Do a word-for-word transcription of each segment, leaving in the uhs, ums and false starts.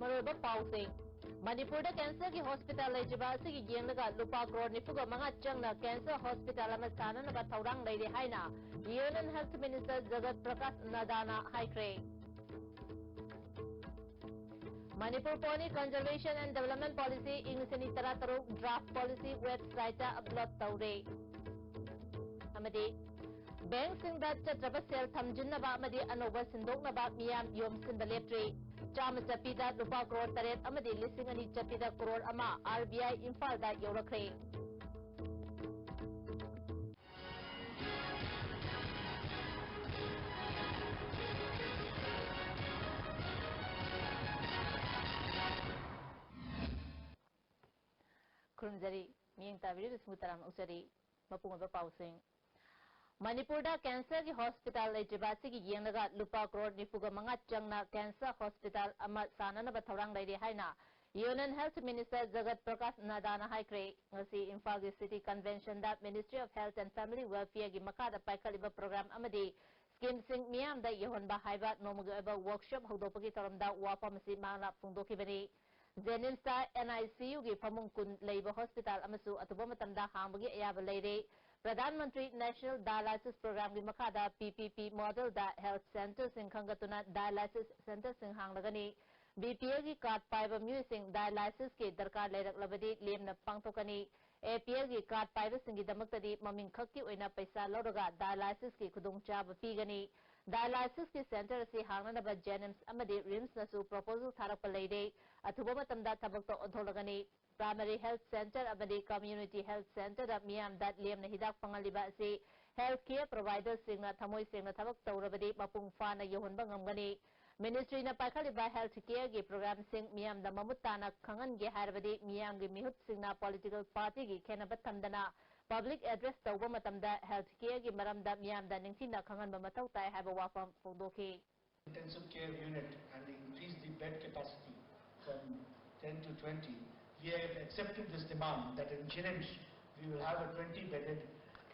ꯃꯔꯨꯑꯣꯏꯕ ꯄꯥꯎꯁꯤꯡ꯫ ꯃꯅꯤꯄꯨꯔꯗ ꯀꯦꯟꯁꯔꯒꯤ ꯍꯣꯁꯄꯤꯇꯥꯜ ꯂꯩꯇ꯭ꯔꯤꯕ ꯑꯁꯤꯒꯤ ꯌꯦꯡꯂꯒ ꯂꯨꯄꯥ ꯀ꯭ꯔꯣꯔ ꯅꯤꯐꯨꯒ ꯃꯉꯥ ꯆꯪꯅ ꯀꯦꯟꯁꯔ ꯍꯣꯁꯄꯤꯇꯥꯜ ꯑꯃ ꯁꯥꯅꯅꯕ ꯊꯧꯔꯥꯡ ꯂꯩꯔꯦ ꯍꯥꯏꯅ Union Health Minister ꯖꯒꯠ ꯄ꯭ꯔꯀꯥꯁ ꯅꯗꯥꯅ ꯍꯥꯏꯈ꯭ꯔꯦ꯫ Manipur Pony Conservation and Development Policy ꯏꯪ ꯂꯤꯁꯤꯡ ꯑꯅꯤ ꯇꯔꯥꯇꯔꯨꯛ draft policy website ꯇ upload ꯇꯧꯔꯦ꯫ ꯑꯃꯗꯤ ꯕꯦꯡꯛꯁꯤꯡꯗ ꯆꯠꯇ꯭ꯔꯕ ꯁꯦꯜ ꯊꯝꯖꯤꯟꯅꯕ ꯑꯃꯗꯤ ꯑꯅꯧꯕ ꯁꯤꯟꯗꯣꯛꯅꯕ ꯃꯤꯌꯥꯝ ꯌꯣꯝꯁꯤꯟꯕ ꯂꯦꯞꯇ꯭ꯔꯤ꯫ ꯆꯥꯝꯃ ꯆꯠꯄꯤꯗ ꯂꯨꯄꯥ ꯀ꯭ꯔꯣꯔ ꯇꯔꯦꯠ ꯑꯃꯗꯤ ꯂꯤꯁꯤꯡ ꯑꯅꯤ ꯆꯠꯄꯤꯗ ꯀ꯭ꯔꯣꯔ ꯑꯃ R B I ꯏꯝꯐꯥꯜꯗ ꯌꯧꯔꯛꯈ꯭ꯔꯦ꯫ ꯈꯨꯔꯨꯝꯖꯔꯤ꯫ ꯃꯤꯠꯌꯦꯡ ꯇꯥꯕꯤꯔꯤꯕꯁꯤꯡꯕꯨ ꯇꯔꯥꯝꯅ ꯑꯣꯛꯆꯔꯤ꯫ ꯃꯄꯨꯡ ꯑꯣꯏꯕ ꯄꯥꯎꯁꯤꯡ꯫ ꯃꯅꯤꯄꯨꯔꯗ ꯀꯦꯟꯁꯔꯒꯤ ꯍꯣꯁꯄꯤꯇꯥꯜ ꯂꯩꯇ꯭ꯔꯤꯕ ꯑꯁꯤꯒꯤ ꯌꯦꯡꯂꯒ ꯂꯨꯄꯥ ꯀ꯭ꯔꯣꯔ ꯅꯤꯐꯨꯒ ꯃꯉꯥ ꯆꯪꯅ ꯀꯦꯟꯁꯔ ꯍꯣꯁꯄꯤꯇꯥꯜ ꯑꯃ ꯁꯥꯅꯅꯕ ꯊꯧꯔꯥꯡ ꯂꯩꯔꯦ ꯍꯥꯏꯅ Union Health Minister ꯖꯒꯠ ꯄ꯭ꯔꯀꯥꯁ ꯅꯗꯥꯅ ꯍꯥꯏꯈ꯭ꯔꯦ꯫ ꯉꯁꯤ ꯏꯝꯐꯥꯜꯒꯤ City Convention the Ministry of Health and Family Welfare ꯒꯤ ꯃꯈꯥꯗ ꯄꯥꯏꯈꯠꯂꯤꯕ program ꯑꯃꯗꯤ scheme ꯁꯤꯡ ꯃꯤꯌꯥꯝꯗ ꯌꯧꯍꯟꯕ ꯍꯥꯏꯕ ꯅꯣꯡꯃꯒꯤ ꯑꯣꯏꯕ workshop ꯍꯧꯗꯣꯛꯄꯒꯤ ꯊꯧꯔꯝꯗ ꯋꯥꯐꯝ ꯑꯁꯤ ꯃꯍꯥꯛꯅ ꯐꯣꯡꯗꯣꯛꯈꯤꯕꯅꯤ꯫ JNIMS ꯇ N I C U ꯒꯤ ꯐꯃꯨꯡ ꯀꯨꯟ ꯂꯩꯕ ꯍꯣꯁꯄꯤꯇꯥꯜ ꯑꯃꯁꯨ ꯑꯊꯨꯕ ꯃꯇꯝꯗ ꯍꯥꯡꯕꯒꯤ ꯑꯌꯥꯕ ꯂꯩꯔꯦ꯫ Pradhan Mantri National Dialysis Program ꯒꯤ ꯃꯈꯥꯗ P P P model ꯗ health centre ꯁꯤꯡ ꯈꯟꯒꯠꯇꯨꯅ dialysis centre ꯁꯤꯡ ꯍꯥꯡꯂꯒꯅꯤ꯫ B P L ꯒꯤ card ꯄꯥꯏꯕ ꯃꯤꯑꯣꯏꯁꯤꯡ dialysis ꯀꯤ ꯗꯔꯀꯥꯔ ꯂꯩꯔꯛꯂꯕꯗꯤ ꯂꯦꯝꯅ ꯄꯥꯡꯊꯣꯛꯀꯅꯤ꯫ A P L ꯒꯤ card ꯄꯥꯏꯕꯁꯤꯡꯒꯤꯗꯃꯛꯇꯗꯤ ꯃꯃꯤꯡ ꯈꯛꯀꯤ ꯑꯣꯏꯅ ꯄꯩꯁꯥ ꯂꯧꯔꯒ dialysis ꯀꯤ ꯈꯨꯗꯣꯡꯆꯥꯕ ꯄꯤꯒꯅꯤ꯫ Dialysis ꯀꯤ centre ꯑꯁꯤ ꯍꯥꯡꯅꯅꯕ JNIMS ꯑꯃꯗꯤ RIMS ꯅꯁꯨ proposal ꯊꯥꯔꯛꯄ ꯂꯩꯔꯦ꯫ ꯑꯊꯨꯕ ꯃꯇꯝꯗ ꯊꯕꯛꯇ ꯑꯣꯟꯊꯣꯛꯂꯒꯅꯤ꯫ Primary Health Centre ꯑꯃꯗꯤ Community Health Centre ꯗ ꯃꯤꯌꯥꯝꯗ ꯂꯦꯝꯅ ꯍꯤꯗꯥꯛ ꯐꯪꯍꯜꯂꯤꯕ ꯑꯁꯤ health care provider ꯁꯤꯡꯅ ꯊꯃꯣꯏ ꯁꯦꯡꯅ ꯊꯕꯛ ꯇꯧꯔꯕꯗꯤ ꯃꯄꯨꯡ ꯐꯥꯅ ꯌꯧꯍꯟꯕ ꯉꯝꯒꯅꯤ꯫ Ministry ꯅ ꯄꯥꯏꯈꯠꯂꯤꯕ health care ꯒꯤ program ꯁꯤꯡ ꯃꯤꯌꯥꯝꯗ ꯃꯃꯨꯠ ꯇꯥꯅ ꯈꯪꯍꯟꯒꯦ ꯍꯥꯏꯔꯕꯗꯤ ꯃꯤꯌꯥꯝꯒꯤ ꯃꯤꯍꯨꯠꯁꯤꯡꯅ political party ꯒꯤ ꯈꯦꯠꯅꯕ ꯊꯝꯗꯅ public address ꯇꯧꯕ ꯃꯇꯝꯗ health care ꯒꯤ ꯃꯔꯝꯗ ꯃꯤꯌꯥꯝꯗ ꯅꯤꯡꯊꯤꯅ ꯈꯪꯍꯟꯕ ꯃꯊꯧ ꯇꯥꯏ ꯍꯥꯏꯕ ꯋꯥꯐꯝ ꯐꯣꯡꯗꯣꯛꯈꯤ꯫ Intensive care unit and increase the bed capacity from ten to twenty. We have accepted this demand that in JNIMS we will have a twenty bedded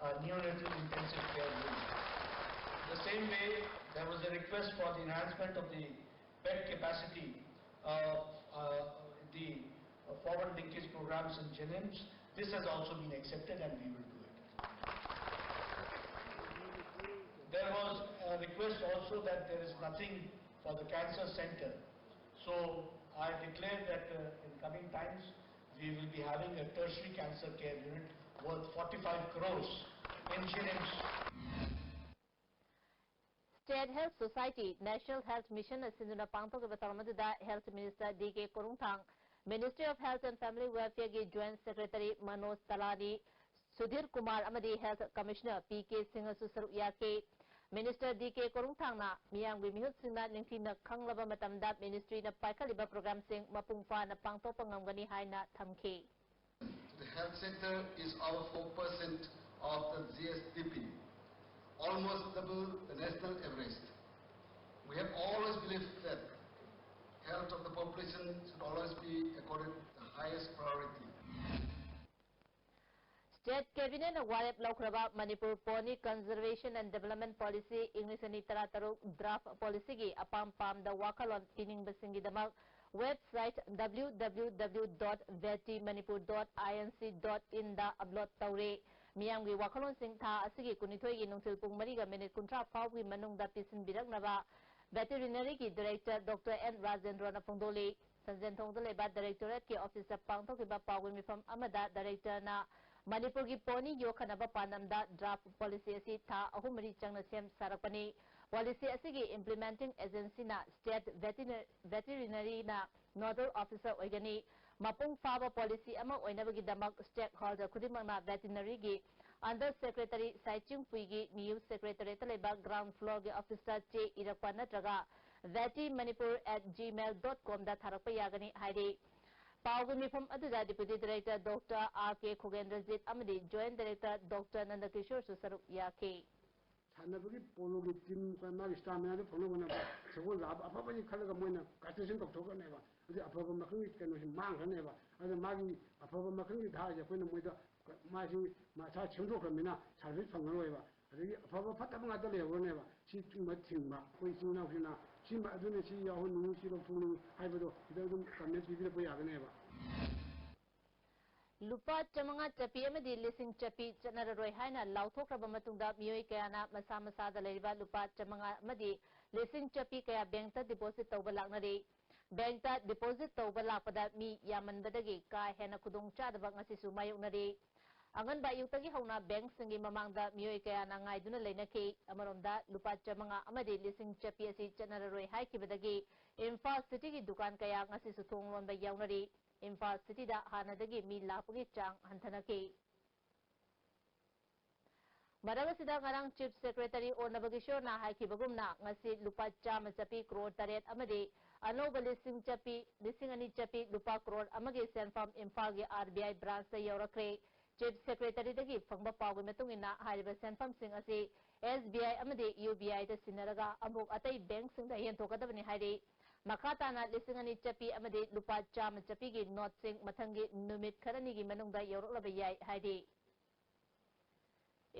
uh, neonatal intensive care unit. The same way, there was a request for the enhancement of the bed capacity uh, uh, the uh, forward linkage programs in JNIMS. This has also been accepted and we will do it. There was a request also that there is nothing for the cancer center. So I declare that uh, in coming times we will be having a tertiary cancer care unit worth forty-five crores in JNIMS. State Health Society, National Health Mission ꯑꯁꯤꯟꯗꯨꯅ ꯄꯥꯡꯊꯣꯛꯈꯤꯕ ꯊꯧꯔꯝ ꯑꯗꯨꯗ Health Minister D K ꯀꯣꯔꯨꯡꯊꯥꯡ, Ministry of Health and Family Welfare ꯒꯤ Joint Secretary Manoj ꯇꯂꯥꯅꯤ, Sudhir Kumar ꯑꯃꯗꯤ Health Commissioner P K ꯁꯤꯡꯍꯁꯨ ꯁꯔꯨꯛ ꯌꯥꯈꯤ꯫ Minister D K ꯀꯣꯔꯨꯡꯊꯥꯡꯅ ꯃꯤꯌꯥꯝꯒꯤ ꯃꯤꯍꯨꯠꯁꯤꯡꯅ ꯅꯤꯡꯊꯤꯅ ꯈꯪꯂꯕ ꯃꯇꯝꯗ ministry ꯅ ꯄꯥꯏꯈꯠꯂꯤꯕ program ꯁꯤꯡ ꯃꯄꯨꯡ ꯐꯥꯅ ꯄꯥꯡꯊꯣꯛꯄ ꯉꯝꯒꯅꯤ ꯍꯥꯏꯅ ꯊꯝꯈꯤ꯫ The health sector is our four percent of the G S D P, almost double the national average. We have always believed that health of the population should always be accorded the highest priority. State Cabinet ꯅ ꯋꯥꯔꯦꯞ ꯂꯧꯈ꯭ꯔꯕ Manipur Pony Conservation and Development Policy ꯏꯪ ꯂꯤꯁꯤꯡ ꯑꯅꯤ ꯇꯔꯥ ꯇꯔꯨꯛ draft policy ꯒꯤ ꯑꯄꯥꯝ ꯄꯥꯝꯗ ꯋꯥꯈꯜꯂꯣꯟ ꯄꯤꯅꯤꯡꯕꯁꯤꯡꯒꯤꯗꯃꯛ website W W W dot veti manipur dot I N C dot in the upload ꯇꯧꯔꯦ꯫ ꯃꯤꯌꯥꯝꯒꯤ ꯋꯥꯈꯜꯂꯣꯟꯁꯤꯡ ꯊꯥ ꯑꯁꯤꯒꯤ ꯀꯨꯟꯅꯤꯊꯣꯏꯒꯤ ꯅꯨꯡꯊꯤꯜ ꯄꯨꯡ ꯃꯔꯤꯒ minute ꯀꯨꯟꯊ꯭ꯔꯥ ꯐꯥꯎꯕꯒꯤ ꯃꯅꯨꯡꯗ ꯄꯤꯁꯤꯟꯕꯤꯔꯛꯅꯕ Veterinary ꯒꯤ Director Doctor N ꯔꯥꯖꯦꯟꯗ꯭ꯔꯣꯅ ꯐꯣꯡꯗꯣꯛꯂꯤ꯫ ꯁꯟꯖꯦꯟꯊꯣꯡꯗ ꯂꯩꯕ Directorate ꯀꯤ office ꯇ ꯄꯥꯡꯊꯣꯛꯈꯤꯕ ꯄꯥꯎꯒꯤ ꯃꯤꯐꯝ ꯑꯃꯗ Director ꯅ ꯃꯅꯤꯄꯨꯔꯒꯤ pony ꯌꯣꯛꯈꯠꯅꯕ ꯄꯥꯟꯗꯝꯗ draft policy ꯑꯁꯤ ꯊꯥ ꯑꯍꯨꯝ ꯃꯔꯤ ꯆꯪꯅ ꯁꯦꯝ ꯁꯥꯔꯛꯄꯅꯤ꯫ Policy ꯑꯁꯤꯒꯤ implementing agency ꯅ State Veterinary ꯅ nodal officer ꯑꯣꯏꯒꯅꯤ꯫ ꯃꯄꯨꯡ ꯐꯥꯕ policy ꯑꯃ ꯑꯣꯏꯅꯕꯒꯤꯗꯃꯛ stakeholder ꯈꯨꯗꯤꯡꯃꯛꯅ Veterinary ꯒꯤ Under Secretary ꯁꯥꯏꯆꯤꯡ ꯄꯨꯏꯒꯤ ꯅꯤꯌꯨ Secretariat ꯇ ꯂꯩꯕ ground floor ꯒꯤ office ꯇ ꯆꯦ ꯏꯔꯛꯄ ꯅꯠꯇ꯭ꯔꯒ veti manipur at gmail dot com ꯗ ꯊꯥꯔꯛꯄ ꯌꯥꯒꯅꯤ ꯍꯥꯏꯔꯤ꯫ ꯄꯥꯎꯒꯤ ꯃꯤꯐꯝ ꯑꯗꯨꯗ Deputy Director Doctor R K ꯈꯣꯒꯦꯟꯗ꯭ꯔꯖꯤꯠ ꯑꯃꯗꯤ Joint Director Doctor ꯅꯟꯗꯀꯤꯁꯣꯔꯁꯨ ꯁꯔꯨꯛ ꯌꯥꯈꯤ꯫ ꯁꯥꯟꯅꯕꯒꯤ ꯇꯤꯝ ꯃꯥꯒꯤ ꯁ꯭ꯇꯥꯃꯤꯅꯥꯗꯨ ꯐꯪꯅꯕ ꯍꯣꯠꯅꯕ ꯁꯒꯣꯜ ꯂꯥꯛꯑꯕ ꯑꯐꯕꯅꯤ ꯈꯜꯂꯒ ꯃꯣꯏꯅ ꯀꯟꯁꯦꯁꯟ ꯇꯧꯊꯣꯛꯈ꯭ꯔꯅꯦꯕ꯫ ꯑꯗꯨꯗꯤ ꯑꯐꯕ ꯃꯈꯜꯒꯤ ꯀꯩꯅꯣꯁꯤ ꯃꯥꯡꯈ꯭ꯔꯅꯦꯕ꯫ ꯑꯗꯨꯅ ꯃꯥꯒꯤ ꯑꯐꯕ ꯃꯈꯜꯒꯤ ꯙꯥꯔꯁꯦ ꯑꯩꯈꯣꯏꯅ ꯃꯣꯏꯗ ꯃꯥꯁꯤ ꯃꯁꯥ ꯁꯦꯝꯗꯣꯛꯈ꯭ꯔꯕꯅꯤꯅ ꯁꯥꯔꯚꯤꯁ ꯐꯪꯉꯔꯣꯏꯕ꯫ ꯑꯗꯒꯤ ꯑꯐꯕ ꯐꯠꯇꯕ ꯉꯥꯛꯇ ꯂꯩꯍꯧꯔꯅꯦꯕ꯫ ꯁꯤ ꯆꯨꯝꯕ ꯊꯤꯡꯕ, ꯑꯩꯈꯣꯏ ꯏꯆꯤꯟ ꯏꯅꯥꯎꯁꯤꯡꯅ ꯁꯤꯃ ꯑꯗꯨꯅ ꯁꯤ ꯌꯥꯎꯍꯟꯅꯤꯡꯉꯤ, ꯁꯤ ꯂꯧꯊꯣꯛꯅꯤꯡꯉꯤ ꯍꯥꯏꯕꯗꯣ ꯁꯤꯗ ꯑꯗꯨꯝ ꯀꯃꯦꯟ ꯄꯤꯕꯤꯔꯛꯄ ꯌꯥꯒꯅꯦꯕ꯫ ꯂꯨꯄꯥ ꯆꯥꯃꯉꯥ ꯆꯠꯄꯤ ꯑꯃꯗꯤ ꯂꯤꯁꯤꯡ ꯆꯠꯄꯤ ꯆꯠꯅꯔꯔꯣꯏ ꯍꯥꯏꯅ ꯂꯥꯎꯊꯣꯛꯈ꯭ꯔꯕ ꯃꯇꯨꯡꯗ, ꯃꯤꯑꯣꯏ ꯀꯌꯥꯅ ꯃꯁꯥ ꯃꯁꯥꯗ ꯂꯩꯔꯤꯕ ꯂꯨꯄꯥ ꯆꯥꯃꯉꯥ ꯑꯃꯗꯤ ꯂꯤꯁꯤꯡ ꯆꯠꯄꯤ ꯀꯌꯥ ꯕꯦꯡꯛꯇ ꯗꯤꯄꯣꯖꯤꯠ ꯇꯧꯕ ꯂꯥꯛꯅꯔꯤ꯫ ꯕꯦꯡꯛꯇ ꯗꯤꯄꯣꯖꯤꯠ ꯇꯧꯕ ꯂꯥꯛꯄꯗ ꯃꯤ ꯌꯥꯝꯃꯟꯕꯗꯒꯤ ꯀꯥ ꯍꯦꯟꯅ ꯈꯨꯗꯣꯡꯆꯥꯗꯕ ꯉꯁꯤꯁꯨ ꯃꯥꯌꯣꯛꯅꯔꯤ꯫ ꯑꯉꯟꯕ ꯑꯌꯨꯛꯇꯒꯤ ꯍꯧꯅ ꯕꯦꯡꯛꯁꯤꯡꯒꯤ ꯃꯃꯥꯡꯗ ꯃꯤꯑꯣꯏ ꯀꯌꯥꯅ ꯉꯥꯏꯗꯨꯅ ꯂꯩꯅꯈꯤ꯫ ꯑꯃꯔꯣꯝꯗ, ꯂꯨꯄꯥ ꯆꯥꯃꯉꯥ ꯑꯃꯗꯤ ꯂꯤꯁꯤꯡ ꯆꯠꯄꯤ ꯑꯁꯤ ꯆꯠꯅꯔꯔꯣꯏ ꯍꯥꯏꯈꯤꯕꯗꯒꯤ ꯏꯝꯐꯥꯜ ꯁꯤꯇꯤꯒꯤ ꯗꯨꯀꯥꯟ ꯀꯌꯥ ꯉꯁꯤꯁꯨ ꯊꯣꯡ ꯂꯣꯟꯕ ꯌꯥꯎꯅꯔꯤ꯫ ꯏꯝꯐꯥꯜ ꯁꯤꯇꯤꯗ ꯍꯥꯟꯅꯗꯒꯤ ꯃꯤ ꯂꯥꯛꯄꯒꯤ ꯆꯥꯡ ꯍꯟꯊꯅꯈꯤ꯫ ꯃꯔꯛ ꯑꯁꯤꯗ, ꯉꯔꯥꯡ ꯆꯤꯐ ꯁꯦꯀ꯭ꯔꯦꯇꯔꯤ ꯑꯣꯟꯅꯕꯒꯤ ꯁꯣꯔꯅ ꯍꯥꯏꯈꯤꯕꯒꯨꯝꯅ, ꯉꯁꯤ ꯂꯨꯄꯥ ꯆꯥꯃ ꯆꯠꯄꯤ ꯀ꯭ꯔꯣꯔ ꯇꯔꯦꯠ ꯑꯃꯗꯤ ꯑꯅꯧꯕ ꯂꯤꯁꯤꯡ ꯆꯠꯄꯤ, ꯂꯤꯁꯤꯡ ꯑꯅꯤ ꯆꯠꯄꯤ ꯂꯨꯄꯥ ꯀ꯭ꯔꯣꯔ ꯑꯃꯒꯤ ꯁꯦꯟꯐꯝ ꯏꯝꯐꯥꯜꯒꯤ ꯑꯥꯔ ꯕꯤ ꯑꯥꯏ ꯕ꯭ꯔꯥꯟꯁꯇ ꯌꯧꯔꯛꯈ꯭ꯔꯦ꯫ ꯆꯤꯐ ꯁꯦꯀ꯭ꯔꯦꯇꯔꯤꯗꯒꯤ ꯐꯪꯕ ꯄꯥꯎꯒꯤ ꯃꯇꯨꯡ ꯏꯟꯅ, ꯍꯥꯏꯔꯤꯕ ꯁꯦꯟꯐꯝꯁꯤꯡ ꯑꯁꯤ ꯑꯦꯁ ꯕꯤ ꯑꯥꯏ ꯑꯃꯗꯤ ꯌꯨ ꯕꯤ ꯑꯥꯏꯗ ꯁꯤꯟꯅꯔꯒ ꯑꯃꯨꯛ ꯑꯇꯩ ꯕꯦꯡꯛꯁꯤꯡꯗ ꯌꯦꯟꯊꯣꯛꯀꯗꯕꯅꯤ ꯍꯥꯏꯔꯤ꯫ ꯃꯈꯥ ꯇꯥꯅ ꯂꯤꯁꯤꯡ ꯑꯅꯤ ꯆꯠꯄꯤ ꯑꯃꯗꯤ ꯂꯨꯄꯥ ꯆꯥꯃ ꯆꯠꯄꯤꯒꯤ ꯅꯣꯠꯁꯤꯡ ꯃꯊꯪꯒꯤ ꯅꯨꯃꯤꯠ ꯈꯔꯅꯤꯒꯤ ꯃꯅꯨꯡꯗ ꯌꯧꯔꯛꯂꯕ ꯌꯥꯏ ꯍꯥꯏꯔꯤ꯫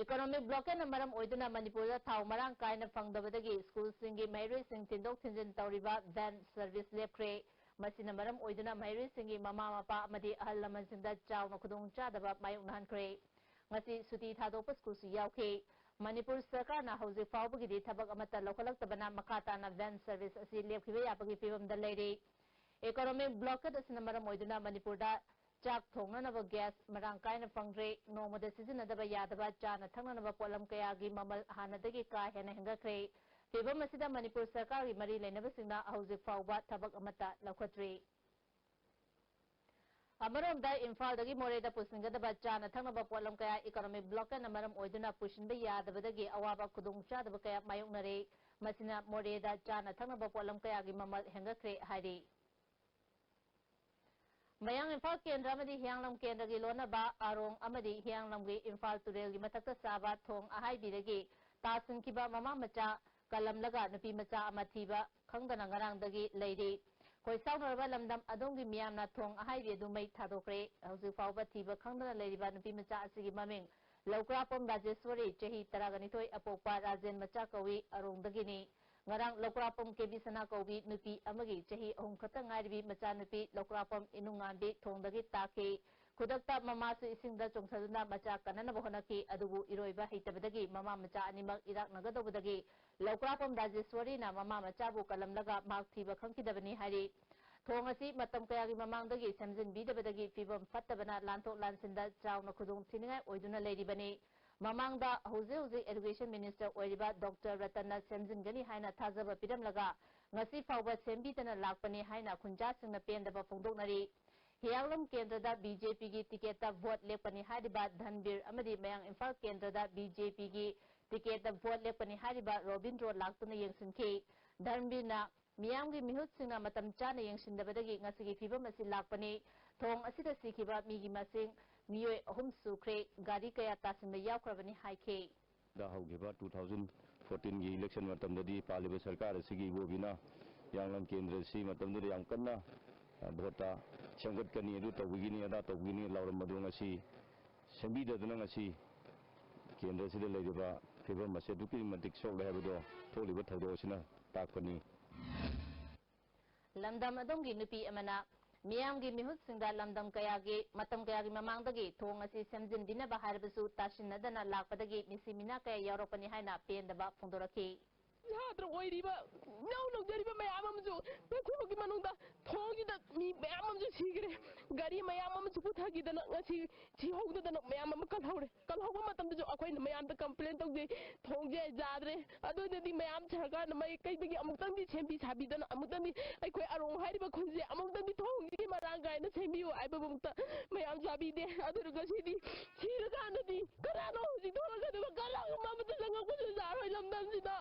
Economic blockade ꯅ ꯃꯔꯝ ꯑꯣꯏꯗꯨꯅ ꯃꯅꯤꯄꯨꯔꯗ ꯊꯥꯎ ꯃꯔꯥꯡ ꯀꯥꯏꯅ ꯐꯪꯗꯕꯗꯒꯤ ꯁ꯭ꯀꯨꯜꯁꯤꯡꯒꯤ ꯃꯍꯩꯔꯣꯏꯁꯤꯡ ꯊꯤꯟꯗꯣꯛ ꯊꯤꯟꯖꯤꯟ ꯇꯧꯔꯤꯕ ꯚꯦꯟ ꯁꯔꯚꯤꯁ ꯂꯦꯞꯈ꯭ꯔꯦ꯫ ꯃꯁꯤꯅ ꯃꯔꯝ ꯑꯣꯏꯗꯨꯅ ꯃꯍꯩꯔꯣꯏꯁꯤꯡꯒꯤ ꯃꯃꯥ ꯃꯄꯥ ꯑꯃꯗꯤ ꯑꯍꯜ ꯂꯃꯟꯁꯤꯡꯗ ꯆꯥꯎꯅ ꯈꯨꯗꯣꯡꯆꯥꯗꯕ ꯃꯥꯌꯣꯛꯅꯍꯟꯈ꯭ꯔꯦ꯫ ꯉꯁꯤ ꯁꯨꯇꯤ ꯊꯥꯗꯣꯛꯄ ꯁ꯭ꯀꯨꯜꯁꯨ ꯌꯥꯎꯈꯤ꯫ ꯃꯅꯤꯄꯨꯔ ꯁꯔꯀꯥꯔꯅ ꯍꯧꯖꯤꯛ ꯐꯥꯎꯕꯒꯤꯗꯤ ꯊꯕꯛ ꯑꯃꯠꯇ ꯂꯧꯈꯠꯂꯛꯇꯕꯅ ꯃꯈꯥ ꯇꯥꯅ ꯚꯦꯟ ꯁꯔꯚꯤꯁ ꯑꯁꯤ ꯂꯦꯞꯈꯤꯕ ꯌꯥꯕꯒꯤ ꯐꯤꯕꯝꯗ ꯂꯩꯔꯤ꯫ Economic blockade ꯑꯁꯤꯅ ꯃꯔꯝ ꯑꯣꯏꯗꯨꯅ ꯃꯅꯤꯄꯨꯔꯗ ꯆꯥꯛ ꯊꯣꯡꯅꯅꯕ ꯒ꯭ꯌꯥꯁ ꯃꯔꯥꯡ ꯀꯥꯏꯅ ꯐꯪꯗ꯭ꯔꯦ꯫ ꯅꯣꯡꯃꯗ ꯁꯤꯖꯤꯟꯅꯗꯕ ꯌꯥꯗꯕ ꯆꯥꯅ ꯊꯛꯅꯅꯕ ꯄꯣꯠꯂꯝ ꯀꯌꯥꯒꯤ ꯃꯃꯜ ꯍꯥꯟꯅꯗꯒꯤ ꯀꯥ ꯍꯦꯟꯅ ꯍꯦꯟꯒꯠꯈ꯭ꯔꯦ꯫ ꯐꯤꯕꯝ ꯑꯁꯤꯗ ꯃꯅꯤꯄꯨꯔ ꯁꯔꯀꯥꯔꯒꯤ ꯃꯔꯤ ꯂꯩꯅꯕꯁꯤꯡꯅ ꯍꯧꯖꯤꯛ ꯐꯥꯎꯕ ꯊꯕꯛ ꯑꯃꯠꯇ ꯂꯧꯈꯠꯇ꯭ꯔꯤ꯫ ꯑꯃꯔꯣꯝꯗ, ꯏꯝꯐꯥꯜꯗꯒꯤ ꯃꯣꯔꯦꯗ ꯄꯨꯁꯤꯟꯒꯗꯕ ꯆꯥꯅ ꯊꯛꯅꯕ ꯄꯣꯠꯂꯝ ꯀꯌꯥ economic blockade ꯅ ꯃꯔꯝ ꯑꯣꯏꯗꯨꯅ ꯄꯨꯁꯤꯟꯕ ꯌꯥꯗꯕꯗꯒꯤ ꯑꯋꯥꯕ ꯈꯨꯗꯣꯡꯆꯥꯗꯕ ꯀꯌꯥ ꯃꯥꯌꯣꯛꯅꯔꯦ꯫ ꯃꯁꯤꯅ ꯃꯣꯔꯦꯗ ꯆꯥꯅ ꯊꯛꯅꯕ ꯄꯣꯠꯂꯝ ꯀꯌꯥꯒꯤ ꯃꯃꯜ ꯍꯦꯟꯒꯠꯈ꯭ꯔꯦ ꯍꯥꯏꯔꯤ꯫ ꯃꯌꯥꯡ ꯏꯝꯐꯥꯜ ꯀꯦꯟꯗ꯭ꯔ ꯑꯃꯗꯤ ꯍꯤꯌꯥꯡꯂꯝ ꯀꯦꯟꯗ꯭ꯔꯒꯤ ꯂꯣꯟꯅꯕ ꯑꯔꯣꯡ ꯑꯃꯗꯤ ꯍꯤꯌꯥꯡꯂꯝꯒꯤ ꯏꯝꯐꯥꯜ ꯇꯨꯔꯦꯜꯒꯤ ꯃꯊꯛꯇ ꯁꯥꯕ ꯊꯣꯡ ꯑꯍꯥꯏꯕꯤꯗꯒꯤ ꯇꯥꯁꯤꯟꯈꯤꯕ ꯃꯃꯥ ꯃꯆꯥ ꯀꯜꯂꯝꯂꯒ ꯅꯨꯄꯤ ꯃꯆꯥ ꯑꯃ ꯊꯤꯕ ꯈꯪꯗꯅ ꯉꯔꯥꯡꯗꯒꯤ ꯂꯩꯔꯤ꯫ ꯈꯣꯏꯁꯥꯎꯅꯔꯕ ꯂꯝꯗꯝ ꯑꯗꯣꯝꯒꯤ ꯃꯤꯌꯥꯝꯅ ꯊꯣꯡ ꯑꯍꯥꯏꯕꯤ ꯑꯗꯨ ꯃꯩ ꯊꯥꯗꯣꯛꯈ꯭ꯔꯦ꯫ ꯍꯧꯖꯤꯛ ꯐꯥꯎꯕ ꯊꯤꯕ ꯈꯪꯗꯅ ꯂꯩꯔꯤꯕ ꯅꯨꯄꯤ ꯃꯆꯥ ꯑꯁꯤꯒꯤ ꯃꯃꯤꯡ ꯂꯧꯀ꯭ꯔꯥꯄꯝ ꯔꯥꯖꯦꯁ꯭ꯋꯔꯤ, ꯆꯍꯤ ꯇꯔꯥꯒ ꯅꯤꯊꯣꯏ, ꯑꯄꯣꯛꯄ ꯔꯥꯖꯦꯟ ꯃꯆꯥ ꯀꯧꯏ, ꯑꯔꯣꯡꯗꯒꯤꯅꯤ꯫ ꯉꯔꯥꯡ ꯂꯧꯀ꯭ꯔꯥꯄꯝ ꯀꯦꯕꯤ ꯁꯅꯥ ꯀꯧꯕꯤ ꯅꯨꯄꯤ ꯑꯃꯒꯤ ꯆꯍꯤ ꯑꯍꯨꯝ ꯈꯛꯇ ꯉꯥꯏꯔꯤꯕꯤ ꯃꯆꯥꯅꯨꯄꯤ ꯂꯧꯀ꯭ꯔꯥꯄꯝ ꯏꯅꯨꯡꯉꯥꯟꯕꯤ ꯊꯣꯡꯗꯒꯤ ꯇꯥꯈꯤ꯫ ꯈꯨꯗꯛꯇ ꯃꯃꯥꯁꯨ ꯏꯁꯤꯡꯗ ꯆꯣꯡꯊꯗꯨꯅ ꯃꯆꯥ ꯀꯟꯅꯅꯕ ꯍꯣꯠꯅꯈꯤ, ꯑꯗꯨꯕꯨ ꯏꯔꯣꯏꯕ ꯍꯩꯇꯕꯗꯒꯤ ꯃꯃꯥ ꯃꯆꯥ ꯑꯅꯤꯃꯛ ꯏꯔꯥꯛꯅꯒꯗꯧꯕꯗꯒꯤ ꯂꯧꯀ꯭ꯔꯥꯄꯝ ꯔꯥꯖꯦꯁ꯭ꯋꯔꯤꯅ ꯃꯃꯥ ꯃꯆꯥꯕꯨ ꯀꯜꯂꯝꯂꯒ ꯃꯍꯥꯛ ꯊꯤꯕ ꯈꯪꯈꯤꯗꯕꯅꯤ ꯍꯥꯏꯔꯤ꯫ ꯊꯣꯡ ꯑꯁꯤ ꯃꯇꯝ ꯀꯌꯥꯒꯤ ꯃꯃꯥꯡꯗꯒꯤ ꯁꯦꯝꯖꯤꯟꯕꯤꯗꯕꯗꯒꯤ ꯐꯤꯕꯝ ꯐꯠꯇꯕꯅ ꯂꯥꯟꯊꯣꯛ ꯂꯥꯟꯁꯤꯟꯗ ꯆꯥꯎꯅ ꯈꯨꯗꯣꯡ ꯊꯤꯅꯤꯡꯉꯥꯏ ꯑꯣꯏꯗꯨꯅ ꯂꯩꯔꯤꯕꯅꯤ꯫ ꯃꯃꯥꯡꯗ ꯍꯧꯖꯤꯛ ꯍꯧꯖꯤꯛ Education Minister ꯑꯣꯏꯔꯤꯕ ꯗꯣꯛꯇꯔ ꯔꯇꯟꯅ ꯁꯦꯝꯖꯤꯟꯒꯅꯤ ꯍꯥꯏꯅ ꯊꯥꯖꯕ ꯄꯤꯔꯝꯂꯒ ꯉꯁꯤ ꯐꯥꯎꯕ ꯁꯦꯝꯕꯤꯗꯅ ꯂꯥꯛꯄꯅꯤ ꯍꯥꯏꯅ ꯈꯨꯟꯖꯥꯁꯤꯡꯅ ꯄꯦꯟꯗꯕ ꯐꯣꯡꯗꯣꯛꯅꯔꯤ꯫ ꯍꯤꯌꯥꯡꯂꯝ ꯀꯦꯟꯗ꯭ꯔꯗ BJPꯒꯤ ꯇꯤꯀꯦꯠꯇ ꯚꯣꯠ ꯂꯦꯞꯀꯅꯤ ꯍꯥꯏꯔꯤꯕ ꯙꯟꯕꯤꯔ ꯑꯃꯗꯤ ꯃꯌꯥꯡ ꯏꯝꯐꯥꯜ ꯀꯦꯟꯗ꯭ꯔꯗ BJPꯒꯤ ꯇꯤꯀꯦꯠꯇ ꯚꯣꯠ ꯂꯦꯞꯀꯅꯤ ꯍꯥꯏꯔꯤꯕ ꯔꯣꯕꯤꯟꯗ꯭ꯔꯣ ꯂꯥꯛꯇꯨꯅ ꯌꯦꯡꯁꯤꯟꯈꯤ꯫ ꯙꯟꯕꯤꯔꯅ ꯃꯤꯌꯥꯝꯒꯤ ꯃꯤꯍꯨꯠꯁꯤꯡꯅ ꯃꯇꯝ ꯆꯥꯅ ꯌꯦꯡꯁꯤꯟꯗꯕꯗꯒꯤ ꯉꯁꯤꯒꯤ ꯐꯤꯕꯝ ꯑꯁꯤ ꯂꯥꯛꯄꯅꯤ꯫ ꯊꯣꯡ ꯑꯁꯤꯗ ꯁꯤꯈꯤꯕ ꯃꯤꯒꯤ ꯃꯁꯤꯡ ꯃꯤꯑꯣꯏ ꯑꯍꯨꯝ ꯁꯨꯈ꯭ꯔꯦ꯫ ꯒꯥꯔꯤ ꯀꯌꯥ ꯇꯥꯁꯤꯟꯕ ꯌꯥꯎꯈ꯭ꯔꯕꯅꯤ ꯍꯥꯏꯈꯤ꯫ ꯗ ꯍꯧꯈꯤꯕ two thousand fourteenꯒꯤ election ꯃꯇꯝꯗꯗꯤ ꯄꯥꯜꯂꯤꯕ ꯁꯔꯀꯥꯔ ꯑꯁꯤꯒꯤ ꯏꯕꯣꯕꯤꯅ ꯍꯤꯌꯥꯡꯂꯝ ꯀꯦꯟꯗ꯭ꯔ ꯑꯁꯤ ꯃꯇꯝꯗꯨꯗ ꯌꯥꯝ ꯀꯟꯅ, ꯑ, ꯚꯣꯠꯇ ꯁꯦꯝꯒꯠꯀꯅꯤ, ꯑꯗꯨ ꯇꯧꯕꯤꯒꯅꯤ, ꯑꯗꯥ ꯇꯧꯕꯤꯒꯅꯤ ꯂꯥꯎꯔꯝꯕꯗꯨ ꯉꯁꯤ ꯁꯦꯝꯕꯤꯗꯗꯨꯅ ꯉꯁꯤ ꯀꯦꯟꯗ꯭ꯔ ꯑꯁꯤꯗ ꯂꯩꯔꯤꯕ ꯐꯤꯕꯝ ꯑꯁꯤ ꯑꯗꯨꯛꯀꯤ ꯃꯇꯤꯛ ꯁꯣꯛꯂꯦ ꯍꯥꯏꯕꯗꯣ ꯊꯣꯛꯂꯤꯕ ꯊꯧꯗꯣꯛ ꯑꯁꯤꯅ ꯇꯥꯛꯄꯅꯤ꯫ ꯂꯝꯗꯝ ꯑꯗꯣꯝꯒꯤ ꯅꯨꯄꯤ ꯑꯃꯅ ꯃꯤꯌꯥꯝꯒꯤ ꯃꯤꯍꯨꯠꯁꯤꯡꯗ ꯂꯝꯗꯝ ꯀꯌꯥꯒꯤ, ꯃꯇꯝ ꯀꯌꯥꯒꯤ ꯃꯃꯥꯡꯗꯒꯤ ꯊꯣꯡ ꯑꯁꯤ ꯁꯦꯝꯖꯤꯟꯕꯤꯅꯕ ꯍꯥꯏꯔꯕꯁꯨ ꯇꯥꯁꯤꯟꯅꯗꯅ ꯂꯥꯛꯄꯗꯒꯤ ꯃꯤꯁꯤ ꯃꯤꯅꯥ ꯀꯌꯥ ꯌꯥꯎꯔꯛꯄꯅꯤ ꯍꯥꯏꯅ ꯄꯦꯟꯗꯕ ꯐꯣꯡꯗꯣꯔꯛꯈꯤ꯫ ꯁꯥꯇ꯭ꯔ ꯑꯣꯏꯔꯤꯕ ꯏꯅꯥꯎ ꯂꯧꯖꯔꯤꯕ ꯃꯌꯥꯝ ꯑꯃꯁꯨ ꯃꯈꯣꯏꯒꯤ ꯃꯅꯨꯡꯗ ꯊꯣꯡꯁꯤꯗ ꯃꯤ ꯃꯌꯥꯝ ꯑꯃꯁꯨ ꯁꯤꯈ꯭ꯔꯦ꯫ ꯒꯥꯔꯤ ꯃꯌꯥꯝ ꯑꯃꯁꯨ ꯄꯨꯊꯈꯤꯗꯅ ꯉꯁꯤ ꯁꯤꯍꯧꯗꯗꯅ ꯃꯌꯥꯝ ꯑꯃ ꯀꯜꯍꯧꯔꯦ꯫ ꯀꯜꯍꯧꯕ ꯃꯇꯝꯗꯁꯨ ꯑꯩꯈꯣꯏꯅ ꯃꯌꯥꯝꯗ complain ꯇꯧꯖꯩ, ꯊꯣꯡꯁꯦ ꯌꯥꯗ꯭ꯔꯦ꯫ ꯑꯗꯨꯅꯗꯤ ꯃꯌꯥꯝ ꯁꯔꯀꯥꯔꯅ ꯃꯥꯏꯀꯩꯗꯒꯤ ꯑꯃꯨꯛꯇꯪꯗꯤ ꯁꯦꯝꯕꯤ ꯁꯥꯕꯤꯗꯅ ꯑꯃꯨꯛꯇꯪꯗꯤ ꯑꯩꯈꯣꯏ ꯑꯔꯣꯡ ꯍꯥꯏꯔꯤꯕ ꯈꯨꯟꯁꯦ ꯑꯃꯨꯛꯇꯪꯗꯤ ꯊꯣꯡꯁꯤꯒꯤ ꯃꯔꯥꯡ ꯀꯥꯏꯅ ꯁꯦꯝꯕꯤꯌꯨ ꯍꯥꯏꯕꯕꯨꯛꯇ ꯃꯌꯥꯝ ꯆꯥꯕꯤꯗꯦ꯫ ꯑꯗꯨꯅ ꯉꯁꯤꯗꯤ ꯁꯤꯔꯀꯥꯟꯗꯗꯤ ꯀꯅꯥꯅꯣ ꯍꯧꯖꯤꯛ ꯊꯣꯛꯂꯛꯀꯗꯕ? ꯀꯅꯥꯒꯨꯝꯕ ꯑꯃꯠꯇ ꯆꯪꯉꯛꯄꯁꯨ ꯌꯥꯔꯣꯏ ꯂꯝꯗꯝꯁꯤꯗ꯫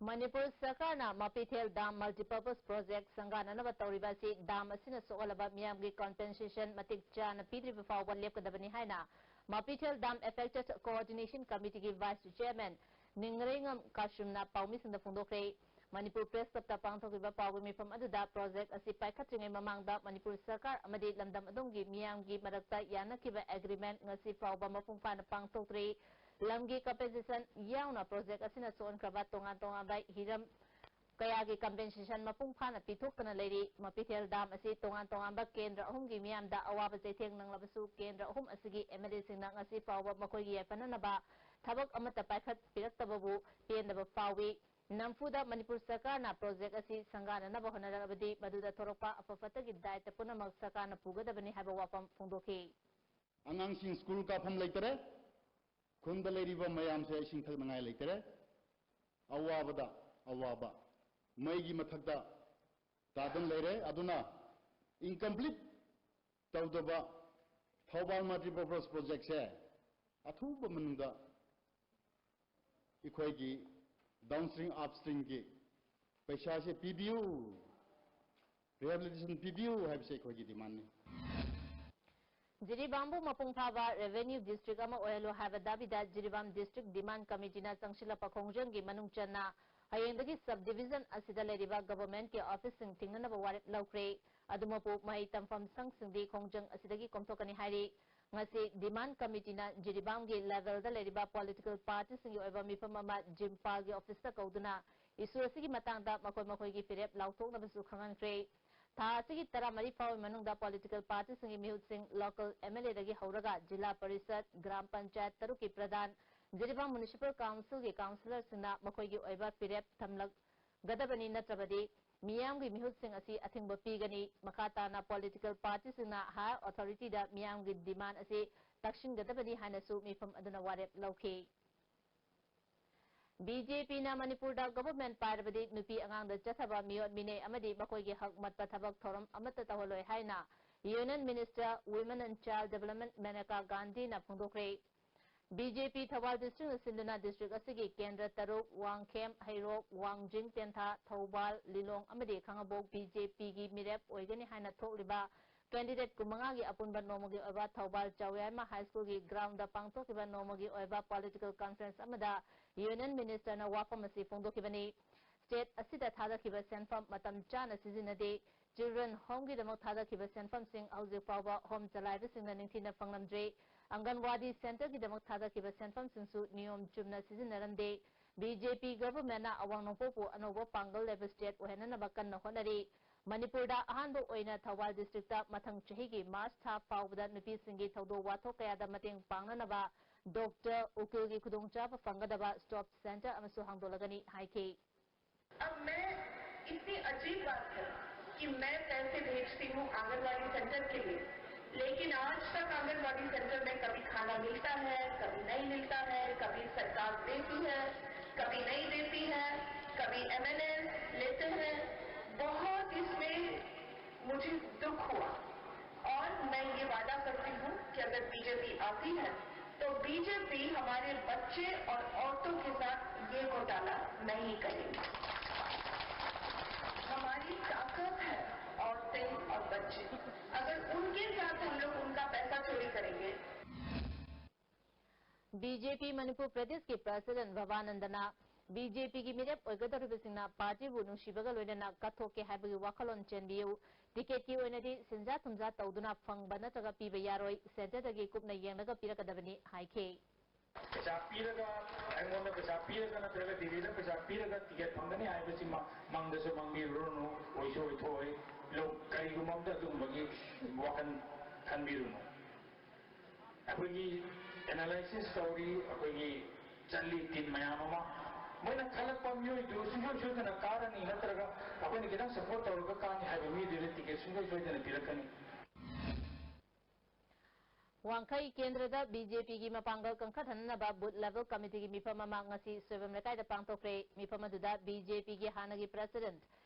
ꯃꯅꯤꯄꯨꯔ ꯁꯔꯀꯥꯔꯅ ꯃꯄꯤꯊꯦꯜ ꯗꯥꯝ multipurpose project ꯁꯪꯒꯥꯅꯅꯕ ꯇꯧꯔꯤꯕ ꯑꯁꯤ ꯗꯥꯝ ꯑꯁꯤꯅ ꯁꯣꯛꯍꯜꯂꯕ ꯃꯤꯌꯥꯝꯒꯤ compensation ꯃꯇꯤꯛ ꯆꯥꯅ ꯄꯤꯗ꯭ꯔꯤꯕ ꯐꯥꯎꯕ ꯂꯦꯞꯀꯗꯕꯅꯤ ꯍꯥꯏꯅ ꯃꯄꯤꯊꯦꯜ Dam Affected Coordination Committeeꯒꯤ Vice Chairman ꯅꯤꯡꯔꯩꯉꯝ ꯀꯥꯁꯨꯝꯅ ꯄꯥꯎꯃꯤꯁꯤꯡꯗ ꯐꯣꯡꯗꯣꯛꯈ꯭ꯔꯦ꯫ ꯃꯅꯤꯄꯨꯔ Press Clubꯇ ꯄꯥꯡꯊꯣꯛꯈꯤꯕ ꯄꯥꯎꯒꯤ ꯃꯤꯐꯝ ꯑꯗꯨꯗ project ꯑꯁꯤ ꯄꯥꯏꯈꯠꯇ꯭ꯔꯤꯉꯩ ꯃꯃꯥꯡꯗ ꯃꯅꯤꯄꯨꯔ ꯁꯔꯀꯥꯔ ꯑꯃꯗꯤ ꯂꯝꯗꯝ ꯑꯗꯨꯝꯒꯤ ꯃꯤꯌꯥꯝꯒꯤ ꯃꯔꯛꯇ ꯌꯥꯅꯈꯤꯕ agreement ꯉꯁꯤ ꯐꯥꯎꯕ ꯃꯄꯨꯡ ꯐꯥꯅ ꯄꯥꯡꯊꯣꯛꯇ꯭ꯔꯤ꯫ ꯂꯝꯒꯤ compensation ꯌꯥꯎꯅ project ꯑꯁꯤꯅ ꯁꯣꯛꯍꯟꯈ꯭ꯔꯕ ꯇꯣꯉꯥꯟ ꯇꯣꯉꯥꯟꯕ ꯍꯤꯔꯝ ꯀꯌꯥꯒꯤ compensation ꯃꯄꯨꯡ ꯐꯥꯅ ꯄꯤꯊꯣꯛꯇꯅ ꯂꯩꯔꯤ꯫ ꯃꯄꯤꯊꯦꯜ dam ꯑꯁꯤ ꯇꯣꯉꯥꯟ ꯇꯣꯉꯥꯟꯕ ꯀꯦꯟꯗ꯭ꯔ ꯑꯍꯨꯝꯒꯤ ꯃꯤꯌꯥꯝꯗ ꯑꯋꯥꯕ ꯆꯩꯊꯦꯡ ꯅꯪꯂꯕꯁꯨ, ꯀꯦꯟꯗ꯭ꯔ ꯑꯍꯨꯝ ꯑꯁꯤꯒꯤ MLAꯁꯤꯡꯅ ꯉꯁꯤ ꯐꯥꯎꯕ ꯃꯈꯣꯏꯒꯤ ꯌꯥꯏꯐꯅꯅꯕ ꯊꯕꯛ ꯑꯃꯠꯇ ꯄꯥꯏꯈꯠꯄꯤꯔꯛꯇꯕꯕꯨ ꯄꯦꯟꯗꯕ ꯐꯥꯎꯏ꯫ ꯅꯝꯐꯨꯗ ꯃꯅꯤꯄꯨꯔ ꯁꯔꯀꯥꯔꯅ project ꯑꯁꯤ ꯁꯪꯒꯥꯅꯅꯕ ꯍꯣꯠꯅꯔꯕꯗꯤ ꯃꯗꯨꯗ ꯊꯣꯔꯛꯄ ꯑꯐ ꯐꯠꯇꯒꯤ ꯗꯥꯏꯇ ꯄꯨꯝꯅꯃꯛ ꯁꯔꯀꯥꯔꯅ ꯄꯨꯒꯗꯕꯅꯤ ꯍꯥꯏꯕ ꯋꯥꯐꯝ ꯐꯣꯡꯗꯣꯛꯈꯤ꯫ ꯑꯉꯥꯡꯁꯤꯡ ꯁ꯭ꯀꯨꯜ ꯀꯥꯐꯝ ꯂꯩꯇꯔꯦ꯫ ꯈꯨꯟꯗ ꯂꯩꯔꯤꯕ ꯃꯌꯥꯝꯁꯦ ꯏꯁꯤꯡ ꯊꯛꯅꯉꯥꯏ ꯂꯩꯇꯔꯦ꯫ ꯑꯋꯥꯕꯗ ꯑꯋꯥꯕ꯫ ꯃꯩꯒꯤ ꯃꯊꯛꯇ ꯇꯥꯗꯨꯅ ꯂꯩꯔꯦ꯫ ꯑꯗꯨꯅ incomplete ꯇꯧꯗꯕ ꯊꯧꯕꯥꯜ multipurpose projectꯁꯦ ꯑꯊꯨꯕ ꯃꯅꯨꯡꯗ ꯑꯩꯈꯣꯏꯒꯤ downstream upstreamꯒꯤ ꯄꯩꯁꯥꯁꯦ ꯄꯤꯕꯤꯌꯨ, rehabilitation ꯄꯤꯕꯤꯌꯨ ꯍꯥꯏꯕꯁꯦ ꯑꯩꯈꯣꯏꯒꯤ demandꯅꯤ꯫ ꯖꯤꯔꯤꯕꯥꯝꯕꯨ ꯃꯄꯨꯡ ꯐꯥꯕ revenue district ꯑꯃ ꯑꯣꯏꯍꯜꯂꯨ ꯍꯥꯏꯕ ꯗꯥꯕꯤꯗ ꯖꯤꯔꯤꯕꯥꯝ district demand committeeꯅ ꯆꯪꯁꯤꯜꯂꯛꯄ ꯈꯣꯡꯖꯪꯒꯤ ꯃꯅꯨꯡ ꯆꯟꯅ ꯍꯌꯦꯡꯗꯒꯤ subdivision ꯑꯁꯤꯗ ꯂꯩꯔꯤꯕ governmentꯀꯤ officeꯁꯤꯡ ꯊꯤꯡꯅꯅꯕ ꯋꯥꯔꯦꯞ ꯂꯧꯈ꯭ꯔꯦ꯫ ꯑꯗꯨꯃꯛꯄꯨ ꯃꯍꯩ ꯇꯝꯐꯝ ꯁꯪꯁꯤꯡꯗꯤ ꯈꯣꯡꯖꯪ ꯑꯁꯤꯗꯒꯤ ꯀꯣꯝꯊꯣꯛꯀꯅꯤ ꯍꯥꯏꯔꯤ꯫ ꯉꯁꯤ demand committeeꯅ ꯖꯤꯔꯤꯕꯥꯝꯒꯤ levelꯗ ꯂꯩꯔꯤꯕ political partyꯁꯤꯡꯒꯤ ꯑꯣꯏꯕ ꯃꯤꯐꯝ ꯑꯃ ꯖꯤꯝꯄꯥꯜꯒꯤ officeꯇ ꯀꯧꯗꯨꯅ issue ꯑꯁꯤꯒꯤ ꯃꯇꯥꯡꯗ ꯃꯈꯣꯏ ꯃꯈꯣꯏꯒꯤ ꯐꯤꯔꯦꯞ ꯂꯥꯎꯊꯣꯛꯅꯕꯁꯨ ꯈꯪꯍꯟꯈ꯭ꯔꯦ꯫ ꯊꯥ ꯑꯁꯤꯒꯤ ꯇꯔꯥꯃꯔꯤ ꯐꯥꯎꯕꯒꯤ ꯃꯅꯨꯡꯗ political partyꯁꯤꯡꯒꯤ ꯃꯤꯍꯨꯠꯁꯤꯡ local MLAꯗꯒꯤ ꯍꯧꯔꯒ ꯖꯤꯂꯥ ꯄꯔꯤꯁꯠ, ꯒ꯭ꯔꯥꯝ ꯄꯟꯆꯥꯌꯠ ꯇꯔꯨꯛꯀꯤ ꯄ꯭ꯔꯙꯥꯟ, ꯖꯤꯔꯤꯕꯥꯝ Municipal Councilꯒꯤ councillorꯁꯤꯡꯅ ꯃꯈꯣꯏꯒꯤ ꯑꯣꯏꯕ ꯐꯤꯔꯦꯞ ꯊꯝꯂꯛ ꯒꯗꯕꯅꯤ, ꯅꯠꯇ꯭ꯔꯕꯗꯤ ꯃꯤꯌꯥꯝꯒꯤ ꯃꯤꯍꯨꯠꯁꯤꯡ ꯑꯁꯤ ꯑꯊꯤꯡꯕ ꯄꯤꯒꯅꯤ꯫ ꯃꯈꯥ ꯇꯥꯅ political partyꯁꯤꯡꯅ higher authorityꯗ ꯃꯤꯌꯥꯝꯒꯤ demand ꯑꯁꯤ ꯇꯛꯁꯤꯟꯒꯗꯕꯅꯤ ꯍꯥꯏꯅꯁꯨ ꯃꯤꯐꯝ ꯑꯗꯨꯅ ꯋꯥꯔꯦꯞ ꯂꯧꯈꯤ꯫ BJPꯅ ꯃꯅꯤꯄꯨꯔꯗ government ꯄꯥꯏꯔꯕꯗꯤ ꯅꯨꯄꯤ ꯑꯉꯥꯡꯗ ꯆꯠꯊꯕ ꯃꯤꯑꯣꯠ ꯃꯤꯅꯩ ꯑꯃꯗꯤ ꯃꯈꯣꯏꯒꯤ ꯍꯛ ꯃꯠꯄ ꯊꯕꯛ ꯊꯧꯔꯝ ꯑꯃꯠꯇ ꯇꯧꯍꯜꯂꯣꯏ ꯍꯥꯏꯅ Union Minister Women and Child Development Menaka ꯒꯥꯟꯙꯤꯅ ꯐꯣꯡꯗꯣꯛꯈ꯭ꯔꯦ꯫ BJP ꯊꯧꯕꯥꯜ districtꯅ ꯁꯤꯟꯗꯨꯅ district ꯑꯁꯤꯒꯤ ꯀꯦꯟꯗ꯭ꯔ ꯇꯔꯨꯛ, ꯋꯥꯡꯈꯦꯝ, ꯍꯩꯔꯣꯛ, ꯋꯥꯡꯖꯤꯡ ꯇꯦꯟꯊꯥ, ꯊꯧꯕꯥꯜ, ꯂꯤꯂꯣꯡ ꯑꯃꯗꯤ ꯈꯥꯉꯕꯣꯛ BJPꯒꯤ ꯃꯤꯔꯦꯞ ꯑꯣꯏꯒꯅꯤ ꯍꯥꯏꯅ ꯊꯣꯛꯂꯤꯕ candidate ꯀꯨꯟꯃꯉꯥꯒꯤ ꯑꯄꯨꯟꯕ ꯅꯣꯡꯃꯒꯤ ꯑꯣꯏꯕ ꯊꯧꯕꯥꯜ ꯆꯥꯎꯌꯥꯏꯃ High Schoolꯒꯤ groundꯗ ꯄꯥꯡꯊꯣꯛꯈꯤꯕ ꯅꯣꯡꯃꯒꯤ ꯑꯣꯏꯕ political conference ꯑꯃꯗ Union Ministerꯅ ꯋꯥꯐꯝ ꯑꯁꯤ ꯐꯣꯡꯗꯣꯛꯈꯤꯕꯅꯤ꯫ state ꯑꯁꯤꯗ ꯊꯥꯗꯈꯤꯕ ꯁꯦꯟꯐꯝ ꯃꯇꯝ ꯆꯥꯅ ꯁꯤꯖꯤꯟꯅꯗꯦ꯫ Children Homeꯒꯤꯗꯃꯛ ꯊꯥꯗꯈꯤꯕ ꯁꯦꯟꯐꯝꯁꯤꯡ ꯍꯧꯖꯤꯛ ꯐꯥꯎꯕ home ꯆꯂꯥꯏꯕꯁꯤꯡꯅ ꯅꯤꯡꯊꯤꯅ ꯐꯪꯂꯝꯗ꯭ꯔꯤ꯫ ꯑꯪꯒꯟꯋꯥꯗꯤ centreꯒꯤꯗꯃꯛ ꯊꯥꯗꯈꯤꯕ ꯁꯦꯟꯐꯝꯁꯤꯡꯁꯨ ꯅꯤꯌꯣꯝ ꯆꯨꯝꯅ ꯁꯤꯖꯤꯟꯅꯔꯝꯗꯦ꯫ BJP governmentꯅ ꯑꯋꯥꯡ ꯅꯣꯡꯄꯣꯛꯄꯨ ꯑꯅꯧꯕ ꯄꯥꯡꯒꯜ ꯂꯩꯕ state ꯑꯣꯏꯍꯟꯅꯅꯕ ꯀꯟꯅ ꯍꯣꯠꯅꯔꯤ꯫ ꯃꯅꯤꯄꯨꯔꯗ ꯑꯍꯥꯟꯕ ꯑꯣꯏꯅ ꯊꯧꯕꯥꯜ districtꯇ ꯃꯊꯪ ꯆꯍꯤꯒꯤ March ꯊꯥ ꯐꯥꯎꯕꯗ ꯅꯨꯄꯤꯁꯤꯡꯒꯤ ꯊꯧꯗꯣꯛ ꯋꯥꯊꯣꯛ ꯀꯌꯥꯗ ꯃꯇꯦꯡ ꯄꯥꯡꯅꯅꯕ doctor, ꯎꯀꯤꯜꯒꯤ ꯈꯨꯗꯣꯡꯆꯥꯕ ꯐꯪꯒꯗꯕ stop center ꯑꯃꯁꯨ ꯍꯥꯡꯗꯣꯛꯂꯒꯅꯤ ꯍꯥꯏꯈꯤ꯫ अब मैं, इतनी अजीब बात है कि मैं पैसे भेजती हूँ आंगनवाड़ी सेंटर के लिए, लेकिन आज तक आंगनवाड़ी सेंटर में कभी खाना मिलता है, कभी नहीं मिलता है, कभी सरकार देती है, कभी नहीं देती है, कभी एमएलए लेते हैं। बहुत इसमें मुझे दुख हुआ और मैं ये वादा करती हूँ कि अगर बीजेपी आती है तो बीजेपी हमारे बच्चे और औरतों के साथ ये घोटाला नहीं करेगी। हमारी ताकत है औरतें और बच्चे, अगर उनके साथ हम लोग उनका पैसा चोरी करेंगे। BJP ꯃꯅꯤꯄꯨꯔ ꯄ꯭ꯔꯗꯦꯁꯀꯤ president ꯚꯕꯥꯅꯟꯗꯅ BJPꯒꯤ ꯃꯤꯔꯦꯞ ꯑꯣꯏꯒꯗꯧꯔꯤꯕꯁꯤꯡꯅ partyꯕꯨ ꯅꯨꯡꯁꯤꯕꯒ ꯂꯣꯏꯅꯅ ꯀꯠꯊꯣꯛꯀꯦ ꯍꯥꯏꯕꯒꯤ ꯋꯥꯈꯜꯂꯣꯟ ꯆꯦꯟꯕꯤꯌꯨ꯫ Ticketꯀꯤ ꯑꯣꯏꯅꯗꯤ ꯁꯦꯟꯖꯥ ꯊꯨꯝꯖꯥ ꯇꯧꯗꯨꯅ ꯐꯪꯕ ꯅꯠꯇ꯭ꯔꯒ ꯄꯤꯕ ꯌꯥꯔꯣꯏ, centreꯗꯒꯤ ꯀꯨꯞꯅ ꯌꯦꯡꯂꯒ ꯄꯤꯔꯛꯀꯗꯕꯅꯤ ꯍꯥꯏꯈꯤ꯫ ꯄꯩꯁꯥ ꯄꯤꯔꯒ, ꯑꯩꯉꯣꯟꯗ ꯄꯩꯁꯥ ꯄꯤꯔꯒ ꯅꯠꯇ꯭ꯔꯒ ꯗꯤꯜꯂꯤꯗ ꯄꯩꯁꯥ ꯄꯤꯔꯒ ticket ꯐꯪꯒꯅꯤ ꯍꯥꯏꯕꯁꯤꯃ ꯃꯪꯗꯁꯨ ꯃꯪꯕꯤꯔꯨꯔꯅꯨ, ꯑꯣꯏꯁꯨ ꯑꯣꯏꯊꯣꯛꯑꯣꯏ꯫ ꯂꯧ-, ꯀꯔꯤꯒꯨꯝꯕ ꯑꯝꯇ ꯑꯗꯨꯒꯨꯝꯕꯒꯤ ꯋꯥꯈꯜ ꯈꯟꯕꯤꯔꯨꯅꯨ꯫ ꯑꯩꯈꯣꯏꯒꯤ analysis ꯇꯧꯔꯤ, ꯑꯩꯈꯣꯏꯒꯤ ꯆꯠꯂꯤ team ꯃꯌꯥꯝ ꯑꯃ꯫ ꯃꯣꯏꯅ ꯈꯜꯂꯛꯄ ꯃꯤꯑꯣꯏꯗꯨ ꯁꯨꯡꯁꯣꯏ ꯁꯣꯏꯗꯅ ꯀꯥꯔꯅꯤ, ꯅꯠꯇ꯭ꯔꯒ ꯑꯩꯈꯣꯏꯅ ꯈꯤꯇꯪ support ꯇꯧꯔꯒ ꯀꯥꯅꯤ ꯍꯥꯏꯕ ꯃꯤꯗꯨꯗ ticket ꯁꯨꯡꯁꯣꯏ ꯁꯣꯏꯗꯅ ꯄꯤꯔꯛꯀꯅꯤ꯫ ꯋꯥꯡꯈꯩ ꯀꯦꯟꯗ꯭ꯔꯗ BJPꯒꯤ ꯃꯄꯥꯡꯒꯜ ꯀꯟꯈꯠꯍꯟꯅꯕ booth level committeeꯒꯤ ꯃꯤꯐꯝ ꯑꯃ ꯉꯁꯤ ꯁꯣꯏꯕꯝ ꯂꯩꯀꯥꯏꯗ ꯄꯥꯡꯊꯣꯛꯈ꯭ꯔꯦ꯫ ꯃꯤꯐꯝ ꯑꯗꯨꯗ BJPꯒꯤ ꯍꯥꯟꯅꯒꯤ president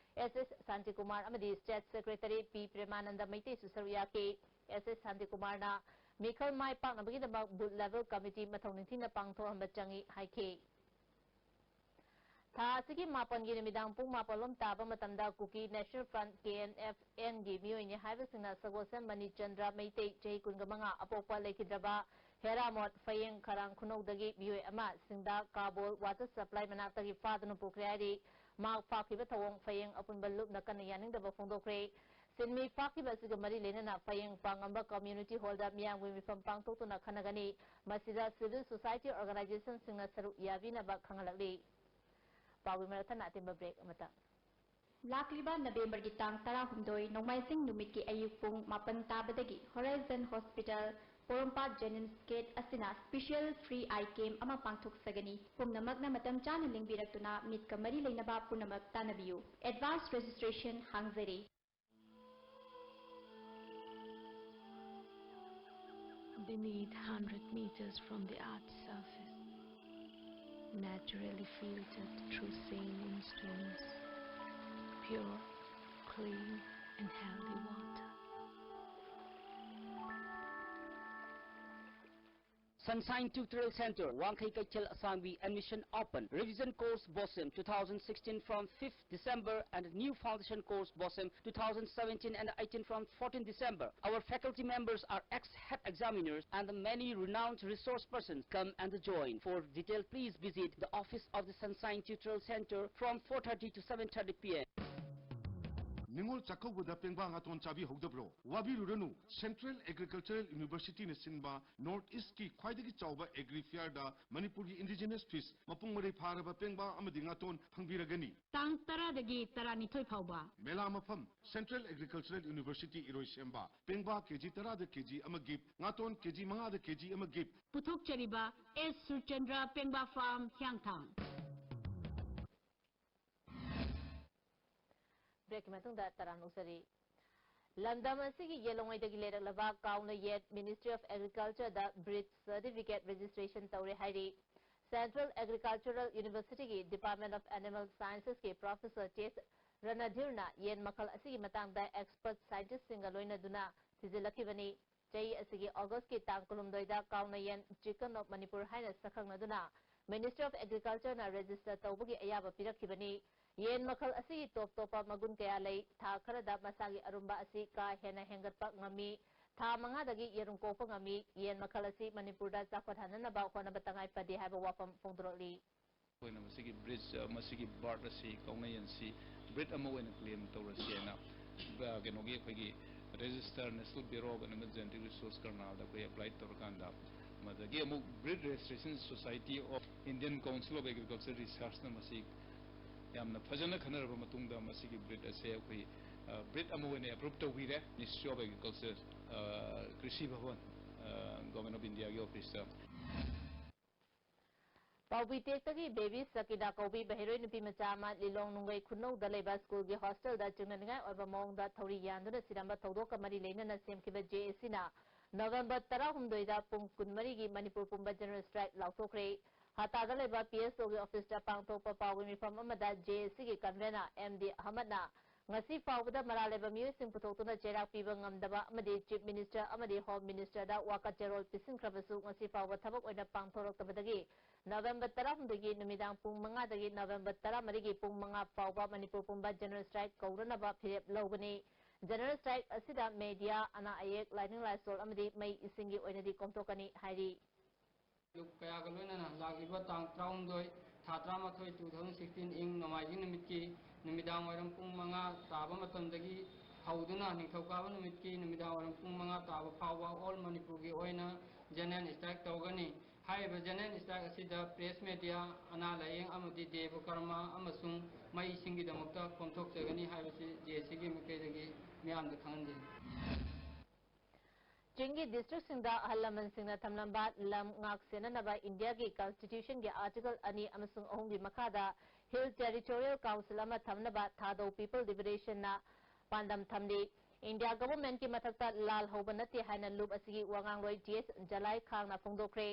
S S ꯁꯥꯟꯇꯤꯀꯨꯃꯥꯔ ꯑꯃꯗꯤ state secretary P ꯄ꯭ꯔꯦꯃꯥꯅꯟꯗ ꯃꯩꯇꯩꯁꯨ ꯁꯔꯨꯛ ꯌꯥꯈꯤ꯫ S S ꯁꯥꯟꯇꯤꯀꯨꯃꯥꯔꯅ ꯃꯤꯈꯜ ꯃꯥꯏ ꯄꯥꯛꯅꯕꯒꯤꯗꯃꯛ booth level committee ꯃꯊꯧ ꯅꯤꯡꯊꯤꯅ ꯄꯥꯡꯊꯣꯛꯍꯟꯕ ꯆꯪꯏ ꯍꯥꯏꯈꯤ꯫ ꯊꯥ ꯑꯁꯤꯒꯤ ꯃꯥꯄꯟꯒꯤ ꯅꯨꯃꯤꯗꯥꯡ ꯄꯨꯡ ꯃꯥꯄꯜ ꯂꯣꯝ ꯇꯥꯕ ꯃꯇꯝꯗ ꯀꯨꯀꯤ National Front, KNFNꯒꯤ ꯃꯤꯑꯣꯏꯅꯤ ꯍꯥꯏꯕꯁꯤꯡꯅ ꯁꯒꯣꯜꯁꯦꯝ ꯃꯅꯤꯆꯟꯗ꯭ꯔ ꯃꯩꯇꯩ, ꯆꯍꯤ ꯀꯨꯟꯒ ꯃꯉꯥ, ꯑꯄꯣꯛꯄ ꯂꯩꯈꯤꯗ꯭ꯔꯕ ꯍꯦꯔꯥꯃꯣꯠ ꯐꯌꯦꯡ ꯈꯔꯥꯡ ꯈꯨꯅꯧꯗꯒꯤ ꯃꯤꯑꯣꯏ ꯑꯃ ꯁꯤꯡꯗꯥ ꯀꯥꯕꯣꯜ water supply ꯃꯅꯥꯛꯇꯒꯤ ꯐꯥꯗꯨꯅ ꯄꯨꯈ꯭ꯔꯦ ꯍꯥꯏꯔꯤ꯫ ꯃꯍꯥꯛ ꯐꯥꯈꯤꯕ ꯊꯧꯑꯣꯡ ꯐꯌꯦꯡ ꯑꯄꯨꯟꯕ ꯂꯨꯞꯅ ꯀꯟꯅ ꯌꯥꯅꯤꯡꯗꯕ ꯐꯣꯡꯗꯣꯛꯈ꯭ꯔꯦ꯫ ꯁꯤꯟꯃꯤ ꯐꯥꯈꯤꯕ ꯑꯁꯤꯒ ꯃꯔꯤ ꯂꯩꯅꯅ ꯐꯌꯦꯡ ꯄꯥꯡꯉꯝꯕ community hall ꯗ ꯃꯤꯌꯥꯝꯒꯤ ꯃꯤꯐꯝ ꯄꯥꯡꯊꯣꯛꯇꯨꯅ ꯈꯟꯅꯒꯅꯤ꯫ ꯃꯁꯤꯗ civil society organization ꯁꯤꯡꯅ ꯁꯔꯨꯛ ꯌꯥꯕꯤꯅꯕ ꯈꯪꯍꯜꯂꯛꯂꯤ꯫ ꯄꯥꯎꯒꯤ ꯃꯔꯛ ꯊꯠꯅ ꯑꯇꯦꯟꯕ break ꯑꯃꯇ꯫ ꯂꯥꯛꯂꯤꯕ ꯅꯕꯦꯝꯕꯔꯒꯤ ꯇꯥꯡ ꯇꯔꯥꯍꯨꯝꯗꯣꯏ, ꯅꯣꯡꯃꯥꯏꯖꯤꯡ ꯅꯨꯃꯤꯠꯀꯤ ꯑꯌꯨꯛ ꯄꯨꯡ ꯃꯥꯄꯟ ꯇꯥꯕꯗꯒꯤ Horizon Hospital, ꯄꯣꯔꯣꯝꯄꯥꯠ Jennings Gate ꯑꯁꯤꯅ special free eye camp ꯑꯃ ꯄꯥꯡꯊꯣꯛꯆꯒꯅꯤ꯫ ꯄꯨꯝꯅꯃꯛꯅ ꯃꯇꯝ ꯆꯥꯅ ꯂꯦꯡꯕꯤꯔꯛꯇꯨꯅ ꯃꯤꯠꯀ ꯃꯔꯤ ꯂꯩꯅꯕ ꯄꯨꯝꯅꯃꯛ ꯇꯥꯟꯅꯕꯤꯌꯨ꯫ Advance registration ꯍꯥꯡꯖꯔꯤ꯫ Beneath, hundred meters from the earth's surface, naturally filtered through saline streams, pure, clean, and healthy water. Sunshine Tutorial Center, Wangkhei Keitel Asangbi, admission open. Revision course BOSEM two thousand sixteen from fifth December and new foundation course BOSEM two thousand seventeen and eighteen from fourteenth December. Our faculty members are ex-head examiners and many renowned resource persons. Come and join. For detail, please visit the office of the Sunshine Tutorial Center from four thirty to seven thirty P M. ꯅꯤꯉꯣꯜ ꯆꯥꯛꯀꯧꯕꯗ ꯄꯦꯡꯕꯥ ꯉꯥꯇꯣꯟ ꯆꯥꯕꯤꯍꯧꯗꯕ꯭ꯔꯣ? ꯋꯥꯕꯤꯔꯨꯔꯅꯨ, Central Agricultural University ꯅ ꯁꯤꯟꯕ North East ꯀꯤ ꯈ꯭ꯋꯥꯏꯗꯒꯤ ꯆꯥꯎꯕ Agri Fair ꯗ ꯃꯅꯤꯄꯨꯔꯒꯤ indigenous fish, ꯃꯄꯨꯡ ꯃꯔꯩ ꯐꯥꯔꯕ ꯄꯦꯡꯕꯥ ꯑꯃꯗꯤ ꯉꯥꯇꯣꯟ ꯐꯪꯕꯤꯔꯒꯅꯤ꯫ ꯇꯥꯡ ꯇꯔꯥꯗꯒꯤ ꯇꯔꯥꯅꯤꯊꯣꯏ ꯐꯥꯎꯕ꯫ ꯃꯦꯂꯥ ꯃꯐꯝ, Central Agricultural University ꯏꯔꯣꯏꯁꯦꯝꯕ꯫ ꯄꯦꯡꯕꯥ ꯀꯦꯖꯤ ꯇꯔꯥꯗ ꯀꯦꯖꯤ ꯑꯃ gift, ꯉꯥꯇꯣꯟ ꯀꯦꯖꯤ ꯃꯉꯥꯗ ꯀꯦꯖꯤ ꯑꯃ gift꯫ ꯄꯨꯊꯣꯛꯆꯔꯤꯕ ꯑꯦꯁ ꯁꯨꯔꯆꯟꯗ꯭ꯔ ꯄꯦꯡꯕꯥ ꯐꯥꯔꯝ, ꯍꯤꯌꯥꯡꯊꯥꯡ꯫ Break ꯀꯤ ꯃꯇꯨꯡꯗ ꯇꯔꯥꯝꯅ ꯑꯣꯛꯆꯔꯤ꯫ ꯂꯝꯗꯝ ꯑꯁꯤꯒꯤ ꯌꯦꯜꯂꯣꯡꯉꯩꯗꯒꯤ ꯂꯩꯔꯛꯂꯕ ꯀꯥꯎꯅ ꯌꯦꯟ Ministry of Agriculture the breed certificate registration ꯇꯧꯔꯦ ꯍꯥꯏꯔꯤ꯫ Central Agricultural University ꯒꯤ Department of Animal Sciences ꯀꯤ Professor ꯇꯦꯁ ꯔꯅꯙꯤꯔꯅ ꯌꯦꯟ ꯃꯈꯜ ꯑꯁꯤꯒꯤ ꯃꯇꯥꯡꯗ expert scientist ꯁꯤꯡꯒ ꯂꯣꯏꯅꯗꯨꯅ ꯊꯤꯖꯤꯜꯂꯛꯈꯤꯕꯅꯤ꯫ ꯆꯍꯤ ꯑꯁꯤꯒꯤ August ꯀꯤ ꯇꯥꯡ ꯀꯨꯟꯍꯨꯝꯗꯣꯏꯗ ꯀꯥꯎꯅ ꯌꯦꯟ Chicken of Manipur ꯍꯥꯏꯅ ꯁꯛꯈꯪꯅꯗꯨꯅ Ministry of Agriculture ꯅ register ꯇꯧꯕꯒꯤ ꯑꯌꯥꯕ ꯄꯤꯔꯛꯈꯤꯕꯅꯤ꯫ ꯌꯦꯟ ꯃꯈꯜ ꯑꯁꯤꯒꯤ ꯇꯣꯞ ꯇꯣꯞꯄ ꯃꯒꯨꯟ ꯀꯌꯥ ꯂꯩ꯫ ꯊꯥ ꯈꯔꯗ ꯃꯁꯥꯒꯤ ꯑꯔꯨꯝꯕ ꯑꯁꯤ ꯀꯥ ꯍꯦꯟꯅ ꯍꯦꯟꯒꯠꯄ ꯉꯝꯃꯤ꯫ ꯊꯥ ꯃꯉꯥꯗꯒꯤ ꯌꯦꯔꯨꯝ ꯀꯣꯛꯄ ꯉꯝꯃꯤ꯫ ꯌꯦꯟ ꯃꯈꯜ ꯑꯁꯤ ꯃꯅꯤꯄꯨꯔꯗ ꯆꯥꯎꯈꯠꯍꯟꯅꯅꯕ ꯍꯣꯠꯅꯕ ꯇꯉꯥꯏ ꯐꯗꯦ ꯍꯥꯏꯕ ꯋꯥꯐꯝ ꯐꯣꯡꯗꯣꯔꯛꯂꯤ꯫ ꯑꯩꯈꯣꯏꯅ ꯃꯁꯤꯒꯤ ꯕ꯭ꯔꯤꯗ, ꯃꯁꯤꯒꯤ ꯕꯥꯔꯗ ꯑꯁꯤ, ꯀꯥꯎꯅ ꯌꯦꯟꯁꯤ ꯕ꯭ꯔꯤꯗ ꯑꯃ ꯑꯣꯏꯅ ꯀ꯭ꯂꯦꯝ ꯇꯧꯔꯁꯤ ꯍꯥꯏꯅ, ꯑ, ꯀꯩꯅꯣꯒꯤ, ꯑꯩꯈꯣꯏꯒꯤ register, National Bureau of Animal Genetic Resource ꯀꯔꯅꯥꯜꯗ ꯑꯩꯈꯣꯏ ꯑꯦꯄ꯭ꯂꯥꯏ ꯇꯧꯔꯀꯥꯟꯗ, ꯃꯗꯒꯤ ꯑꯃꯨꯛ Breed Registration Society of Indian Council of Agriculture Researchꯅ ꯃꯁꯤ ꯌꯥꯝꯅ ꯐꯖꯅ ꯈꯟꯅꯔꯕ ꯃꯇꯨꯡꯗ ꯃꯁꯤꯒꯤ ꯕ꯭ꯔꯤꯗ ꯑꯁꯦ ꯑꯩꯈꯣꯏ, ꯑ, ꯕ꯭ꯔꯤꯗ ꯑꯃ ꯑꯣꯏꯅ ꯑꯦꯄ꯭ꯔꯨꯞ ꯇꯧꯕꯤꯔꯦ꯫ Ministry of Agriculture, ꯑ, ꯀ꯭ꯔꯤꯁꯤ ꯚꯕꯟ, ꯑ, Government of Indiaꯒꯤ ꯑꯣꯐꯤꯁꯇ꯫ ꯄꯥꯎꯕꯤ ꯇꯦꯛꯇꯒꯤ ꯕꯦꯕꯤ ꯁꯀꯤꯗꯥ ꯀꯧꯕꯤ ꯃꯍꯩꯔꯣꯏ ꯅꯨꯄꯤ ꯃꯆꯥ ꯑꯃ ꯂꯤꯂꯣꯡ ꯅꯨꯡꯒꯩ ꯈꯨꯅꯧꯗ ꯂꯩꯕ ꯁ꯭ꯀꯨꯜꯒꯤ ꯍꯣꯁꯇꯦꯜꯗ ꯆꯤꯡꯅꯅꯤꯡꯉꯥꯏ ꯑꯣꯏꯕ ꯃꯑꯣꯡꯗ ꯊꯧꯔꯤ ꯌꯥꯟꯗꯨꯅ ꯁꯤꯔꯝꯕ ꯊꯧꯗꯣꯛꯀ ꯃꯔꯤ ꯂꯩꯅꯅ ꯁꯦꯝꯈꯤꯕ ꯖꯦ ꯑꯦ ꯁꯤꯅ ꯅꯕꯦꯝꯕꯔ ꯇꯔꯥꯍꯨꯝꯗꯣꯏꯗ ꯄꯨꯡ ꯀꯨꯟꯃꯔꯤꯒꯤ ꯃꯅꯤꯄꯨꯔ ꯄꯨꯝꯕ ꯖꯦꯅꯔꯦꯜ ꯁ꯭ꯇ꯭ꯔꯥꯏꯛ ꯂꯥꯎꯊꯣꯛꯈ꯭ꯔꯦ꯫ ꯍꯇꯥꯗ ꯂꯩꯕ ꯄꯤ ꯑꯦꯁ ꯑꯣꯒꯤ ꯑꯣꯐꯤꯁꯇ ꯄꯥꯡꯊꯣꯛꯄ ꯄꯥꯎꯒꯤ ꯃꯤꯐꯝ ꯑꯃꯗ ꯖꯦ ꯑꯦ ꯁꯤꯒꯤ ꯀꯟꯚꯦꯅꯔ ꯑꯦꯝ ꯗꯤ ꯑꯍꯃꯗꯅ ꯉꯁꯤ ꯐꯥꯎꯕꯗ ꯃꯔꯥꯜ ꯂꯩꯕ ꯃꯤꯑꯣꯏꯁꯤꯡ ꯄꯨꯊꯣꯛꯇꯨꯅ ꯆꯩꯔꯥꯛ ꯄꯤꯕ ꯉꯝꯗꯕ ꯑꯃꯗꯤ ꯆꯤꯐ ꯃꯤꯅꯤꯁꯇꯔ ꯑꯃꯗꯤ ꯍꯣꯝ ꯃꯤꯅꯤꯁꯇꯔꯗ ꯋꯥꯀꯠ ꯆꯦꯔꯣꯜ ꯄꯤꯁꯤꯟꯈ꯭ꯔꯕꯁꯨ ꯉꯁꯤ ꯐꯥꯎꯕ ꯊꯕꯛ ꯑꯣꯏꯅ ꯄꯥꯡꯊꯣꯔꯛꯇꯕꯗꯒꯤ ꯅꯕꯦꯝꯕꯔ ꯇꯔꯥꯍꯨꯝꯗꯣꯏꯒꯤ ꯅꯨꯃꯤꯗꯥꯡ ꯄꯨꯡ ꯃꯉꯥꯗꯒꯤ ꯅꯕꯦꯝꯕꯔ ꯇꯔꯥꯃꯔꯤꯒꯤ ꯄꯨꯡ ꯃꯉꯥ ꯐꯥꯎꯕ ꯃꯅꯤꯄꯨꯔ ꯄꯨꯝꯕ ꯖꯦꯅꯔꯦꯜ ꯁ꯭ꯇ꯭ꯔꯥꯏꯛ ꯀꯧꯅꯅꯕ ꯐꯤꯔꯦꯞ ꯂꯧꯒꯅꯤ꯫ ꯖꯦꯅꯔꯦꯜ ꯁ꯭ꯇ꯭ꯔꯥꯏꯛ ꯑꯁꯤꯗ ꯃꯦꯗꯤꯌꯥ, ꯑꯅꯥ ꯑꯌꯦꯛ, ꯂꯥꯏꯅꯤꯡ ꯂꯥꯏꯁꯣꯜ ꯑꯃꯗꯤ ꯃꯩ ꯏꯁꯤꯡꯒꯤ ꯑꯣꯏꯅꯗꯤ ꯀꯣꯝꯊꯣꯛꯀꯅꯤ ꯍꯥꯏꯔꯤ꯫ ꯂꯨꯞ ꯀꯌꯥꯒ ꯂꯣꯏꯅꯅ ꯂꯥꯛꯂꯤꯕ ꯇꯥꯡ ꯇꯔꯥꯍꯨꯝꯗꯣꯏ, ꯊꯥ ꯇꯔꯥꯃꯥꯊꯣꯏ, two thousand sixteen, ꯏꯪ ꯅꯣꯡꯃꯥꯏꯖꯤꯡ ꯅꯨꯃꯤꯠꯀꯤ ꯅꯨꯃꯤꯗꯥꯡ ꯋꯥꯏꯔꯝ ꯄꯨꯡ ꯃꯉꯥ ꯇꯥꯕ ꯃꯇꯝꯗꯒꯤ ꯍꯧꯗꯨꯅ ꯅꯤꯡꯊꯧꯀꯥꯕ ꯅꯨꯃꯤꯠꯀꯤ ꯅꯨꯃꯤꯗꯥꯡ ꯋꯥꯏꯔꯝ ꯄꯨꯡ ꯃꯉꯥ ꯇꯥꯕ ꯐꯥꯎꯕ ꯑꯣꯜ ꯃꯅꯤꯄꯨꯔꯒꯤ ꯑꯣꯏꯅ ꯖꯦꯅꯔꯦꯜ ꯁ꯭ꯇ꯭ꯔꯥꯏꯛ ꯇꯧꯒꯅꯤ꯫ ꯍꯥꯏꯔꯤꯕ ꯖꯦꯅꯔꯦꯜ ꯁ꯭ꯇ꯭ꯔꯥꯏꯛ ꯑꯁꯤꯗ ꯄ꯭ꯔꯦꯁ ꯃꯦꯗꯤꯌꯥ, ꯑꯅꯥ ꯂꯥꯌꯦꯡ ꯑꯃꯗꯤ ꯗꯦꯕ ꯀꯔꯃ ꯑꯃꯁꯨꯡ ꯃꯩ ꯏꯁꯤꯡꯒꯤꯗꯃꯛꯇ ꯀꯣꯝꯊꯣꯛꯆꯒꯅꯤ ꯍꯥꯏꯕꯁꯤ ꯖꯦ ꯑꯦ ꯁꯤꯒꯤ ꯃꯥꯏꯀꯩꯗꯒꯤ ꯃꯤꯌꯥꯝꯗ ꯈꯪꯍꯟꯖꯔꯤ꯫ ꯆꯤꯡꯒꯤ ꯗꯤꯁꯇ꯭ꯔꯤꯛꯁꯤꯡꯗ ꯑꯍꯜ ꯂꯃꯟꯁꯤꯡꯅ ꯊꯝꯂꯝꯕ ꯂꯝ ꯉꯥꯛ ꯁꯦꯟꯅꯅꯕ ꯏꯟꯗꯤꯌꯥꯒꯤ ꯀꯟꯁꯇꯤꯇ꯭ꯌꯨꯁꯟꯒꯤ ꯑꯥꯔꯇꯤꯀꯜ ꯑꯅꯤ ꯑꯃꯁꯨꯡ ꯑꯍꯨꯝꯒꯤ ꯃꯈꯥꯗ ꯍꯤꯜ ꯇꯦꯔꯤꯇꯣꯔꯤꯌꯦꯜ ꯀꯥꯎꯟꯁꯤꯜ ꯑꯃ ꯊꯝꯅꯕ ꯊꯥꯗꯧ ꯄꯤꯄꯜ ꯂꯤꯕꯔꯦꯁꯟꯅ ꯄꯥꯟꯗꯝ ꯊꯝꯂꯤ꯫ ꯏꯟꯗꯤꯌꯥ ꯒꯚꯔꯟꯃꯦꯟꯠꯀꯤ ꯃꯊꯛꯇ ꯂꯥꯜ ꯍꯧꯕ ꯅꯠꯇꯦ ꯍꯥꯏꯅ ꯂꯨꯞ ꯑꯁꯤꯒꯤ ꯋꯥꯉꯥꯡꯂꯣꯏ ꯇꯤ ꯑꯦꯁ ꯖꯂꯥꯏ ꯈꯥꯡꯅ ꯐꯣꯡꯗꯣꯛꯈ꯭ꯔꯦ꯫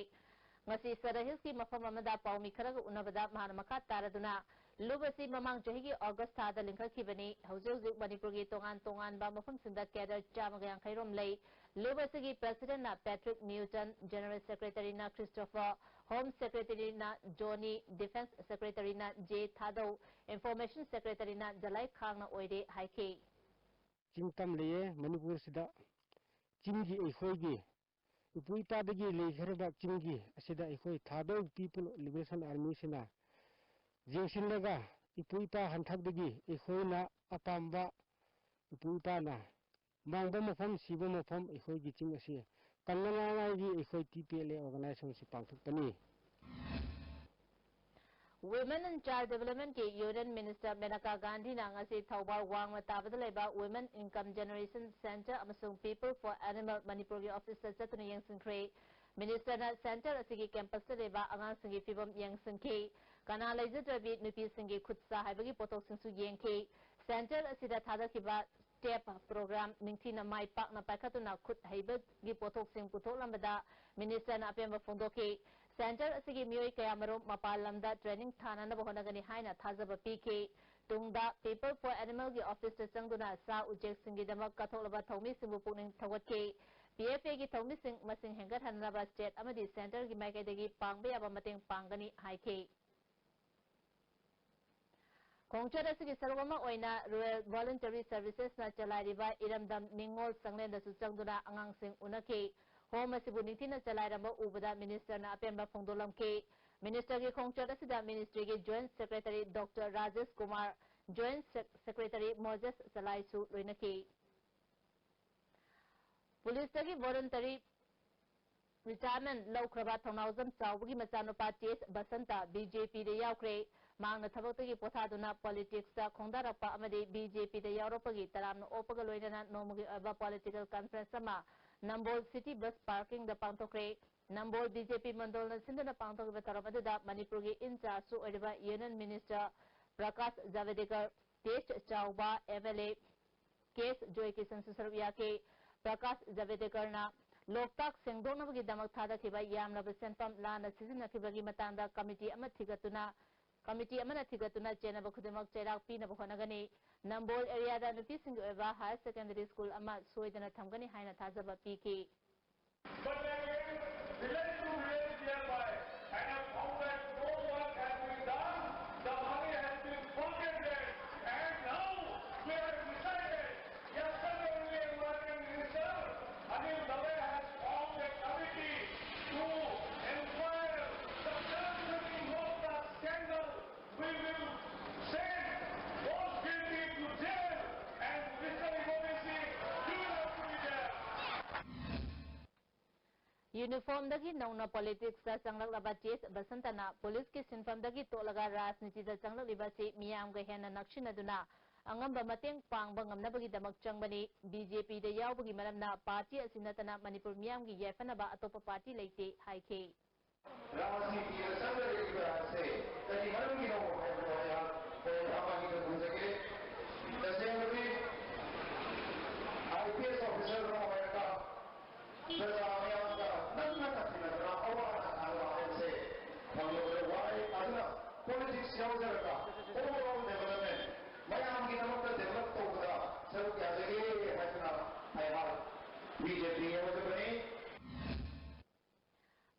ꯉꯁꯤ ꯁꯗꯔ ꯍꯤꯜꯁꯀꯤ ꯃꯐꯝ ꯑꯃꯗ ꯄꯥꯎꯃꯤ ꯈꯔꯒ ꯎꯅꯕꯗ ꯃꯍꯥꯛꯅ ꯃꯈꯥ ꯇꯥꯔꯗꯨꯅ, ꯂꯨꯞ ꯑꯁꯤ ꯃꯃꯥꯡ ꯆꯍꯤꯒꯤ ꯑꯣꯒꯁ꯭ꯠ ꯊꯥꯗ ꯂꯤꯡꯈꯠꯈꯤꯕꯅꯤ꯫ ꯍꯧꯖꯤꯛ ꯍꯧꯖꯤꯛ ꯃꯅꯤꯄꯨꯔꯒꯤ ꯇꯣꯉꯥꯟ ꯇꯣꯉꯥꯟꯕ ꯃꯐꯝꯁꯤꯡꯗ ꯀꯦꯗꯔ ꯆꯥꯝꯃꯒ ꯌꯥꯡꯈꯩ ꯔꯣꯝ ꯂꯩ꯫ ꯂꯨꯞ ꯑꯁꯤꯒꯤ ꯄ꯭ꯔꯦꯁꯤꯗꯦꯟꯠꯅ ꯄꯦꯇ꯭ꯔꯤꯛ ꯅ꯭ꯌꯨꯇꯟ, ꯖꯦꯅꯔꯦꯜ ꯁꯦꯀ꯭ꯔꯦꯇꯔꯤꯅ ꯈ꯭ꯔꯤꯁꯇꯣꯐꯔ, ꯍꯣꯝ ꯁꯦꯀ꯭ꯔꯦꯇꯔꯤꯅ ꯖꯣꯅꯤ, ꯗꯤꯐꯦꯟꯁ ꯁꯦꯀ꯭ꯔꯦꯇꯔꯤꯅ ꯖꯦ ꯊꯥꯗꯧ, ꯏꯟꯐꯣꯔꯃꯦꯁꯟ ꯁꯦꯀ꯭ꯔꯦꯇꯔꯤꯅ ꯖꯂꯥꯏ ꯈꯥꯡꯅ ꯑꯣꯏꯔꯦ ꯍꯥꯏꯈꯤ꯫ ꯆꯤꯡ ꯇꯝ ꯂꯩꯌꯦ ꯃꯅꯤꯄꯨꯔꯁꯤꯗ꯫ ꯆꯤꯡꯒꯤ ꯑꯩꯈꯣꯏꯒꯤ ꯏꯄꯨ ꯏꯄꯥꯗꯒꯤ ꯂꯩꯈ꯭ꯔꯕ ꯆꯤꯡꯒꯤ ꯑꯁꯤꯗ ꯑꯩꯈꯣꯏ ꯊꯥꯗꯧ People Liberation Army ꯁꯤꯅ ꯌꯦꯡꯁꯤꯜꯂꯒ ꯏꯄꯨ ꯏꯄꯥ ꯍꯟꯊꯛꯇꯒꯤ ꯑꯩꯈꯣꯏꯅ ꯑꯄꯥꯝꯕ ꯏꯄꯨ ꯏꯄꯥꯅ ꯃꯥꯡꯕ ꯃꯐꯝ, ꯁꯤꯕ ꯃꯐꯝ ꯑꯩꯈꯣꯏꯒꯤ ꯆꯤꯡ ꯑꯁꯤ ꯀꯟꯅꯉꯥꯏꯒꯤ ꯑꯩꯈꯣꯏ T P L A organization ꯑꯁꯤ ꯄꯥꯡꯊꯣꯛꯄꯅꯤ꯫ Women and Child Development ꯀꯤ Union Minister ꯃꯦꯅꯀꯥ ꯒꯥꯟꯙꯤꯅ ꯉꯁꯤ ꯊꯧꯕꯥꯜ ꯋꯥꯡꯃ ꯇꯥꯕꯗ ꯂꯩꯕ Women Income Generation Center ꯑꯃꯁꯨꯡ People for Animal ꯃꯅꯤꯄꯨꯔꯒꯤ office ꯇ ꯆꯠꯇꯨꯅ ꯌꯦꯡꯁꯤꯟꯈ꯭ꯔꯦ꯫ Minister ꯅ center ꯑꯁꯤꯒꯤ campus ꯇ ꯂꯩꯕ ꯑꯉꯥꯡꯁꯤꯡꯒꯤ ꯐꯤꯕꯝ ꯌꯦꯡꯁꯤꯟꯈꯤ꯫ ꯀꯅꯥ ꯂꯩꯖꯗ꯭ꯔꯕꯤ ꯅꯨꯄꯤꯁꯤꯡꯒꯤ ꯈꯨꯠ ꯁꯥ ꯍꯩꯕꯒꯤ ꯄꯣꯠꯊꯣꯛꯁꯤꯡꯁꯨ ꯌꯦꯡꯈꯤ꯫ Center ꯑꯁꯤꯗ ꯊꯥꯗꯈꯤꯕ step program ꯅꯤꯡꯊꯤꯅ ꯃꯥꯏ ꯄꯥꯛꯅ ꯄꯥꯏꯈꯠꯇꯨꯅ ꯈꯨꯠ ꯍꯩꯕꯒꯤ ꯄꯣꯠꯊꯣꯛꯁꯤꯡ ꯄꯨꯊꯣꯛꯂꯝꯕꯗ Minister ꯅ ꯑꯄꯦꯟꯕ ꯐꯣꯡꯗꯣꯛꯈꯤ꯫ Center ꯑꯁꯤꯒꯤ ꯃꯤꯑꯣꯏ ꯀꯌꯥꯃꯔꯨꯝ ꯃꯄꯥꯟ ꯂꯝꯗ training ꯊꯥꯅꯅꯕ ꯍꯣꯠꯅꯒꯅꯤ ꯍꯥꯏꯅ ꯊꯥꯖꯕ ꯄꯤꯈꯤ꯫ ꯇꯨꯡꯗ People for Animal ꯒꯤ office ꯇ ꯆꯪꯗꯨꯅ ꯁꯥ ꯎꯆꯦꯛꯁꯤꯡꯒꯤꯗꯃꯛ ꯀꯠꯊꯣꯛꯂꯕ ꯊꯧꯃꯤꯁꯤꯡꯕꯨ ꯄꯨꯛꯅꯤꯡ ꯊꯧꯒꯠꯈꯤ꯫ P F A ꯒꯤ ꯊꯧꯃꯤꯁꯤꯡ ꯃꯁꯤꯡ ꯍꯦꯟꯒꯠꯍꯟꯅꯕ state ꯑꯃꯗꯤ center ꯒꯤ ꯃꯥꯏꯀꯩꯗꯒꯤ ꯄꯥꯡꯕ ꯌꯥꯕ ꯃꯇꯦꯡ ꯄꯥꯡꯒꯅꯤ ꯍꯥꯏꯈꯤ꯫ ꯈꯣꯡꯆꯠ ꯑꯁꯤꯒꯤ ꯁꯔꯨꯛ ꯑꯃ ꯑꯣꯏꯅ Rural Voluntary Services ꯅ ꯆꯂꯥꯏꯔꯤꯕ ꯏꯔꯝꯗꯝ ꯅꯤꯉꯣꯜ ꯆꯪꯂꯦꯟꯗꯁꯨ ꯆꯪꯗꯨꯅ ꯑꯉꯥꯡꯁꯤꯡ ꯎꯅꯈꯤ꯫ Home ꯑꯁꯤꯕꯨ ꯅꯤꯡꯊꯤꯅ ꯆꯂꯥꯏꯔꯝꯕ ꯎꯕꯗ Minister ꯅ ꯑꯄꯦꯟꯕ ꯐꯣꯡꯗꯣꯛꯂꯝꯈꯤ꯫ Minister ꯒꯤ ꯈꯣꯡꯆꯠ ꯑꯁꯤꯗ Ministry ꯒꯤ Joint Secretary Doctor Rajesh Kumar, Joint Sec-, Secretary Moses ꯆꯂꯥꯏꯁꯨ ꯂꯣꯏꯅꯈꯤ꯫ Police ꯇꯒꯤ voluntary retirement ꯂꯧꯈ꯭ꯔꯕ ꯊꯧꯅꯥꯎꯖꯝ ꯆꯥꯎꯕꯒꯤ ꯃꯆꯥꯅꯨꯄꯥ T H Basanta B J P ꯗ ꯌꯥꯎꯈ꯭ꯔꯦ꯫ ꯃꯍꯥꯛꯅ ꯊꯕꯛꯇꯒꯤ ꯄꯣꯊꯥꯗꯨꯅ politics ꯇ ꯈꯣꯡꯗꯥꯔꯛꯄ ꯑꯃꯗꯤ B J P ꯗ ꯌꯥꯎꯔꯛꯄꯒꯤ ꯇꯔꯥꯝꯅ ꯑꯣꯛꯄꯒ ꯂꯣꯏꯅꯅ ꯅꯣꯡꯃꯒꯤ ꯑꯣꯏꯕ political conference ꯑꯃ ꯅꯝꯕꯣꯜ City Bus Parking ꯗ ꯄꯥꯡꯊꯣꯛꯈ꯭ꯔꯦ꯫ ꯅꯝꯕꯣꯜ B J P ꯃꯟꯗꯣꯜꯅ ꯁꯤꯟꯗꯨꯅ ꯄꯥꯡꯊꯣꯛꯈꯤꯕ ꯊꯧꯔꯝ ꯑꯗꯨꯗ ꯃꯅꯤꯄꯨꯔꯒꯤ in charge ꯁꯨ ꯑꯣꯏꯔꯤꯕ Union Minister Prakash ꯖꯥꯚꯦꯗꯦꯀꯔ, T H ꯆꯥꯎꯕ, M L A ꯀꯦ ꯑꯦꯁ ꯖꯣꯏꯀꯤꯁꯟꯁꯨ ꯁꯔꯨꯛ ꯌꯥꯈꯤ꯫ ꯄ꯭ꯔꯀꯥꯁ ꯖꯥꯚꯦꯗꯦꯀꯔꯅ ꯂꯣꯛꯇꯥꯛ ꯁꯦꯡꯗꯣꯛꯅꯕꯒꯤꯗꯃꯛ ꯊꯥꯗꯈꯤꯕ ꯌꯥꯝꯂꯕ ꯁꯦꯟꯐꯝ ꯂꯥꯟꯅ ꯁꯤꯖꯤꯟꯅꯈꯤꯕꯒꯤ ꯃꯇꯥꯡꯗ committee ꯑꯃ ꯊꯤꯒꯠꯇꯨꯅ, committee ꯑꯃꯅ ꯊꯤꯒꯠꯇꯨꯅ ꯆꯦꯟꯅꯕ ꯈꯨꯗꯤꯡꯃꯛ ꯆꯩꯔꯥꯛ ꯄꯤꯅꯕ ꯍꯣꯠꯅꯒꯅꯤ꯫ ꯅꯝꯕꯣꯜ area ꯗ ꯅꯨꯄꯤꯁꯤꯡꯒꯤ ꯑꯣꯏꯕ higher secondary school ꯑꯃ ꯁꯣꯏꯗꯅ ꯊꯝꯒꯅꯤ ꯍꯥꯏꯅ ꯊꯥꯖꯕ ꯄꯤꯈꯤ꯫ But again, village to village nearby, and I found that no work has been done, the money has been forgotten, and now we have decided, yesterday only environment minister, I Uniformꯗꯒꯤ ꯅꯧꯅ politicsꯇ ꯆꯪꯂꯛꯂꯕ ꯇꯦꯖ ꯕꯁꯟꯇꯅ policeꯀꯤ ꯁꯤꯟꯐꯝꯗꯒꯤ ꯇꯣꯛꯂꯒ ꯔꯥꯖꯅꯤꯇꯤꯗ ꯆꯪꯂꯛꯂꯤꯕ ꯑꯁꯤ ꯃꯤꯌꯥꯝꯒ ꯍꯦꯟꯅ ꯅꯛꯁꯤꯟꯅꯗꯨꯅ ꯑꯉꯝꯕ ꯃꯇꯦꯡ ꯄꯥꯡꯕ ꯉꯝꯅꯕꯒꯤꯗꯃꯛ ꯆꯪꯕꯅꯤ꯫ BJPꯗ ꯌꯥꯎꯕꯒꯤ ꯃꯔꯝꯅ party ꯑꯁꯤ ꯅꯠꯇꯅ ꯃꯅꯤꯄꯨꯔ ꯃꯤꯌꯥꯝꯒꯤ ꯌꯥꯏꯐꯅꯕ ꯑꯇꯣꯞꯄ party ꯂꯩꯇꯦ ꯍꯥꯏꯈꯤ꯫ ꯔꯥꯖꯅꯤꯇꯤꯗ ꯆꯪꯂꯛꯂꯤꯕ ꯑꯁꯦ ꯀꯔꯤ ꯃꯔꯝꯒꯤꯅꯣ ꯍꯥꯏꯕꯗꯣ ꯑꯩꯍꯥꯛ ꯍꯣꯔꯦꯟ ꯑꯃ ꯑꯅꯤꯗ ꯈꯨꯝꯖꯒꯦ꯫ ꯇꯁꯦꯡꯕꯗꯤ IPS officer ꯑꯃ ꯑꯣꯏꯔꯒ ꯄ꯭ꯔꯖꯥ ꯃꯌꯥꯝꯒ ꯅꯛꯅꯅ ꯇꯤꯟꯅꯗꯨꯅ ꯑꯋꯥ ꯑꯅꯥ ꯇꯥꯕ ꯍꯥꯏꯕꯁꯦ ꯐꯪꯕꯗ ꯋꯥꯏ꯫ ꯑꯗꯨꯅ politics ꯌꯥꯎꯖꯔꯒ overall development, ꯃꯌꯥꯝꯒꯤꯗꯃꯛꯇ develop ꯇꯧꯕꯗ ꯁꯔꯨꯛ ꯌꯥꯖꯒꯦ ꯍꯥꯏꯗꯨꯅ ꯑꯩꯍꯥꯛ BJP ꯌꯥꯎꯖꯕꯅꯤ꯫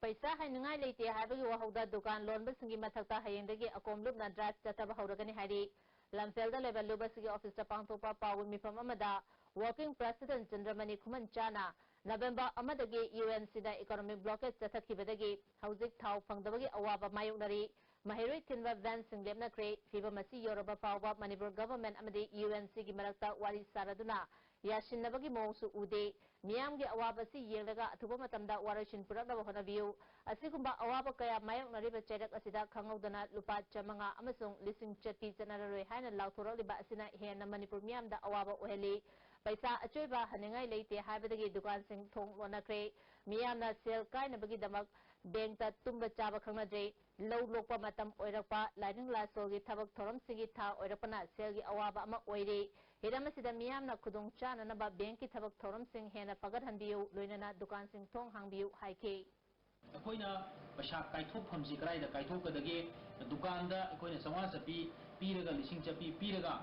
ꯄꯩꯁꯥ ꯍꯥꯏꯅꯤꯡꯉꯥꯏ ꯂꯩꯇꯦ ꯍꯥꯏꯕꯒꯤ ꯋꯥꯍꯧꯗ ꯗꯨꯀꯥꯟ ꯂꯣꯟꯕꯁꯤꯡꯒꯤ ꯃꯊꯛꯇ ꯍꯌꯦꯡꯗꯒꯤ ꯑꯀꯣꯝ ꯂꯨꯞꯅ drive ꯆꯠꯊꯕ ꯍꯧꯔꯒꯅꯤ ꯍꯥꯏꯔꯤ꯫ ꯂꯝꯐꯦꯜꯗ ꯂꯩꯕ ꯂꯨꯞ ꯑꯁꯤꯒꯤ officeꯇ ꯄꯥꯡꯊꯣꯛꯄ ꯄꯥꯎꯒꯤ ꯃꯤꯐꯝ ꯑꯃꯗ working president ꯆꯟꯗ꯭ꯔꯃꯅꯤ ꯈꯨꯃꯟꯆꯥꯅ November ꯑꯃꯗꯒꯤ UNCꯗ economic blockade ꯆꯠꯊꯈꯤꯕꯗꯒꯤ ꯍꯧꯖꯤꯛ ꯊꯥꯎ ꯐꯪꯗꯕꯒꯤ ꯑꯋꯥꯕ ꯃꯥꯌꯣꯛꯅꯔꯤ꯫ ꯃꯍꯩꯔꯣꯏ ꯊꯤꯟꯕ vanꯁꯤꯡ ꯂꯦꯞꯅꯈ꯭ꯔꯦ꯫ ꯐꯤꯕꯝ ꯑꯁꯤ ꯌꯧꯔꯕ ꯐꯥꯎꯕ ꯃꯅꯤꯄꯨꯔ government ꯑꯃꯗꯤ UNCꯒꯤ ꯃꯔꯛꯇ ꯋꯥꯔꯤ ꯁꯥꯔꯗꯨꯅ ꯌꯥꯁꯤꯟꯅꯕꯒꯤ ꯃꯑꯣꯡꯁꯨ ꯎꯗꯦ꯫ ꯃꯤꯌꯥꯝꯒꯤ ꯑꯋꯥꯕꯁꯤ ꯌꯦꯡꯂꯒ ꯑꯊꯨꯕ ꯃꯇꯝꯗ ꯋꯥꯔꯣꯏꯁꯤꯟ ꯄꯨꯔꯛꯅꯕ ꯍꯣꯠꯅꯕꯤꯌꯨ꯫ ꯑꯁꯤꯒꯨꯝꯕ ꯑꯋꯥꯕ ꯀꯌꯥ ꯃꯥꯌꯣꯛꯅꯔꯤꯕ ꯆꯩꯔꯛ ꯑꯁꯤꯗ ꯈꯪꯍꯧꯗꯅ ꯂꯨꯄꯥ ꯆꯥꯃꯉꯥ ꯑꯃꯁꯨꯡ ꯂꯤꯁꯤꯡ ꯆꯠꯄꯤ ꯆꯠꯅꯔꯔꯣꯏ ꯍꯥꯏꯅ ꯂꯥꯎꯊꯣꯔꯛꯂꯤꯕ ꯑꯁꯤꯅ ꯍꯦꯟꯅ ꯃꯅꯤꯄꯨꯔ ꯃꯤꯌꯥꯝꯗ ꯑꯋꯥꯕ ꯑꯣꯏꯍꯜꯂꯤ꯫ ꯄꯩꯁꯥ ꯑꯆꯣꯏꯕ ꯍꯟꯅꯤꯡꯉꯥꯏ ꯂꯩꯇꯦ ꯍꯥꯏꯕꯗꯒꯤ ꯗꯨꯀꯥꯟꯁꯤꯡ ꯊꯣꯡ ꯂꯣꯟꯅꯈ꯭ꯔꯦ꯫ ꯃꯤꯌꯥꯝꯅ ꯁꯦꯜ ꯀꯥꯏꯅꯕꯒꯤꯗꯃꯛ bankꯇ ꯇꯨꯝꯕ ꯆꯥꯕ ꯈꯪꯅꯗ꯭ꯔꯦ꯫ ꯂꯧ ꯂꯣꯛꯄ ꯃꯇꯝ ꯑꯣꯏꯔꯛꯄ, ꯂꯥꯏꯅꯤꯡ ꯂꯥꯏꯁꯣꯜꯒꯤ ꯊꯕꯛ ꯊꯧꯔꯝꯁꯤꯡꯒꯤ ꯊꯥ ꯑꯣꯏꯔꯛꯄꯅ ꯁꯦꯜꯒꯤ ꯑꯋꯥꯕ ꯑꯃ ꯑꯣꯏꯔꯦ꯫ ꯍꯤꯔꯝ ꯑꯁꯤꯗ ꯃꯤꯌꯥꯝꯅ ꯈꯨꯗꯣꯡ ꯆꯥꯅꯅꯕ bankꯀꯤ ꯊꯕꯛ ꯊꯧꯔꯝꯁꯤꯡ ꯍꯦꯟꯅ ꯐꯒꯠꯍꯟꯕꯤꯌꯨ, ꯂꯣꯏꯅꯅ ꯗꯨꯀꯥꯟꯁꯤꯡ ꯊꯣꯡ ꯍꯥꯡꯕꯤꯌꯨ ꯍꯥꯏꯈꯤ꯫ ꯑꯩꯈꯣꯏꯅ ꯄꯩꯁꯥ ꯀꯥꯏꯊꯣꯛꯐꯝꯁꯤ ꯀꯗꯥꯏꯗ ꯀꯥꯏꯊꯣꯛꯀꯗꯒꯦ? ꯗꯨꯀꯥꯟꯗ ꯑꯩꯈꯣꯏꯅ ꯆꯥꯝꯃꯉꯥ ꯆꯠꯄꯤ ꯄꯤꯔꯒ, ꯂꯤꯁꯤꯡ ꯆꯠꯄꯤ ꯄꯤꯔꯒ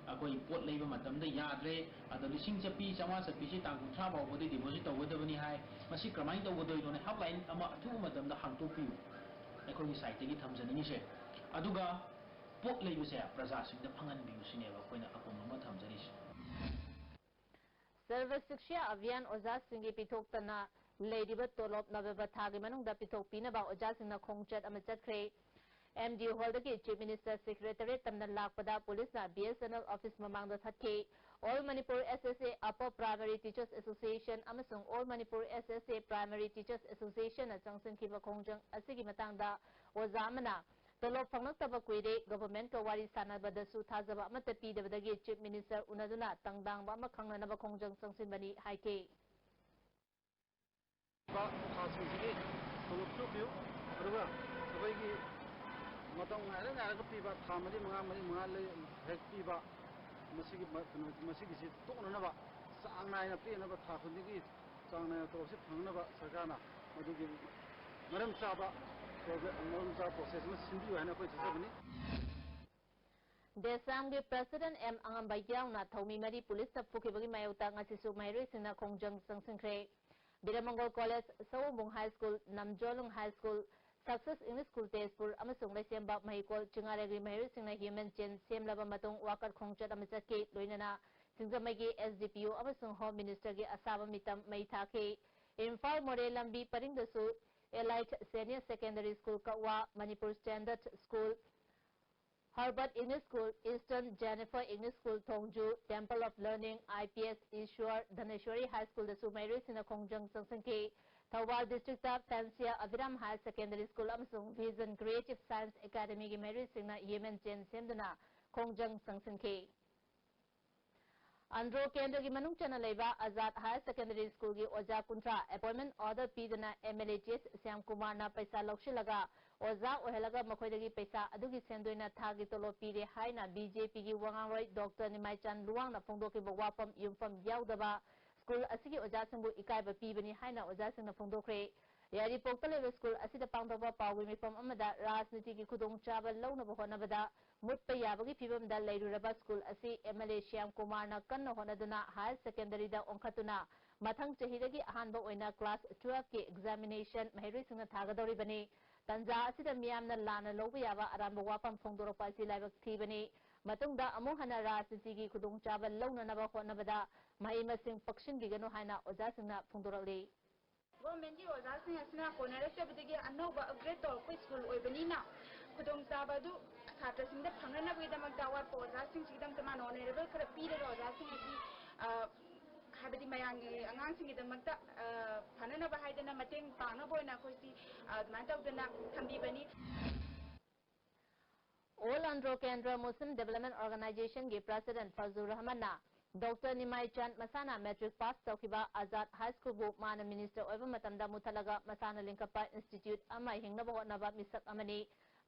ꯑꯩꯈꯣꯏ ꯄꯣꯠ ꯂꯩꯕ ꯃꯇꯝꯗ ꯌꯥꯗ꯭ꯔꯦ꯫ ꯑꯗꯣ ꯂꯤꯁꯤꯡ ꯆꯠꯄꯤ, ꯆꯥꯝꯃꯉꯥ ꯆꯠꯄꯤꯁꯤ ꯇꯥꯡ ꯀꯨꯟꯊ꯭ꯔꯥ ꯐꯥꯎꯕꯗꯤ deposit ꯇꯧꯒꯗꯕꯅꯤ ꯍꯥꯏ꯫ ꯃꯁꯤ ꯀꯔꯝꯍꯥꯏꯅ ꯇꯧꯒꯗꯣꯏꯅꯣꯅꯦ? Helpline ꯑꯃ ꯑꯊꯨꯕ ꯃꯇꯝꯗ ꯍꯥꯡꯗꯣꯛꯄꯤꯌꯨ꯫ ꯑꯩꯈꯣꯏꯒꯤ sideꯇꯒꯤ ꯊꯝꯖꯅꯤꯡꯉꯤꯁꯦ꯫ ꯑꯗꯨꯒ ꯄꯣꯠ ꯂꯩꯕꯁꯦ ꯄ꯭ꯔꯖꯥꯁꯤꯡꯗ ꯐꯪꯍꯟꯕꯤꯌꯨ ꯁꯤꯅꯦꯕ ꯑꯩꯈꯣꯏꯅ ꯑꯀꯣꯝ ꯑꯃ ꯊꯝꯖꯔꯤꯁꯦ꯫ ꯁꯔꯕ ꯁꯤꯛꯁꯥ ꯑꯚꯤꯌꯥꯟ ꯑꯣꯖꯥꯁꯤꯡꯒꯤ ꯄꯤꯊꯣꯛꯇꯅ ꯂꯩꯔꯤꯕ ꯇꯣꯂꯣꯞ November ꯊꯥꯒꯤ ꯃꯅꯨꯡꯗ ꯄꯤꯊꯣꯛꯄꯤꯅꯕ ꯑꯣꯖꯥꯁꯤꯡꯅ ꯈꯣꯡꯆꯠ ꯑꯃ ꯆꯠꯈ꯭ꯔꯦ꯫ ꯑꯦꯝ ꯗꯤ ꯍꯣꯜꯗꯒꯤ ꯆꯤꯐ ꯃꯤꯅꯤꯁꯇꯔ ꯁꯦꯀ꯭ꯔꯦꯇꯔꯤꯌꯦꯠ ꯇꯝꯅ ꯂꯥꯛꯄꯗ ꯄꯨꯂꯤꯁꯅ B S N L office ꯃꯃꯥꯡꯗ ꯊꯠꯈꯤ꯫ All Manipur S S A, upper primary teachers association ꯑꯃꯁꯨꯡ all Manipur S S A primary teachers ꯑꯦꯁꯣꯁꯤꯌꯦꯁꯟꯅ ꯆꯪꯁꯤꯟꯈꯤꯕ ꯈꯣꯡꯖꯪ ꯑꯁꯤꯒꯤ ꯃꯇꯥꯡꯗ ꯑꯣꯖꯥ ꯑꯃꯅ ꯇꯣꯂꯣꯞ ꯐꯪꯂꯛꯇꯕ ꯀꯨꯏꯔꯦ, ꯒꯚꯔꯟꯃꯦꯟꯠꯀ ꯋꯥꯔꯤ ꯁꯥꯟꯅꯕꯗꯁꯨ ꯊꯥꯖꯕ ꯑꯃꯠꯇ ꯄꯤꯗꯕꯗꯒꯤ ꯆꯤꯐ ꯃꯤꯅꯤꯁꯇꯔ ꯎꯅꯗꯨꯅ ꯇꯪꯗꯥꯡꯕ ꯑꯃ ꯈꯪꯅꯅꯕ ꯈꯣꯡꯖꯪ ꯆꯪꯁꯤꯟꯕꯅꯤ ꯍꯥꯏꯈꯤ꯫ ꯊꯥꯁꯤꯡꯁꯤꯒꯤ ꯇꯣꯂꯣꯞꯁꯨ ꯄꯤꯌꯨ, ꯑꯗꯨꯒ ꯑꯩꯈꯣꯏꯒꯤ ꯃꯇꯝ ꯉꯥꯏꯔ ꯉꯥꯏꯔꯒ ꯄꯤꯕ, ꯊꯥ ꯃꯔꯤ ꯃꯉꯥ, ꯃꯔꯤ ꯃꯉꯥ ꯂꯩ ꯍꯦꯛ ꯄꯤꯕ, ꯃꯁꯤꯒꯤ ꯃ-, ꯀꯩꯅꯣ, ꯃꯁꯤꯒꯤꯁꯤ ꯇꯣꯛꯅꯅꯕ, ꯆꯥꯡ ꯅꯥꯏꯅ ꯄꯤꯅꯕ, ꯊꯥ ꯈꯨꯗꯤꯡꯒꯤ ꯆꯥꯡ ꯅꯥꯏꯅ ꯇꯣꯂꯣꯞꯁꯤ ꯐꯪꯅꯕ ꯁꯔꯀꯥꯔꯅ ꯃꯗꯨꯒꯤ ꯃꯔꯝ ꯆꯥꯕ ꯄ꯭ꯔꯣꯒ꯭ꯔꯥ-, ꯃꯔꯝ ꯆꯥꯕ ꯄ꯭ꯔꯣꯁꯦꯁ ꯑꯃ ꯁꯤꯟꯕꯤꯌꯨ ꯍꯥꯏꯅ ꯑꯩꯈꯣꯏ ꯊꯥꯖꯕꯅꯤ꯫ ꯗꯦꯁꯥꯝꯒꯤ ꯄ꯭ꯔꯁꯤꯗꯦꯟꯠ ꯑꯦꯝ ꯑꯉꯝꯕ ꯌꯥꯎꯅ ꯊꯧꯃꯤ ꯃꯔꯤ ꯄꯨꯂꯤꯁꯅ ꯐꯨꯈꯤꯕꯒꯤ ꯃꯥꯌꯣꯛꯇ ꯉꯁꯤꯁꯨ ꯃꯍꯩꯔꯣꯏꯁꯤꯡꯅ ꯈꯣꯡꯖꯪ ꯆꯪꯁꯤꯟꯈ꯭ꯔꯦ꯫ Biramangol college, Sawombung high school, Namjolung high school, success English school Tezpur ꯑꯃꯁꯨꯡ ꯂꯩꯁꯦꯝꯕ ꯃꯍꯩꯀꯣꯜ ꯆꯤꯉꯥꯔꯦꯜꯒꯤ ꯃꯍꯩꯔꯣꯏꯁꯤꯡꯅ ꯍ꯭ꯌꯨꯃꯦꯟ ꯆꯦꯟ ꯁꯦꯝꯂꯕ ꯃꯇꯨꯡ ꯋꯥꯀꯠ ꯈꯣꯡꯆꯠ ꯑꯃ ꯆꯠꯈꯤ꯫ ꯂꯣꯏꯅꯅ ꯁꯤꯡꯖꯃꯩꯒꯤ ꯑꯦꯁ ꯗꯤ ꯄꯤ ꯑꯣ ꯑꯃꯁꯨꯡ ꯍꯣꯝ ꯃꯤꯅꯤꯁꯇꯔꯒꯤ ꯑꯁꯥꯕ ꯃꯤꯇꯝ ꯃꯩ ꯊꯥꯈꯤ꯫ ꯏꯝꯐꯥꯜ ꯃꯣꯔꯦ ꯂꯝꯕꯤ ꯄꯔꯤꯡꯗꯁꯨ elite senior secondary school Kakwa, Manipur standard school, Harvard English school, eastern Jennifer English school Thongju, temple of learning, I P S Ishwar Dhaneshwari high ꯁ꯭ꯀꯨꯜꯗꯁꯨ ꯃꯍꯩꯔꯣꯏꯁꯤꯡꯅ ꯈꯣꯡꯖꯪ ꯆꯪꯁꯤꯟꯈꯤ꯫ ꯊꯧꯕꯥꯜ ꯗꯤꯁꯇ꯭ꯔꯤꯛꯇ ꯐꯦꯟꯁꯤꯌꯥ ꯑꯚꯤꯔꯥꯝ ꯍꯥꯌꯔ ꯁꯦꯀꯦꯟꯗꯔꯤ ꯁ꯭ꯀꯨꯜ ꯑꯃꯁꯨꯡ ꯚꯤꯖꯟ ꯀ꯭ꯔꯤꯌꯦꯇꯤꯚ ꯁꯥꯏꯟꯁ ꯑꯦꯀꯥꯗꯃꯤꯒꯤ ꯃꯍꯩꯔꯣꯏꯁꯤꯡꯅ ꯍ꯭ꯌꯨꯃꯦꯟ ꯆꯦꯟ ꯁꯦꯝꯗꯨꯅ ꯈꯣꯡꯖꯪ ꯆꯪꯁꯤꯟꯈꯤ꯫ ꯑꯟꯗ꯭ꯔꯣ ꯀꯦꯟꯗ꯭ꯔꯒꯤ ꯃꯅꯨꯡ ꯆꯟꯅ ꯂꯩꯕ ꯑꯖꯥꯗ ꯍꯥꯌꯔ ꯁꯦꯀꯦꯟꯗꯔꯤ ꯁ꯭ꯀꯨꯜꯒꯤ ꯑꯣꯖꯥ ꯀꯨꯟꯊ꯭ꯔꯥ ꯑꯦꯄꯣꯏꯟꯃꯦꯟꯠ ꯑꯣꯔꯗꯔ ꯄꯤꯗꯨꯅ ꯑꯦꯝ ꯑꯦꯜ ꯑꯦ ꯖꯤ ꯑꯦꯁ ꯁ꯭ꯌꯥꯝ ꯀꯨꯃꯥꯔꯅ ꯄꯩꯁꯥ ꯂꯧꯁꯤꯜꯂꯒ ꯑꯣꯖꯥ ꯑꯣꯏꯍꯜꯂꯒ ꯃꯈꯣꯏꯗꯒꯤ ꯄꯩꯁꯥ ꯑꯗꯨꯒꯤ ꯁꯦꯟꯗꯣꯏꯅ ꯊꯥꯒꯤ ꯇꯣꯂꯣꯞ ꯄꯤꯔꯦ ꯍꯥꯏꯅ ꯕꯤ ꯖꯦ ꯄꯤꯒꯤ ꯋꯥꯉꯥꯡꯂꯣꯏ ꯗꯣꯛꯇꯔ ꯅꯤꯃꯥꯏꯆꯥꯟ ꯂꯨꯋꯥꯡꯅ ꯐꯣꯡꯗꯣꯛꯈꯤꯕ ꯋꯥꯐꯝ ꯌꯨꯝꯐꯝ ꯌꯥꯎꯗꯕ ꯁ꯭ꯀꯨꯜ ꯑꯁꯤꯒꯤ ꯑꯣꯖꯥꯁꯤꯡꯕꯨ ꯏꯀꯥꯏꯕ ꯄꯤꯕꯅꯤ ꯍꯥꯏꯅ ꯑꯣꯖꯥꯁꯤꯡꯅ ꯐꯣꯡꯗꯣꯛꯈ꯭ꯔꯦ꯫ ꯌꯥꯏꯔꯤꯄꯣꯛꯇ ꯂꯩꯕ ꯁ꯭ꯀꯨꯜ ꯑꯁꯤꯗ ꯄꯥꯡꯊꯣꯛꯄ ꯄꯥꯎꯒꯤ ꯃꯤꯐꯝ ꯑꯃꯗ ꯔꯥꯖꯅꯤꯇꯤꯒꯤ ꯈꯨꯗꯣꯡꯆꯥꯕ ꯂꯧꯅꯕ ꯍꯣꯠꯅꯕꯗ ꯃꯨꯠꯄ ꯌꯥꯕꯒꯤ ꯐꯤꯚꯝꯗ ꯂꯩꯔꯨꯔꯕ ꯁ꯭ꯀꯨꯜ ꯑꯁꯤ ꯑꯦꯝ ꯑꯦꯜ ꯑꯦ ꯁ꯭ꯌꯥꯝ ꯀꯨꯃꯥꯔꯅ ꯀꯟꯅ ꯍꯣꯠꯅꯗꯨꯅ ꯍꯥꯌꯔ ꯁꯦꯀꯦꯟꯗꯔꯤꯗ ꯑꯣꯟꯈꯠꯇꯨꯅ ꯃꯊꯪ ꯆꯍꯤꯗꯒꯤ ꯑꯍꯥꯟꯕ ꯑꯣꯏꯅ ꯀ꯭ꯂꯥꯁ ꯇꯨꯋꯦꯜꯐꯀꯤ ꯑꯦꯛꯖꯥꯃꯤꯅꯦꯁꯟ ꯃꯍꯩꯔꯣꯏꯁꯤꯡꯅ ꯊꯥꯒꯗꯧꯔꯤꯕꯅꯤ꯫ ꯇꯟꯖꯥ ꯑꯁꯤꯗ ꯃꯤꯌꯥꯝꯅ ꯂꯥꯟꯅ ꯂꯧꯕ ꯌꯥꯕ ꯑꯔꯥꯟꯕ ꯋꯥꯐꯝ ꯐꯣꯡꯗꯣꯔꯛꯄ ꯑꯁꯤ ꯂꯥꯏꯕꯛ ꯊꯤꯕꯅꯤ꯫ ꯃꯇꯨꯡꯗ ꯑꯃꯨꯛ ꯍꯟꯅ ꯔꯥꯖꯅꯤꯇꯤꯒꯤ ꯈꯨꯗꯣꯡꯆꯥꯕ ꯂꯧꯅꯅꯕ ꯍꯣꯠꯅꯕꯗ ꯃꯍꯩ ꯃꯁꯤꯡ ꯄꯛꯁꯤꯟꯕꯤꯒꯅꯨ ꯍꯥꯏꯅ ꯑꯣꯖꯥꯁꯤꯡꯅ ꯐꯣꯡꯗꯣꯔꯛꯂꯤ꯫ ꯒꯣꯔꯃꯦꯟꯒꯤ ꯑꯣꯖꯥꯁꯤꯡ ꯑꯁꯤꯅ ꯀꯣꯟꯅꯔꯛꯇꯕꯗꯒꯤ ꯑꯅꯧꯕ ꯑꯞꯒ꯭ꯔꯦꯗ ꯇꯧꯔꯛꯄ ꯁ꯭ꯀꯨꯜ ꯑꯣꯏꯕꯅꯤꯅ ꯈꯨꯗꯣꯡꯆꯥꯕ ꯑꯗꯨ ꯁꯥꯇ꯭ꯔꯁꯤꯡꯗ ꯐꯪꯅꯅꯕꯒꯤꯗꯃꯛꯇ ꯑꯋꯥꯠꯄ ꯑꯣꯖꯥꯁꯤꯡꯁꯤꯒꯤꯗꯃꯛꯇ ꯃꯥꯅ ꯍꯣꯠꯅꯔꯤꯕ ꯈꯔ ꯄꯤꯔꯒ ꯑꯣꯖꯥꯁꯤꯡ ꯑꯁꯤ, ꯑ, ꯍꯥꯏꯕꯗꯤ ꯃꯌꯥꯝꯒꯤ ꯑꯉꯥꯡꯁꯤꯡꯒꯤꯗꯃꯛꯇ, ꯑ, ꯐꯅꯅꯕ ꯍꯥꯏꯗꯅ ꯃꯇꯦꯡ ꯄꯥꯡꯅꯕ ꯑꯣꯏꯅ ꯑꯩꯈꯣꯏꯁꯤ, ꯑ, ꯑꯗꯨꯃꯥꯏꯅ ꯇꯧꯗꯅ ꯊꯝꯕꯤꯕꯅꯤ꯫ All Andro Kendra Muslim Development Organization ꯒꯤ President ꯐꯖꯨꯔ ꯔꯍꯃꯟꯅ Doctor ꯅꯤꯃꯥꯏ ꯆꯥꯟ ꯃꯁꯥꯅ matric pass ꯇꯧꯈꯤꯕ ꯑꯖꯥꯗ High School ꯕꯨ ꯃꯥꯅ minister ꯑꯣꯏꯕ ꯃꯇꯝꯗ ꯃꯨꯊꯠꯂꯒ ꯃꯁꯥꯅ ꯂꯤꯡꯈꯠꯄ institute ꯑꯃ ꯍꯤꯡꯅꯕ ꯍꯣꯠꯅꯕ ꯃꯤꯁꯛ ꯑꯃꯅꯤ꯫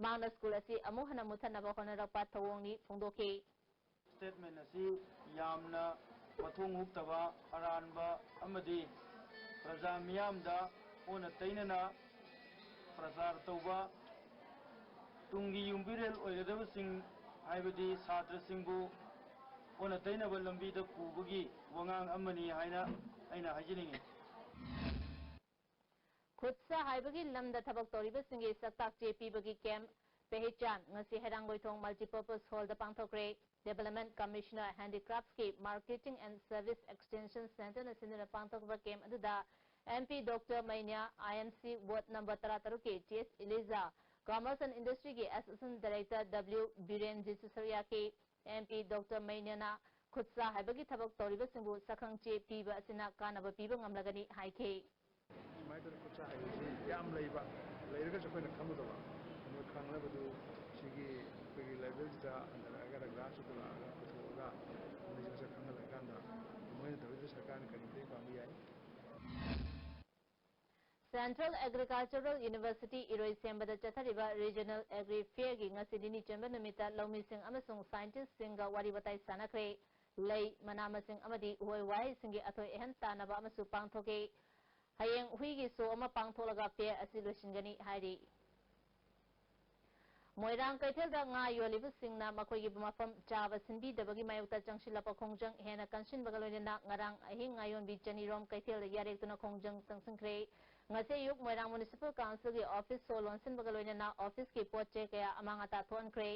ꯃꯍꯥꯛꯅ school ꯑꯁꯤ ꯑꯃꯨꯛ ꯍꯟꯅ ꯃꯨꯊꯠꯅꯕ ꯍꯣꯠꯅꯔꯛꯄ ꯊꯧꯑꯣꯡꯅꯤ ꯐꯣꯡꯗꯣꯛꯈꯤ꯫ Statement ꯑꯁꯤ ꯌꯥꯝꯅ ꯃꯊꯣꯡ ꯍꯨꯛꯇꯕ, ꯑꯔꯥꯟꯕ ꯑꯃꯗꯤ ꯄ꯭ꯔꯖꯥ ꯃꯤꯌꯥꯝꯗ ꯑꯣꯟꯅ ꯇꯩꯅꯅ ꯄ꯭ꯔꯆꯥꯔ ꯇꯧꯕ, ꯇꯨꯡꯒꯤ ꯌꯨꯝꯕꯤꯔꯦꯜ ꯑꯣꯏꯒꯗꯕꯁꯤꯡ, ꯍꯥꯏꯕꯗꯤ ꯁꯥꯇ꯭ꯔꯁꯤꯡꯕꯨ ꯑꯣꯟꯅ ꯇꯩꯅꯕ ꯂꯝꯕꯤꯗ ꯄꯨꯕꯒꯤ ꯋꯥꯉꯥꯡ ꯑꯃꯅꯤ ꯍꯥꯏꯅ ꯑꯩꯅ ꯍꯥꯏꯖꯅꯤꯡꯏ꯫ ꯈꯨꯠꯁꯥ ꯍꯩꯕꯒꯤ ꯂꯝꯗ ꯊꯕꯛ ꯇꯧꯔꯤꯕꯁꯤꯡꯒꯤ ꯁꯛꯇꯥꯛ ꯆꯦ ꯄꯤꯕꯒꯤ camp ꯄꯦꯍꯤꯆꯥꯟ ꯉꯁꯤ ꯍꯩꯔꯥꯡꯒꯣꯏꯊꯣꯡ Multipurpose Hall ꯗ ꯄꯥꯡꯊꯣꯛꯈ꯭ꯔꯦ꯫ Development Commissioner Handicrafts ꯀꯤ Marketing and Service Extension Centre ꯅ ꯁꯤꯟꯗꯨꯅ ꯄꯥꯡꯊꯣꯛꯄ camp ꯑꯗꯨꯗ M P Doctor ꯃꯩꯅ꯭ꯌꯥ, I M C Ward number ꯇꯔꯥꯇꯔꯨꯛ ꯀꯤ T S Eliza, Commerce and Industry ꯒꯤ Assistant Director W ꯕꯤꯔꯦꯟꯖꯤꯠꯁꯨ ꯁꯔꯨꯛ ꯌꯥꯈꯤ꯫ M P Doctor ꯃꯩꯅ꯭ꯌꯥꯅ ꯈꯨꯠꯁꯥ ꯍꯩꯕꯒꯤ ꯊꯕꯛ ꯇꯧꯔꯤꯕꯁꯤꯡꯕꯨ ꯁꯛꯈꯪ ꯆꯦ ꯄꯤꯕ ꯑꯁꯤꯅ ꯀꯥꯟꯅꯕ ꯄꯤꯕ ꯉꯝꯂꯒꯅꯤ ꯍꯥꯏꯈꯤ꯫ ꯁꯨꯃꯥꯏꯅ ꯇꯧꯗꯅ ꯈꯨꯠꯁꯥ ꯍꯩꯕꯁꯤ ꯌꯥꯝ ꯂꯩꯕ, ꯂꯩꯔꯒꯁꯨ ꯑꯩꯈꯣꯏꯅ ꯈꯪꯒꯗꯕ꯫ ꯑꯗꯨ ꯈꯪꯅꯕꯗꯨ ꯁꯤꯒꯤ ꯑꯩꯈꯣꯏꯒꯤ level ꯁꯤꯗ ꯍꯟꯊꯔꯛꯑꯒ, grassroot ꯇ ꯂꯥꯛꯑꯒ ꯄꯨꯊꯣꯛꯑꯒ ꯃꯣꯏꯁꯦ ꯃꯁꯛ ꯈꯪꯍꯜꯂꯀꯥꯟꯗ ꯃꯣꯏꯅ ꯇꯧꯔꯤꯗꯨ ꯁꯔꯀꯥꯔꯅ ꯀꯔꯤ ꯃꯇꯦꯡ ꯄꯥꯡꯕ ꯌꯥꯏ? Central Agricultural University ꯏꯔꯣꯏꯁꯦꯝꯕꯗ ꯆꯠꯊꯔꯤꯕ Regional Agri Fair ꯒꯤ ꯉꯁꯤ ꯅꯤꯅꯤ ꯆꯟꯕ ꯅꯨꯃꯤꯠꯇ ꯂꯧꯃꯤꯁꯤꯡ ꯑꯃꯁꯨꯡ scientist ꯁꯤꯡꯒ ꯋꯥꯔꯤ ꯋꯥꯇꯥꯏ ꯁꯥꯟꯅꯈ꯭ꯔꯦ꯫ ꯂꯩ, ꯃꯅꯥ ꯃꯁꯤꯡ ꯑꯃꯗꯤ ꯎꯍꯩ ꯋꯥꯍꯩꯁꯤꯡꯒꯤ ꯑꯊꯣꯏ ꯑꯍꯦꯟ ꯇꯥꯟꯅꯕ ꯑꯃꯁꯨ ꯄꯥꯡꯊꯣꯛꯈꯤ꯫ ꯍꯌꯦꯡ ꯍꯨꯏꯒꯤ show ꯑꯃ ꯄꯥꯡꯊꯣꯛꯂꯒ fair ꯑꯁꯤ ꯂꯣꯏꯁꯤꯟꯒꯅꯤ ꯍꯥꯏꯔꯤ꯫ ꯃꯣꯏꯔꯥꯡ ꯀꯩꯊꯦꯜꯗ ꯉꯥ ꯌꯣꯜꯂꯤꯕꯁꯤꯡꯅ ꯃꯈꯣꯏꯒꯤ ꯃꯐꯝ ꯆꯥꯕ ꯁꯤꯟꯕꯤꯗꯕꯒꯤ ꯃꯥꯌꯣꯛꯇ ꯆꯪꯁꯤꯜꯂꯛꯄ ꯈꯣꯡꯖꯪ ꯍꯦꯟꯅ ꯀꯟꯁꯤꯟꯕꯒ ꯂꯣꯏꯅꯅ ꯉꯔꯥꯡ ꯑꯍꯤꯡ ꯉꯥꯌꯣꯟꯕꯤ ꯆꯅꯤꯔꯣꯝ ꯀꯩꯊꯦꯜꯗ ꯌꯥꯔꯦꯛꯇꯨꯅ ꯈꯣꯡꯖꯪ ꯆꯪꯁꯤꯟꯈ꯭ꯔꯦ꯫ ꯉꯁꯤ ꯑꯌꯨꯛ ꯃꯣꯏꯔꯥꯡ Municipal Council ꯒꯤ office show ꯂꯣꯟꯁꯤꯟꯕꯒ ꯂꯣꯏꯅꯅ office ꯀꯤ ꯄꯣꯠ ꯆꯩ ꯀꯌꯥ ꯑꯃꯥꯡ ꯑꯇꯥ ꯊꯣꯛꯍꯟꯈ꯭ꯔꯦ꯫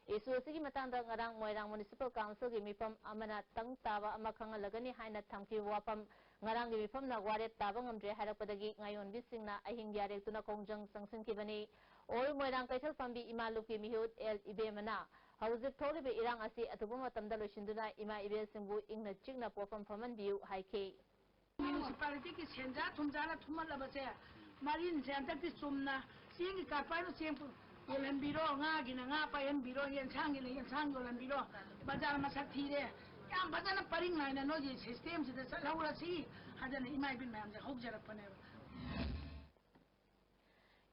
Issue ꯑꯁꯤꯒꯤ ꯃꯇꯥꯡꯗ ꯉꯔꯥꯡ ꯃꯣꯏꯔꯥꯡ Municipal Councilꯒꯤ ꯃꯤꯐꯝ ꯑꯃꯅ ꯇꯪ ꯇꯥꯕ ꯑꯃ ꯈꯪꯍꯜꯂꯒꯅꯤ ꯍꯥꯏꯅ ꯊꯝꯈꯤꯕ ꯋꯥꯐꯝ ꯉꯔꯥꯡꯒꯤ ꯃꯤꯐꯝꯅ ꯋꯥꯔꯦꯞ ꯇꯥꯕ ꯉꯝꯗ꯭ꯔꯦ ꯍꯥꯏꯔꯛꯄꯗꯒꯤ ꯉꯥꯌꯣꯟꯕꯤꯁꯤꯡꯅ ꯑꯍꯤꯡ ꯌꯥꯔꯦꯛꯇꯨꯅ ꯈꯣꯡꯖꯪ ꯆꯪꯁꯤꯟꯈꯤꯕꯅꯤ꯫ ꯑꯣꯜ ꯃꯣꯏꯔꯥꯡ ꯀꯩꯊꯦꯜ ꯐꯝꯕꯤ ꯏꯃꯥ ꯂꯨꯞꯀꯤ ꯃꯤꯍꯨꯠ ꯑꯦꯜ ꯏꯕꯦꯝꯃꯅ ꯍꯧꯖꯤꯛ ꯊꯣꯛꯂꯤꯕ ꯏꯔꯥꯡ ꯑꯁꯤ ꯑꯊꯨꯕ ꯃꯇꯝꯗ ꯂꯣꯏꯁꯤꯟꯗꯨꯅ ꯏꯃꯥ ꯏꯕꯦꯜꯁꯤꯡꯕꯨ ꯏꯪꯅ ꯆꯤꯛꯅ ꯄꯣꯠꯐꯝ ꯐꯝꯍꯟꯕꯤꯌꯨ ꯍꯥꯏꯈꯤ꯫ Municipalityꯒꯤ ꯁꯦꯟꯖꯥ ꯊꯨꯝꯖꯥꯅ ꯊꯨꯝꯍꯠꯂꯕꯁꯦ ꯃꯔꯤꯟꯁꯦ ꯍꯟꯗꯛꯇꯤ ꯆꯨꯝꯅ ꯆꯦꯡꯒꯤ ꯀꯥꯔꯄꯥꯏꯅ ꯆꯦꯡ ꯌꯣꯜꯍꯟꯕꯤꯔꯣ, ꯉꯥꯒꯤꯅ ꯉꯥ ꯄꯥꯏꯍꯟꯕꯤꯔꯣ, ꯌꯦꯟꯁꯥꯡꯒꯤꯅ ꯌꯦꯟꯁꯥꯡ ꯌꯣꯜꯍꯟꯕꯤꯔꯣ, ꯕꯖꯥꯔ ꯃꯁꯛ ꯊꯤꯔꯦ꯫ ꯌꯥꯝ ꯐꯖꯅ ꯄꯔꯤꯡ ꯅꯥꯏꯅ ꯅꯣꯏꯒꯤ systemꯁꯤꯗ ꯆꯠꯍꯧꯔꯁꯤ ꯍꯥꯏꯗꯅ ꯏꯃꯥ ꯏꯕꯦꯟ ꯃꯌꯥꯝꯁꯦ ꯍꯧꯖꯔꯛꯄꯅꯦꯕ꯫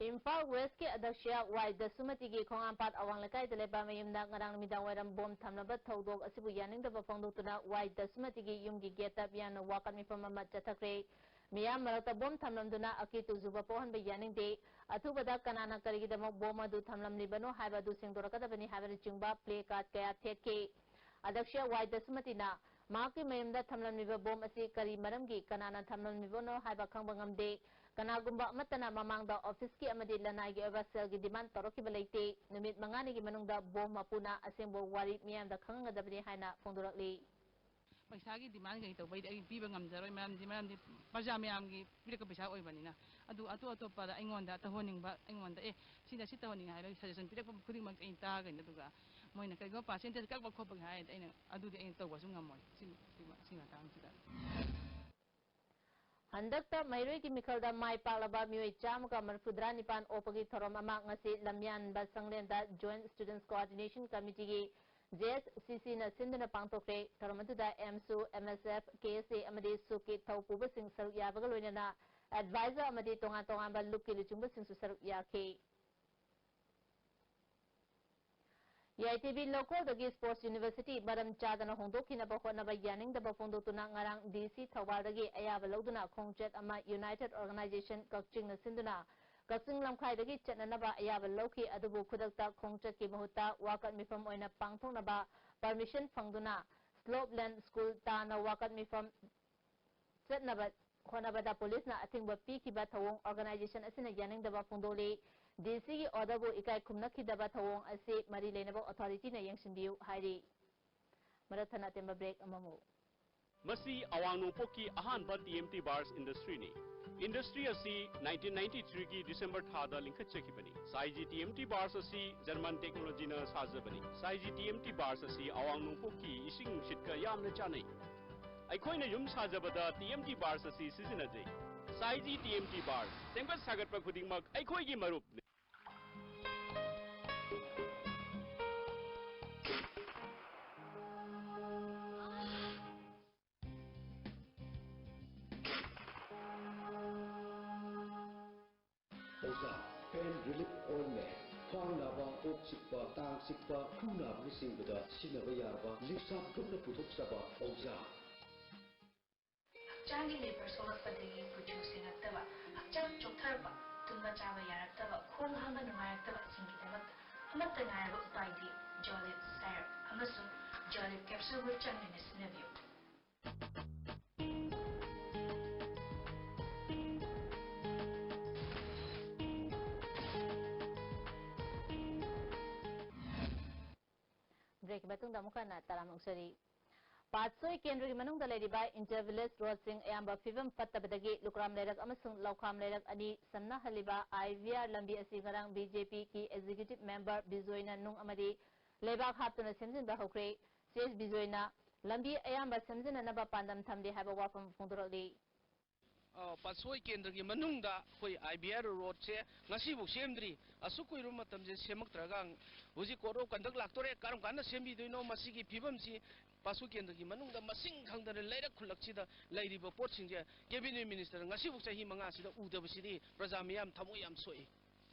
ꯏꯝꯐꯥꯜ Westꯀꯤ ꯑꯗꯛꯁ꯭ꯌ ꯋꯥꯏ ꯗꯁꯨꯃꯇꯤꯒꯤ ꯈꯣꯡꯍꯥꯝꯄꯥꯠ ꯑꯋꯥꯡ ꯂꯩꯀꯥꯏꯗ ꯂꯩꯕ ꯃꯌꯨꯝꯗ ꯉꯔꯥꯡ ꯅꯨꯃꯤꯗꯥꯡ ꯋꯥꯏꯔꯝ ꯕꯣꯝ ꯊꯝꯂꯝꯕ ꯊꯧꯗꯣꯛ ꯑꯁꯤꯕꯨ ꯌꯥꯅꯤꯡꯗꯕ ꯐꯣꯡꯗꯣꯛꯇꯨꯅ ꯋꯥꯏ ꯗꯁꯨꯃꯇꯤꯒꯤ ꯌꯨꯝꯒꯤ gateꯇ ꯃꯤꯌꯥꯝꯅ ꯋꯥꯀꯠ ꯃꯤꯐꯝ ꯑꯃ ꯆꯠꯊꯈ꯭ꯔꯦ꯫ ꯃꯤꯌꯥꯝ ꯃꯔꯛꯇ ꯕꯣꯝ ꯊꯝꯂꯝꯗꯨꯅ ꯑꯀꯤꯇꯨ ꯆꯨꯕ ꯄꯣꯛꯍꯟꯕ ꯌꯥꯅꯤꯡꯗꯦ꯫ ꯑꯊꯨꯕꯗ ꯀꯅꯥꯅ ꯀꯔꯤꯒꯤꯗꯃꯛ ꯕꯣꯝ ꯑꯗꯨ ꯊꯝꯂꯝꯂꯤꯕꯅꯣ ꯍꯥꯏꯕ ꯑꯗꯨ ꯁꯦꯡꯗꯣꯔꯛꯀꯗꯕꯅꯤ ꯍꯥꯏꯕꯅꯆꯤꯡꯕ placard ꯀꯌꯥ ꯊꯦꯠꯈꯤ꯫ ꯑꯗꯛꯁ꯭ꯌ ꯋꯥꯏ ꯗꯁꯨꯃꯇꯤꯅ ꯃꯍꯥꯛꯀꯤ ꯃꯌꯨꯝꯗ ꯊꯝꯂꯝꯂꯤꯕ ꯕꯣꯝ ꯑꯁꯤ ꯀꯔꯤ ꯃꯔꯝꯒꯤ ꯀꯅꯥꯅ ꯊꯝꯂꯝꯂꯤꯕꯅꯣ ꯍꯥꯏꯕ ꯈꯪꯕ ꯉꯝꯗꯦ꯫ ꯀꯅꯥꯒꯨꯝꯕ ꯑꯃꯠꯇꯅ ꯃꯃꯥꯡꯗ officeꯀꯤ ꯑꯃꯗꯤ ꯂꯅꯥꯏꯒꯤ ꯑꯣꯏꯕ ꯁꯦꯜꯒꯤ demand ꯇꯧꯔꯛꯈꯤꯕ ꯂꯩꯇꯦ꯫ ꯅꯨꯃꯤꯠ ꯃꯉꯥꯅꯤꯒꯤ ꯃꯅꯨꯡꯗ ꯕꯣꯝ ꯃꯄꯨꯅ ꯑꯁꯦꯡꯕ ꯋꯥꯔꯤ ꯃꯤꯌꯥꯝꯗ ꯈꯪꯍꯟꯒꯗꯕꯅꯤ ꯍꯥꯏꯅ ꯐꯣꯡꯗꯣꯔꯛꯂꯤ꯫ ꯄꯩꯁꯥꯒꯤ demand ꯀꯩ ꯇꯧꯕꯩꯗꯤ ꯑꯩ ꯄꯤꯕ ꯉꯝꯖꯔꯣꯏ꯫ ꯃꯔꯝꯗꯤ, ꯃꯔꯝꯗꯤ ꯄ꯭ꯔꯖꯥ ꯃꯌꯥꯝꯒꯤ ꯄꯤꯔꯛꯄ ꯄꯩꯁꯥ ꯑꯣꯏꯕꯅꯤꯅ꯫ ꯑꯗꯨ ꯑꯇꯣꯞ ꯑꯇꯣꯞꯄꯗ ꯑꯩꯉꯣꯟꯗ ꯇꯧꯍꯟꯅꯤꯡꯕ, ꯑꯩꯉꯣꯟꯗ, "ꯑꯦ, ꯁꯤꯗ ꯁꯤ ꯇꯧꯍꯟꯅꯤꯡꯉꯦ" ꯍꯥꯏꯕꯒꯤ suggestion ꯄꯤꯔꯛꯄ ꯈꯨꯗꯤꯡꯃꯛꯇꯤ ꯑꯩꯅ ꯇꯥꯒꯅꯤ꯫ ꯑꯗꯨꯒ ꯃꯣꯏꯅ ꯀꯩꯒꯨꯝꯕ percentage ꯀꯛꯄ ꯈꯣꯠꯄꯒꯤ ꯍꯥꯏꯔꯗꯤ ꯑꯩꯅ ꯑꯗꯨꯗꯤ ꯑꯩꯅ ꯇꯧꯕꯁꯨ ꯉꯝꯃꯣꯏ꯫ ꯁꯤ, ꯁꯤ, ꯁꯤ ꯃꯇꯥꯡꯁꯤꯗ꯫ ꯍꯟꯗꯛꯇ ꯃꯩꯔꯣꯏꯒꯤ ꯃꯤꯈꯜꯗ ꯃꯥꯏ ꯄꯥꯛꯂꯕ ꯃꯤꯑꯣꯏ ꯆꯥꯝꯃꯒ ꯃꯔꯤꯐꯨꯇꯔꯥ ꯅꯤꯄꯥꯟ ꯑꯣꯛꯄꯒꯤ ꯊꯧꯔꯝ ꯑꯃ ꯉꯁꯤ ꯂꯝꯌꯥꯟꯕ ꯁꯪꯂꯦꯟꯗ Joint Students Coordination Committeeꯒꯤ JSCCꯅ ꯁꯤꯟꯗꯨꯅ ꯄꯥꯡꯊꯣꯛꯈ꯭ꯔꯦ꯫ ꯊꯧꯔꯝ ꯑꯗꯨꯗ AMSU, MSF, KSA ꯑꯃꯗꯤ SUKꯀꯤ ꯊꯧ ꯄꯨꯕꯁꯤꯡ ꯁꯔꯨꯛ ꯌꯥꯕꯒ ꯂꯣꯏꯅꯅ advisor ꯑꯃꯗꯤ ꯇꯣꯉꯥꯟ ꯇꯣꯉꯥꯟꯕ ꯂꯨꯞꯀꯤ ꯂꯨꯆꯤꯡꯕꯁꯤꯡꯁꯨ ꯁꯔꯨꯛ ꯌꯥꯈꯤ꯫ ꯌꯥꯏꯇꯤꯕꯤ ꯂꯧꯀꯣꯜꯗꯒꯤ Sports University ꯃꯔꯝ ꯆꯥꯗꯅ ꯍꯣꯡꯗꯣꯛꯈꯤꯅꯕ ꯍꯣꯠꯅꯕ ꯌꯥꯅꯤꯡꯗꯕ ꯐꯣꯡꯗꯣꯛꯇꯨꯅ ꯉꯔꯥꯡ DC ꯊꯧꯕꯥꯜꯗꯒꯤ ꯑꯌꯥꯕ ꯂꯧꯗꯨꯅ ꯈꯣꯡꯆꯠ ꯑꯃ United Organization ꯀꯛꯆꯤꯡꯅ ꯁꯤꯟꯗꯨꯅ ꯀꯛꯆꯤꯡ ꯂꯝꯈꯥꯏꯗꯒꯤ ꯆꯠꯅꯅꯕ ꯑꯌꯥꯕ ꯂꯧꯈꯤ꯫ ꯑꯗꯨꯕꯨ ꯈꯨꯗꯛꯇ ꯈꯣꯡꯆꯠꯀꯤ ꯃꯍꯨꯠꯇ ꯋꯥꯀꯠ ꯃꯤꯐꯝ ꯑꯣꯏꯅ ꯄꯥꯡꯊꯣꯛꯅꯕ permission ꯐꯪꯗꯨꯅ Slopeland School ꯇꯥꯟꯅ ꯋꯥꯀꯠ ꯃꯤꯐꯝ ꯆꯠꯅꯕ ꯍꯣꯠꯅꯕꯗ ꯄꯨꯂꯤꯁꯅ ꯑꯊꯤꯡꯕ ꯄꯤꯈꯤꯕ ꯊꯧꯑꯣꯡ organization ꯑꯁꯤꯅ ꯌꯥꯅꯤꯡꯗꯕ ꯐꯣꯡꯗꯣꯛꯂꯤ꯫ ꯗꯤ ꯁꯤꯒꯤ ꯑꯣꯔꯗꯔꯕꯨ ꯏꯀꯥꯏ ꯈꯨꯝꯅꯈꯤꯗꯕ ꯊꯧꯑꯣꯡ ꯑꯁꯤ ꯃꯔꯤ ꯂꯩꯅꯕ ꯑꯣꯊꯣꯔꯤꯇꯤꯅ ꯌꯦꯡꯁꯤꯟꯕꯤꯌꯨ ꯍꯥꯏꯔꯤ꯫ ꯃꯔꯛ ꯊꯠꯅ ꯑꯇꯦꯟꯕ ꯕ꯭ꯔꯦꯛ ꯑꯃꯃꯨꯛ꯫ ꯃꯁꯤ ꯑꯋꯥꯡ ꯅꯣꯡꯄꯣꯛꯀꯤ ꯑꯍꯥꯟꯕ ꯇꯤ ꯑꯦꯝ ꯇꯤ ꯕꯥꯔꯁ ꯏꯟꯗꯁꯇ꯭ꯔꯤꯅꯤ꯫ ꯏꯟꯗꯁꯇ꯭ꯔꯤ ꯑꯁꯤ ꯅꯥꯏꯟꯇꯤꯟ ꯅꯥꯏꯟꯇꯤ ꯊ꯭ꯔꯤꯒꯤ ꯗꯤꯁꯦꯝꯕꯔ ꯊꯥꯗ ꯂꯤꯡꯈꯠꯆꯈꯤꯕꯅꯤ꯫ ꯁꯥꯏꯖꯤ ꯇꯤ ꯑꯦꯝ ꯇꯤ ꯕꯥꯔꯁ ꯑꯁꯤ ꯖꯔꯃꯟ ꯇꯦꯛꯅꯣꯂꯣꯖꯤꯅ ꯁꯥꯖꯕꯅꯤ꯫ ꯁꯥꯏꯖꯤ ꯇꯤ ꯑꯦꯝ ꯇꯤ ꯕꯥꯔꯁ ꯑꯁꯤ ꯑꯋꯥꯡ ꯅꯣꯡꯄꯣꯛꯀꯤ ꯏꯁꯤꯡ ꯅꯨꯡꯁꯤꯠꯀ ꯌꯥꯝꯅ ꯆꯥꯅꯩ꯫ ꯑꯩꯈꯣꯏꯅ ꯌꯨꯝ ꯁꯥꯖꯕꯗ ꯇꯤ ꯑꯦꯝ ꯇꯤ ꯕꯥꯔꯁ ꯑꯁꯤ ꯁꯤꯖꯤꯟꯅꯖꯩ꯫ ꯁꯥꯏꯖꯤ ꯇꯤ ꯑꯦꯝ ꯇꯤ ꯕꯥꯔꯁ, ꯁꯦꯝꯒꯠ ꯁꯥꯒꯠꯄ ꯈꯨꯗꯤꯡꯃꯛ ꯑꯩꯈꯣꯏꯒꯤ ꯃꯔꯨꯞꯅꯤ꯫ ꯑꯣꯖꯥ, pain relief ointment, ꯈ꯭ꯋꯥꯡ ꯅꯥꯕ, ꯀꯣꯛ ꯆꯤꯛꯄ, ꯇꯥꯡ ꯆꯤꯛꯄ, ꯈꯨ ꯅꯥꯕꯅꯆꯤꯡꯕꯗ ꯁꯤꯖꯤꯟꯅꯕ ꯌꯥꯔꯕ ꯂꯤꯞꯁꯥꯞ ꯒ꯭ꯔꯨꯞꯅ ꯄꯨꯊꯣꯛꯆꯕ ꯑꯣꯖꯥ꯫ ꯍꯛꯆꯥꯡꯒꯤ ꯂꯦꯕꯔ ꯁꯣꯛꯂꯛꯄꯗꯒꯤ ꯀꯨꯆꯨ ꯁꯦꯡꯉꯛꯇꯕ, ꯍꯛꯆꯥꯡ ꯆꯣꯛꯊꯔꯛꯄ, ꯇꯨꯝꯕ ꯆꯥꯕ ꯌꯥꯔꯛꯇꯕ, ꯈꯣꯡ ꯍꯥꯝꯕ ꯅꯨꯡꯉꯥꯏꯔꯛꯇꯕꯁꯤꯡꯒꯤꯗꯃꯛꯇ ꯑꯃꯠꯇ ꯉꯥꯏꯔꯕ ꯎꯄꯥꯏꯗꯤ ꯖꯣꯂꯤꯞ ꯁꯥꯏꯔꯞ ꯑꯃꯁꯨꯡ ꯖꯣꯂꯤꯞ ꯀꯦꯞꯁꯨꯜꯕꯨ ꯆꯥꯡ ꯅꯥꯏꯅ ꯁꯤꯖꯤꯟꯅꯕꯤꯌꯨ꯫ ꯕ꯭ꯔꯦꯛꯀꯤ ꯃꯇꯨꯡꯗ ꯑꯃꯨꯛ ꯍꯟꯅ ꯇꯔꯥꯝꯅ ꯑꯣꯛꯆꯔꯤ꯫ ꯄꯥꯠꯁꯣꯏ ꯀꯦꯟꯗ꯭ꯔꯒꯤ ꯃꯅꯨꯡꯗ ꯂꯩꯔꯤꯕ ꯏꯟꯇꯔ ꯚꯤꯂꯦꯖ ꯔꯣꯗꯁꯤꯡ ꯑꯌꯥꯝꯕ ꯐꯤꯕꯝ ꯐꯠꯇꯕꯗꯒꯤ ꯂꯨꯀ꯭ꯔꯥꯝ ꯂꯩꯔꯛ ꯑꯃꯁꯨꯡ ꯂꯧꯈꯥꯝ ꯂꯩꯔꯛ ꯑꯅꯤ ꯁꯝꯅꯍꯜꯂꯤꯕ ꯑꯥꯏ ꯚꯤ ꯑꯥꯔ ꯂꯝꯕꯤ ꯑꯁꯤ ꯉꯔꯥꯡ ꯕꯤ ꯖꯦ ꯄꯤꯒꯤ ꯑꯦꯛꯖꯤꯀ꯭ꯌꯨꯇꯤꯚ ꯃꯦꯝꯕꯔ ꯕꯤꯖꯣꯏꯅ ꯅꯨꯡ ꯑꯃꯗꯤ ꯂꯩꯕꯥꯛ ꯍꯥꯞꯇꯨꯅ ꯁꯦꯝꯖꯤꯟꯕ ꯍꯧꯈ꯭ꯔꯦ꯫ ꯁꯤ ꯑꯦꯁ ꯕꯤꯖꯣꯏꯅ ꯂꯝꯕꯤ ꯑꯌꯥꯝꯕ ꯁꯦꯝꯖꯤꯟꯅꯅꯕ ꯄꯥꯟꯗꯝ ꯊꯝꯂꯤ ꯍꯥꯏꯕ ꯋꯥꯐꯝ ꯐꯣꯡꯗꯣꯔꯛꯂꯤ꯫ ꯑ, ꯄꯥꯠꯁꯣꯏ ꯀꯦꯟꯗ꯭ꯔꯒꯤ ꯃꯅꯨꯡꯗ ꯑꯩꯈꯣꯏ ꯑꯥꯏ ꯚꯤ ꯑꯥꯔ ꯔꯣꯗꯁꯦ ꯉꯁꯤꯐꯥꯎ ꯁꯦꯝꯗ꯭ꯔꯤ꯫ ꯑꯁꯨꯛ ꯀꯨꯏꯔꯕ ꯃꯇꯝꯁꯦ ꯁꯦꯝꯃꯛꯇ꯭ꯔꯒ ꯍꯧꯖꯤꯛ ꯀꯣꯔꯠ ꯑꯣꯐ ꯀꯟꯗꯛ ꯂꯥꯛꯇꯣꯔꯦ, ꯀꯔꯝ ꯀꯥꯟꯗ ꯁꯦꯝꯕꯤꯗꯣꯏꯅꯣ? ꯃꯁꯤꯒꯤ ꯐꯤꯕꯝꯁꯤ ꯄꯥꯠꯁꯣꯏ ꯀꯦꯟꯗ꯭ꯔꯒꯤ ꯃꯅꯨꯡꯗ ꯃꯁꯤꯡ ꯈꯪꯗꯅ ꯂꯩꯔꯛ ꯈꯨꯜꯂꯛꯁꯤꯗ ꯂꯩꯔꯤꯕ ꯄꯣꯠꯁꯤꯡꯁꯦ ꯀꯦꯕꯤꯅꯦꯠ ꯃꯤꯅꯤꯁꯇꯔ ꯉꯁꯤꯐꯥꯎ ꯆꯍꯤ ꯃꯉꯥꯁꯤꯗ ꯎꯗꯕꯁꯤꯗꯤ ꯄ꯭ꯔꯖꯥ ꯃꯤꯌꯥꯝ ꯊꯃꯣꯏ ꯌꯥꯝ ꯁꯣꯛꯏ꯫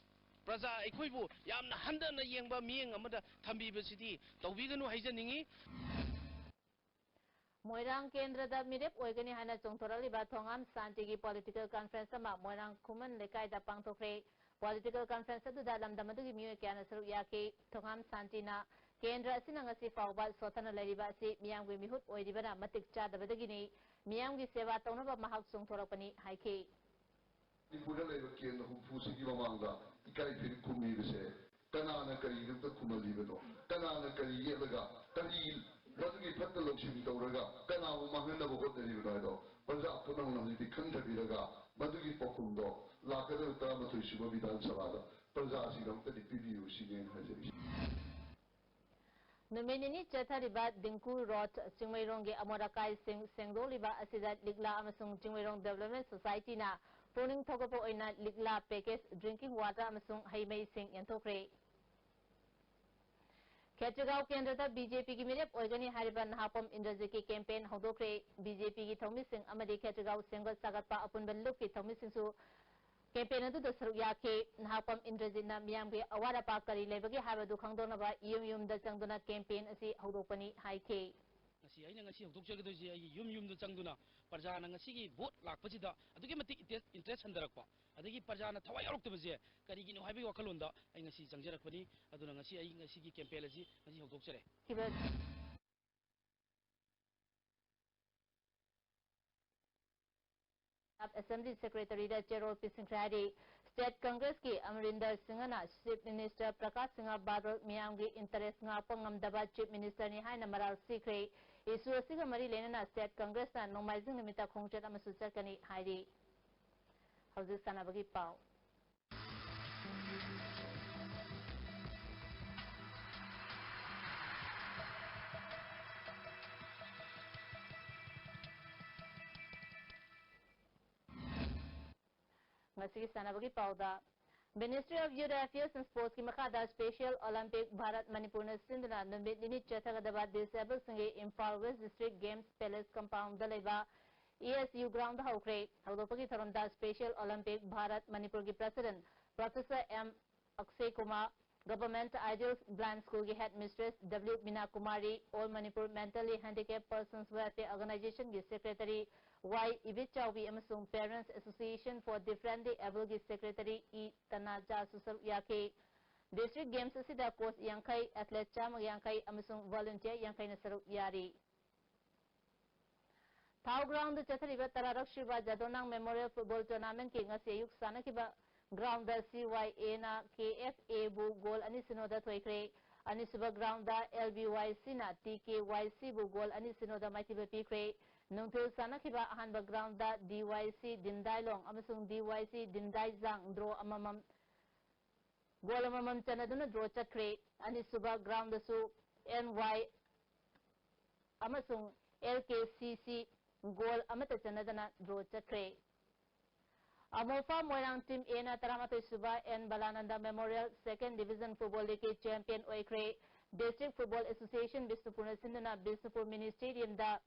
ꯄ꯭ꯔꯖꯥ ꯑꯩꯈꯣꯏꯕꯨ ꯌꯥꯝꯅ ꯍꯟꯊꯅ ꯌꯦꯡꯕ ꯃꯤꯠꯌꯦꯡ ꯑꯃꯗ ꯊꯝꯕꯤꯕꯁꯤꯗꯤ ꯇꯧꯕꯤꯒꯅꯨ ꯍꯥꯏꯖꯅꯤꯡꯏ꯫ ꯃꯣꯏꯔꯥꯡ ꯀꯦꯟꯗ꯭ꯔꯗ ꯃꯤꯔꯦꯞ ꯑꯣꯏꯒꯅꯤ ꯍꯥꯏꯅ ꯆꯣꯡꯊꯣꯔꯛꯂꯤꯕ ꯊꯣꯉꯥꯝ ꯁꯥꯟꯇꯤꯒꯤ ꯄꯣꯂꯤꯇꯤꯀꯦꯜ ꯀꯟꯐꯔꯦꯟꯁ ꯑꯃ ꯃꯣꯏꯔꯥꯡ ꯈꯨꯃꯟ ꯂꯩꯀꯥꯏꯗ ꯄꯥꯡꯊꯣꯛꯈ꯭ꯔꯦ꯫ ꯄꯣꯂꯤꯇꯤꯀꯦꯜ ꯀꯟꯐꯔꯦꯟꯁ ꯑꯗꯨꯗ ꯂꯝꯗꯝ ꯑꯗꯨꯒꯤ ꯃꯤꯑꯣꯏ ꯀꯌꯥꯅ ꯁꯔꯨꯛ ꯌꯥꯈꯤ꯫ ꯊꯣꯉꯥꯝ ꯁꯥꯟꯇꯤꯅ ꯀꯦꯟꯗ꯭ꯔ ꯑꯁꯤꯅ ꯉꯁꯤ ꯐꯥꯎꯕ ꯁꯣꯠꯊꯅ ꯂꯩꯔꯤꯕ ꯑꯁꯤ ꯃꯤꯌꯥꯝꯒꯤ ꯃꯤꯍꯨꯠ ꯑꯣꯏꯔꯤꯕꯅ ꯃꯇꯤꯛ ꯆꯥꯗꯕꯗꯒꯤꯅꯤ꯫ ꯃꯤꯌꯥꯝꯒꯤ ꯁꯦꯕꯥ ꯇꯧꯅꯕ ꯃꯍꯥꯛ ꯆꯣꯡꯊꯣꯔꯛꯄꯅꯤ ꯍꯥꯏꯈꯤ꯫ ꯃꯅꯤꯄꯨꯔꯗ ꯂꯩꯕ ꯀꯦꯟꯗ꯭ꯔ ꯍꯨꯝꯐꯨꯁꯤꯒꯤ ꯃꯃꯥꯡꯗ ꯏꯀꯥꯏ ꯈꯨꯝꯃꯤꯕꯁꯦ ꯀꯅꯥꯅ ꯀꯔꯤꯒꯤꯗꯃꯛꯇ ꯈꯨꯝꯍꯜꯂꯤꯕꯅꯣ? ꯀꯅꯥꯅ ꯀꯔꯤ ꯌꯦꯠꯂꯒ, ꯀꯔꯤ ꯃꯗꯨꯒꯤ ꯐꯠꯇ ꯂꯧꯁꯤꯡ ꯇꯧꯔꯒ ꯀꯅꯥꯕꯨ ꯃꯥꯡꯍꯟꯅꯕ ꯍꯣꯠꯅꯔꯤꯕꯅꯣ ꯍꯥꯏꯗꯣ ꯄ꯭ꯔꯖꯥ ꯄꯨꯝꯅꯃꯛꯅ ꯍꯧꯖꯤꯛꯇꯤ ꯈꯟꯊꯕꯤꯔꯒ ꯃꯗꯨꯒꯤ ꯄꯥꯎꯈꯨꯝꯗꯣ ꯂꯥꯛꯀꯗꯧꯔꯤꯕ ꯇꯔꯥꯃꯥꯊꯣꯏ ꯁꯨꯕ ꯕꯤꯙꯥꯟ ꯁꯚꯥꯗ ꯄ꯭ꯔꯖꯥꯁꯤꯡꯒꯤꯗꯃꯛꯇꯗꯤ ꯄꯤꯕꯤꯌꯨ ꯁꯤꯅꯦ ꯑꯩꯅ ꯍꯥꯏꯖꯔꯤꯁꯦ꯫ ꯅꯨꯃꯤꯠ ꯅꯤꯅꯤ ꯆꯠꯊꯔꯤꯕ ꯗꯤꯡꯀꯨ ꯔꯣꯗ ꯆꯤꯡꯃꯩꯔꯣꯡꯒꯤ ꯑꯃꯣꯠ ꯑꯀꯥꯏꯁꯤꯡ ꯁꯦꯡꯗꯣꯛꯂꯤꯕ ꯑꯁꯤꯗ ꯂꯤꯛꯂꯥ ꯑꯃꯁꯨꯡ ꯆꯤꯡꯃꯩꯔꯣꯡ Development Societyꯅ ꯄꯨꯛꯅꯤꯡ ꯊꯧꯒꯠꯄ ꯑꯣꯏꯅ ꯂꯤꯛꯂꯥ package, drinking water ꯑꯃꯁꯨꯡ ꯍꯩ ꯃꯍꯤꯁꯤꯡ ꯌꯦꯟꯊꯣꯛꯈ꯭ꯔꯦ꯫ ꯈꯦꯇ꯭ꯔꯤꯒꯥꯎ ꯀꯦꯟꯗ꯭ꯔꯗ BJPꯒꯤ ꯃꯤꯔꯦꯞ ꯑꯣꯏꯒꯅꯤ ꯍꯥꯏꯔꯤꯕ ꯅꯍꯥꯄꯝ ꯏꯟꯗ꯭ꯔꯖꯤꯠꯀꯤ campaign ꯍꯧꯗꯣꯛꯈ꯭ꯔꯦ꯫ BJPꯒꯤ ꯊꯧꯃꯤꯁꯤꯡ ꯑꯃꯗꯤ ꯈꯦꯇ꯭ꯔꯤꯒꯥꯎ ꯁꯦꯝꯒꯠ ꯁꯥꯒꯠꯄ ꯑꯄꯨꯟꯕ ꯂꯨꯞꯀꯤ ꯊꯧꯃꯤꯁꯤꯡꯁꯨ campaign ꯑꯗꯨꯗ ꯁꯔꯨꯛ ꯌꯥꯈꯤ꯫ ꯅꯍꯥꯄꯝ ꯏꯟꯗ꯭ꯔꯖꯤꯠꯅ ꯃꯤꯌꯥꯝꯒꯤ ꯑꯋꯥꯠ ꯑꯄꯥ ꯀꯔꯤ ꯂꯩꯕꯒꯦ ꯍꯥꯏꯕꯗꯨ ꯈꯪꯗꯣꯛꯅꯕ ꯌꯨꯝ ꯌꯨꯝꯗ ꯆꯪꯗꯨꯅ campaign ꯑꯁꯤ ꯍꯧꯗꯣꯛꯄꯅꯤ ꯍꯥꯏꯈꯤ꯫ ꯉꯁꯤ ꯑꯩꯅ ꯉꯁꯤ ꯍꯧꯗꯣꯛꯆꯒꯗꯣꯏꯁꯦ ꯑꯩꯒꯤ ꯌꯨꯝ ꯌꯨꯝꯗ ꯆꯪꯗꯨꯅ ꯄ꯭ꯔꯖꯥꯅ ꯉꯁꯤꯒꯤ vote ꯂꯥꯛꯄꯁꯤꯗ ꯑꯗꯨꯛꯀꯤ ꯃꯇꯤꯛ interest, interest ꯍꯟꯊꯔꯛꯄ, ꯑꯗꯒꯤ ꯄ꯭ꯔꯖꯥꯅ ꯊꯋꯥꯏ ꯌꯥꯎꯔꯛꯇꯕꯁꯦ ꯀꯔꯤꯒꯤꯅꯣ ꯍꯥꯏꯕꯒꯤ ꯋꯥꯈꯜꯂꯣꯟꯗ ꯑꯩ ꯉꯁꯤ ꯆꯪꯖꯔꯛꯄꯅꯤ꯫ ꯑꯗꯨꯅ ꯉꯁꯤ ꯑꯩ ꯉꯁꯤꯒꯤ campaign ꯑꯁꯤ ꯉꯁꯤ ꯍꯧꯗꯣꯛꯆꯔꯦ꯫ Assembly Secretaryꯗ ꯆꯦꯔꯣꯜ ꯄꯤꯁꯤꯟꯈ꯭ꯔꯦ ꯍꯥꯏꯔꯤ꯫ State Congressꯀꯤ ꯑꯃꯔꯤꯟꯗꯔ ꯁꯤꯡꯍꯅ Chief Minister ꯄ꯭ꯔꯀꯥꯁ ꯁꯤꯡꯍ ꯕꯥꯗꯜ ꯃꯤꯌꯥꯝꯒꯤ interest ꯉꯥꯛꯄ ꯉꯝꯗꯕ Chief Ministerꯅꯤ ꯍꯥꯏꯅ ꯃꯔꯥꯜ ꯁꯤꯈ꯭ꯔꯦ꯫ Issue ꯑꯁꯤꯒ ꯃꯔꯤ ꯂꯩꯅꯅ State Congressꯅ ꯅꯣꯡꯃꯥꯏꯖꯤꯡ ꯅꯨꯃꯤꯠꯇ ꯈꯣꯡꯆꯠ ꯑꯃꯁꯨ ꯆꯠꯀꯅꯤ ꯍꯥꯏꯔꯤ꯫ ꯍꯧꯖꯤꯛ ꯁꯥꯟꯅꯕꯒꯤ ꯄꯥꯎ꯫ ꯉꯁꯤꯒꯤ ꯁꯥꯟꯅꯕꯒꯤ ꯄꯥꯎꯗ, Ministry of Youth Affairs and Sportsꯀꯤ ꯃꯈꯥꯗ Special Olympic ꯚꯥꯔꯠ ꯃꯅꯤꯄꯨꯔꯅ ꯁꯤꯟꯗꯨꯅ ꯅꯨꯃꯤꯠ ꯅꯤꯅꯤ ꯆꯠꯊꯒꯗꯕ Disabledꯁꯤꯡꯒꯤ Imphal West District Games Palace Compoundꯗ ꯂꯩꯕ ESU groundꯗ ꯍꯧꯈ꯭ꯔꯦ꯫ ꯍꯧꯗꯣꯛꯄꯒꯤ ꯊꯧꯔꯝꯗ Special Olympic ꯚꯥꯔꯠ ꯃꯅꯤꯄꯨꯔꯒꯤ President Professor M ꯑꯛꯁꯦ Kumar, Government Ideal Blind Schoolꯒꯤ Headmistress W ꯃꯤꯅꯥ Kumari, All Manipur Mentally Handicapped Persons Welfare Organizationꯒꯤ Secretary Y ꯏꯕꯤꯆꯥꯎꯕꯤ ꯑꯃꯁꯨꯡ Parents Association for Differently Abledꯒꯤ Secretary E ꯇꯅꯥꯖꯥꯁꯨ ꯁꯔꯨꯛ ꯌꯥꯈꯤ꯫ District Games ꯑꯁꯤꯗ coach ꯌꯥꯡꯈꯩ, athlete ꯆꯥꯝꯃꯒ ꯌꯥꯡꯈꯩ ꯑꯃꯁꯨꯡ volunteer ꯌꯥꯡꯈꯩꯅ ꯁꯔꯨꯛ ꯌꯥꯔꯤ꯫ ꯊꯥꯎ ground ꯗ ꯆꯠꯊꯔꯤꯕ ꯇꯔꯥꯔꯛ ꯁꯨꯕ ꯖꯥꯗꯣꯅꯥꯡ Memorial Football Tournament ꯀꯤ ꯉꯁꯤ ꯑꯌꯨꯛ ꯁꯥꯟꯅꯈꯤꯕ ground the C Y A ꯅ K F A ꯕꯨ goal ꯑꯅꯤ ꯁꯤꯅꯣꯗ ꯊꯣꯏꯈ꯭ꯔꯦ꯫ ꯑꯅꯤꯁꯨꯕ ground ꯗ L B Y C ꯅ T K Y C ꯕꯨ goal ꯑꯅꯤ ꯁꯤꯅꯣꯗ ꯃꯥꯏꯊꯤꯕ ꯄꯤꯈ꯭ꯔꯦ꯫ ꯅꯨꯡꯊꯤꯜ ꯁꯥꯟꯅꯈꯤꯕ ꯑꯍꯥꯟꯕ ground ꯗ D Y C ꯗꯤꯟꯗꯥꯏꯂꯣꯡ ꯑꯃꯁꯨꯡ D Y C ꯗꯤꯟꯗꯥꯏꯖꯥꯡ draw ꯑꯃꯃꯝ, goal ꯑꯃꯃꯝ ꯆꯟꯅꯗꯨꯅ draw ꯆꯠꯈ꯭ꯔꯦ꯫ ꯑꯅꯤꯁꯨꯕ ground ꯗꯁꯨ N Y ꯑꯃꯁꯨꯡ L K C C goal ꯑꯃꯠꯇ ꯆꯟꯅꯗꯅ draw ꯆꯠꯈ꯭ꯔꯦ꯫ ꯑꯃꯣꯐꯥ ꯃꯣꯏꯔꯥꯡ Team A ꯅ ꯇꯔꯥꯃꯥꯊꯣꯏ ꯁꯨꯕ N ꯕꯂꯥꯅꯟꯗ Memorial Second Division Football League ꯀꯤ champion ꯑꯣꯏꯈ꯭ꯔꯦ꯫ District Football Association ꯕꯤꯁꯅꯨꯄꯨꯔꯅ ꯁꯤꯟꯗꯨꯅ ꯕꯤꯁꯅꯨꯄꯨꯔ Mini Stadium ꯗ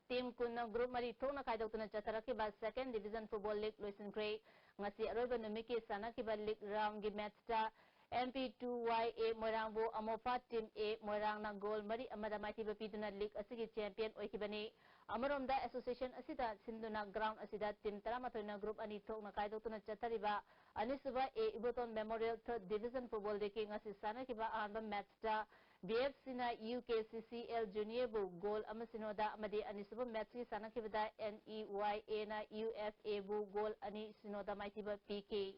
team ꯀꯨꯟꯅ group ꯃꯔꯤ ꯊꯣꯛꯅ ꯈꯥꯏꯗꯣꯛꯇꯨꯅ ꯆꯠꯊꯔꯛꯈꯤꯕ Second Division Football League ꯂꯣꯏꯁꯤꯟꯈ꯭ꯔꯦ꯫ ꯉꯁꯤ ꯑꯔꯣꯏꯕ ꯅꯨꯃꯤꯠꯀꯤ ꯁꯥꯟꯅꯈꯤꯕ league round ꯒꯤ match ꯇ M P two Y A ꯃꯣꯏꯔꯥꯡꯕꯨ ꯑꯃꯣꯐꯥ Team A ꯃꯣꯏꯔꯥꯡꯅ goal ꯃꯔꯤ ꯑꯃꯗ ꯃꯥꯏꯊꯤꯕ ꯄꯤꯗꯨꯅ league ꯑꯁꯤꯒꯤ champion ꯑꯣꯏꯈꯤꯕꯅꯤ꯫ ꯑꯃꯔꯣꯝꯗ association ꯑꯁꯤꯗ ꯁꯤꯟꯗꯨꯅ ground ꯑꯁꯤꯗ team ꯇꯔꯥꯃꯥꯊꯣꯏꯅ group ꯑꯅꯤ ꯊꯣꯛꯅ ꯈꯥꯏꯗꯣꯛꯇꯨꯅ ꯆꯠꯊꯔꯤꯕ ꯑꯅꯤꯁꯨꯕ A Iboton Memorial Third Division Football League ꯀꯤ ꯉꯁꯤ ꯁꯥꯟꯅꯈꯤꯕ ꯑꯍꯥꯟꯕ match ꯇ B F C ꯅ U K C C L Junior ꯕꯨ goal ꯑꯃ ꯁꯤꯅꯣꯗ ꯑꯃꯗꯤ ꯑꯅꯤꯁꯨꯕ match ꯀꯤ ꯁꯥꯟꯅꯈꯤꯕꯗ N E Y A ꯅ U F A ꯕꯨ goal ꯑꯅꯤ ꯁꯤꯅꯣꯗ ꯃꯥꯏꯊꯤꯕ ꯄꯤꯈꯤ꯫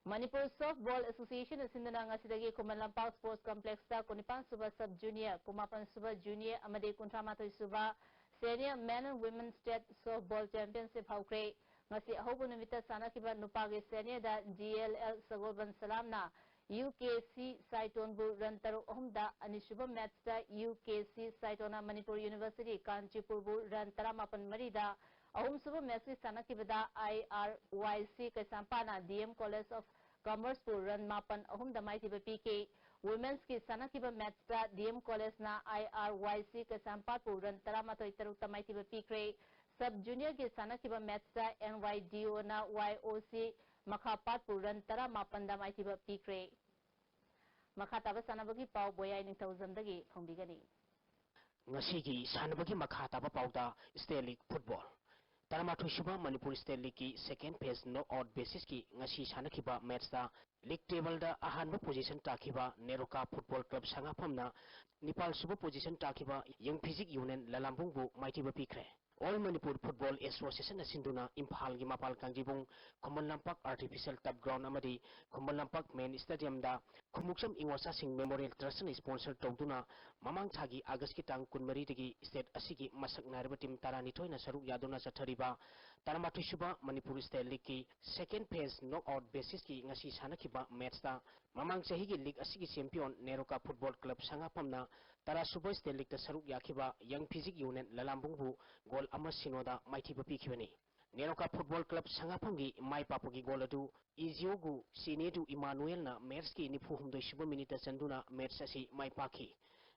ꯃꯅꯤꯄꯨꯔ Softball Association ꯅ ꯁꯤꯟꯗꯨꯅ ꯉꯁꯤꯗꯒꯤ ꯈꯨꯃꯟ ꯂꯝꯄꯥꯛ Sports Complex ꯇ ꯀꯨꯟꯅꯤꯄꯥꯟ ꯁꯨꯕ Sub Junior, ꯀꯨꯟꯃꯥꯄꯟ ꯁꯨꯕ Junior ꯑꯃꯗꯤ ꯀꯨꯟꯊ꯭ꯔꯥ ꯃꯥꯊꯣꯏ ꯁꯨꯕ Senior Men and Women State Softball Championship ꯍꯧꯈ꯭ꯔꯦ꯫ ꯉꯁꯤ ꯑꯍꯧꯕ ꯅꯨꯃꯤꯠꯇ ꯁꯥꯟꯅꯈꯤꯕ ꯅꯨꯄꯥꯒꯤ senior ꯗ G L L ꯁꯒꯣꯜꯕꯟ ꯁꯂꯥꯝꯅ U K C ꯁꯥꯏꯇꯣꯟꯕꯨ run ꯇꯔꯨꯛ ꯑꯍꯨꯝꯗ, ꯑꯅꯤꯁꯨꯕ match ꯇ U K C ꯁꯥꯏꯇꯣꯟꯅ Manipur University ꯀꯥꯟꯆꯤꯄꯨꯔꯕꯨ run ꯇꯔꯥꯃꯥꯄꯟ ꯃꯔꯤꯗ, ꯑꯍꯨꯝꯁꯨꯕ match ꯀꯤ ꯁꯥꯟꯅꯈꯤꯕꯗ I R Y C ꯀꯩꯁꯥꯝꯄꯥꯠꯅ D M College of Commerce ꯄꯨ run ꯃꯥꯄꯟ ꯑꯍꯨꯝꯗ ꯃꯥꯏꯊꯤꯕ ꯄꯤꯈꯤ꯫ Women's ꯀꯤ ꯁꯥꯟꯅꯈꯤꯕ match ꯇ D M College ꯅ I R Y C ꯀꯩꯁꯥꯝꯄꯥꯠꯄꯨ run ꯇꯔꯥꯃꯥꯊꯣꯏ ꯇꯔꯨꯛꯇ ꯃꯥꯏꯊꯤꯕ ꯄꯤꯈ꯭ꯔꯦ꯫ Sub Junior ꯒꯤ ꯁꯥꯟꯅꯈꯤꯕ match ꯇ N Y D O ꯅ Y O C ꯃꯈꯥꯄꯥꯠꯄꯨ run ꯇꯔꯥꯃꯥꯄꯟꯗ ꯃꯥꯏꯊꯤꯕ ꯄꯤꯈ꯭ꯔꯦ꯫ ꯃꯈꯥ ꯇꯥꯕ ꯁꯥꯟꯅꯕꯒꯤ ꯄꯥꯎ ꯕꯣꯌꯥꯏ ꯅꯤꯡꯊꯧꯖꯝꯗꯒꯤ ꯐꯣꯡꯕꯤꯒꯅꯤ꯫ ꯉꯁꯤꯒꯤ ꯁꯥꯟꯅꯕꯒꯤ ꯃꯈꯥ ꯇꯥꯕ ꯄꯥꯎꯗ State League Football꯫ ꯇꯔꯥꯃꯥꯊꯣꯏ ꯁꯨꯕ ꯃꯅꯤꯄꯨꯔ ꯁ꯭ꯇꯦꯠ ꯂꯤꯒꯀꯤ ꯁꯦꯀꯦꯟ ꯐꯦꯖ ꯅꯣꯛ ꯑꯥꯎꯠ ꯕꯦꯁꯤꯁꯀꯤ ꯉꯁꯤ ꯁꯥꯟꯅꯈꯤꯕ ꯃꯦꯠꯁꯇ ꯂꯤꯒ ꯇꯦꯕꯜꯗ ꯑꯍꯥꯟꯕ ꯄꯣꯖꯤꯁꯟ ꯇꯥꯈꯤꯕ ꯅꯦꯔꯣꯀꯥ ꯐꯨꯠꯕꯣꯜ ꯀ꯭ꯂꯕ ꯁꯉꯥꯐꯝꯅ ꯅꯤꯄꯥꯜ ꯁꯨꯕ ꯄꯣꯖꯤꯁꯟ ꯇꯥꯈꯤꯕ ꯌꯪ ꯐꯤꯖꯤꯛ ꯌꯨꯅꯤꯌꯟ ꯂꯂꯥꯝꯕꯨꯡꯕꯨ ꯃꯥꯏꯊꯤꯕ ꯄꯤꯈ꯭ꯔꯦ꯫ ꯑꯣꯜ ꯃꯅꯤꯄꯨꯔ ꯐꯨꯠꯕꯣꯜ ꯑꯦꯁꯣꯁꯤꯌꯦꯁꯟꯅ ꯁꯤꯟꯗꯨꯅ ꯏꯝꯐꯥꯜꯒꯤ ꯃꯄꯥꯜ ꯀꯥꯡꯖꯩꯕꯨꯡ ꯈꯨꯃꯟ ꯂꯝꯄꯥꯛ ꯑꯥꯔꯇꯤꯐꯤꯁꯤꯌꯦꯜ ꯇꯞ ꯒ꯭ꯔꯥꯎꯟ ꯑꯃꯗꯤ ꯈꯨꯃꯟ ꯂꯝꯄꯥꯛ ꯃꯦꯟ ꯁ꯭ꯇꯦꯗꯤꯌꯝꯗ ꯈꯨꯃꯨꯛꯆꯝ ꯏꯉꯣꯆꯥꯁꯤꯡ ꯃꯦꯃꯣꯔꯤꯌꯦꯜ ꯇ꯭ꯔꯁꯅ ꯁ꯭ꯄꯣꯟꯁꯔ ꯇꯧꯗꯨꯅ ꯃꯃꯥꯡ ꯊꯥꯒꯤ ꯑꯥꯒꯁꯀꯤ ꯇꯥꯡ ꯀꯨꯟꯃꯔꯤꯗꯒꯤ ꯁ꯭ꯇꯦꯠ ꯑꯁꯤꯒꯤ ꯃꯁꯛ ꯅꯥꯏꯔꯕ ꯇꯤꯝ ꯇꯔꯥꯅꯤꯊꯣꯏꯅ ꯁꯔꯨꯛ ꯌꯥꯗꯨꯅ ꯆꯠꯊꯔꯤꯕ ꯇꯔꯥꯃꯥꯊꯣꯏ ꯁꯨꯕ ꯃꯅꯤꯄꯨꯔ ꯁ꯭ꯇꯦꯠ ꯂꯤꯒꯀꯤ ꯁꯦꯀꯦꯟ ꯐꯦꯖ ꯅꯣꯛ ꯑꯥꯎꯠ ꯕꯦꯁꯤꯁꯀꯤ ꯉꯁꯤ ꯁꯥꯟꯅꯈꯤꯕ ꯃꯦꯠꯁꯇ ꯃꯃꯥꯡ ꯆꯍꯤꯒꯤ ꯂꯤꯒ ꯑꯁꯤꯒꯤ ꯆꯦꯝꯄꯤꯌꯟ ꯅꯦꯔꯣꯀꯥ ꯐꯨꯠꯕꯣꯜ ꯀ꯭ꯂꯕ ꯁꯉꯥꯐꯝꯅ ꯇꯔꯥ ꯁꯨꯕ ꯁ꯭ꯇꯦꯠ ꯂꯤꯒꯇ ꯁꯔꯨꯛ ꯌꯥꯈꯤꯕ ꯌꯪ ꯐꯤꯖꯤꯛ ꯌꯨꯅꯤꯌꯟ ꯂꯂꯥꯝꯕꯨꯡꯕꯨ ꯒꯣꯜ ꯑꯃ ꯁꯤꯅꯣꯗ ꯃꯥꯏꯊꯤꯕ ꯄꯤꯈꯤꯕꯅꯤ꯫ ꯅꯦꯔꯣꯀꯥ ꯐꯨꯠꯕꯣꯜ ꯀ꯭ꯂꯕ ꯁꯉꯥꯐꯝꯒꯤ ꯃꯥꯏ ꯄꯥꯛꯄꯒꯤ ꯒꯣꯜ ꯑꯗꯨ ꯏꯖꯤꯑꯣꯒꯨ ꯁꯤꯅꯦꯗꯨ ꯏꯃꯥꯅꯨꯑꯦꯜꯅ ꯃꯦꯠꯁꯀꯤ ꯅꯤꯐꯨ ꯍꯨꯝꯗꯣꯏ ꯁꯨꯕ ꯃꯤꯅꯤꯠꯇ ꯆꯟꯗꯨꯅ ꯃꯦꯠꯁ ꯑꯁꯤ ꯃꯥꯏ ꯄꯥꯛꯈꯤ꯫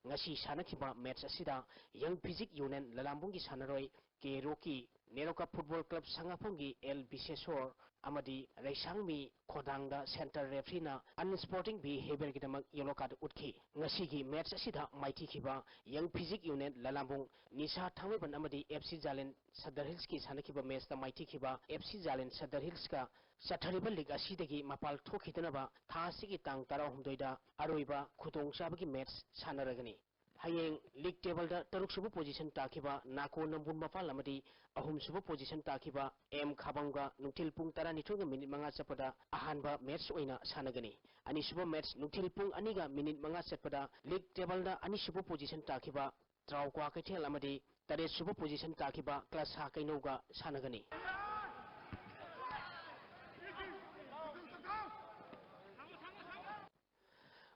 ꯉꯁꯤ ꯁꯥꯟꯅꯈꯤꯕ ꯃꯦꯠꯁ ꯑꯁꯤꯗ ꯌꯪ ꯐꯤꯖꯤꯛ ꯌꯨꯅꯤꯌꯟ ꯂꯂꯥꯝꯕꯨꯡꯒꯤ ꯁꯥꯟꯅꯔꯣꯏ ꯀꯦ ꯔꯣꯀꯤ, ꯅꯦꯔꯣꯀꯥ ꯐꯨꯠꯕꯣꯜ ꯀ꯭ꯂꯕ ꯁꯉꯥꯐꯝꯒꯤ ꯑꯦꯜ ꯕꯤꯁꯦꯁꯣꯔ ꯑꯃꯗꯤ ꯔꯩꯁꯥꯡꯃꯤ ꯈꯣꯗꯥꯡꯗ ꯁꯦꯟꯇꯔ ꯔꯦꯐ꯭ꯔꯤꯅ ꯑꯟꯁ꯭ꯄꯣꯔꯇꯤꯡ ꯕꯤꯍꯦꯕꯤꯌꯔꯒꯤꯗꯃꯛ ꯌꯦꯂꯣ ꯀꯥꯔꯗ ꯎꯠꯈꯤ꯫ ꯉꯁꯤꯒꯤ ꯃꯦꯠꯁ ꯑꯁꯤꯗ ꯃꯥꯏꯊꯤꯈꯤꯕ ꯌꯪ ꯐꯤꯖꯤꯛ ꯌꯨꯅꯤꯌꯟ ꯂꯂꯥꯝꯕꯨꯡ, ꯅꯤꯁꯥ ꯊꯥꯡꯃꯩꯕꯟ ꯑꯃꯗꯤ ꯑꯦꯐ ꯁꯤ ꯖꯥꯂꯦꯟ ꯁꯗꯔ ꯍꯤꯜꯁꯀꯤ ꯁꯥꯟꯅꯈꯤꯕ ꯃꯦꯠꯁꯇ ꯃꯥꯏꯊꯤꯈꯤꯕ ꯑꯦꯐ ꯁꯤ ꯖꯥꯂꯦꯟ ꯁꯗꯔ ꯍꯤꯜꯁꯀ ꯆꯠꯊꯔꯤꯕ ꯂꯤꯒ ꯑꯁꯤꯗꯒꯤ ꯃꯄꯥꯜ ꯊꯣꯛꯈꯤꯗꯅꯕ ꯊꯥ ꯑꯁꯤꯒꯤ ꯇꯥꯡ ꯇꯔꯥꯍꯨꯝꯗꯣꯏꯗ ꯑꯔꯣꯏꯕ ꯈꯨꯗꯣꯡꯆꯥꯕꯒꯤ ꯃꯦꯠꯁ ꯁꯥꯟꯅꯔꯒꯅꯤ꯫ ꯍꯌꯦꯡ ꯂꯤꯒ ꯇꯦꯕꯜꯗ ꯇꯔꯨꯛ ꯁꯨꯕ ꯄꯣꯖꯤꯁꯟ ꯇꯥꯈꯤꯕ ꯅꯥꯀꯣ ꯅꯝꯕꯨꯜ ꯃꯄꯥꯜ ꯑꯃꯗꯤ ꯑꯍꯨꯝ ꯁꯨꯕ ꯄꯣꯖꯤꯁꯟ ꯇꯥꯈꯤꯕ ꯑꯦꯝ ꯈꯥꯕꯝꯒ ꯅꯨꯡꯊꯤꯜ ꯄꯨꯡ ꯇꯔꯥꯅꯤꯊꯣꯏꯒ ꯃꯤꯅꯤꯠ ꯃꯉꯥ ꯆꯠꯄꯗ ꯑꯍꯥꯟꯕ ꯃꯦꯠꯁ ꯑꯣꯏꯅ ꯁꯥꯟꯅꯒꯅꯤ꯫ ꯑꯅꯤꯁꯨꯕ ꯃꯦꯠꯁ ꯅꯨꯡꯊꯤꯜ ꯄꯨꯡ ꯑꯅꯤꯒ ꯃꯤꯅꯤꯠ ꯃꯉꯥ ꯆꯠꯄꯗ ꯂꯤꯒ ꯇꯦꯕꯜꯗ ꯑꯅꯤꯁꯨꯕ ꯄꯣꯖꯤꯁꯟ ꯇꯥꯈꯤꯕ ꯇ꯭ꯔꯥꯎ ꯀ꯭ꯋꯥꯀꯩꯊꯦꯜ ꯑꯃꯗꯤ ꯇꯔꯦꯠ ꯁꯨꯕ ꯄꯣꯖꯤꯁꯟ ꯇꯥꯈꯤꯕ ꯀ꯭ꯂꯁꯥ ꯀꯩꯅꯧꯒ ꯁꯥꯟꯅꯒꯅꯤ꯫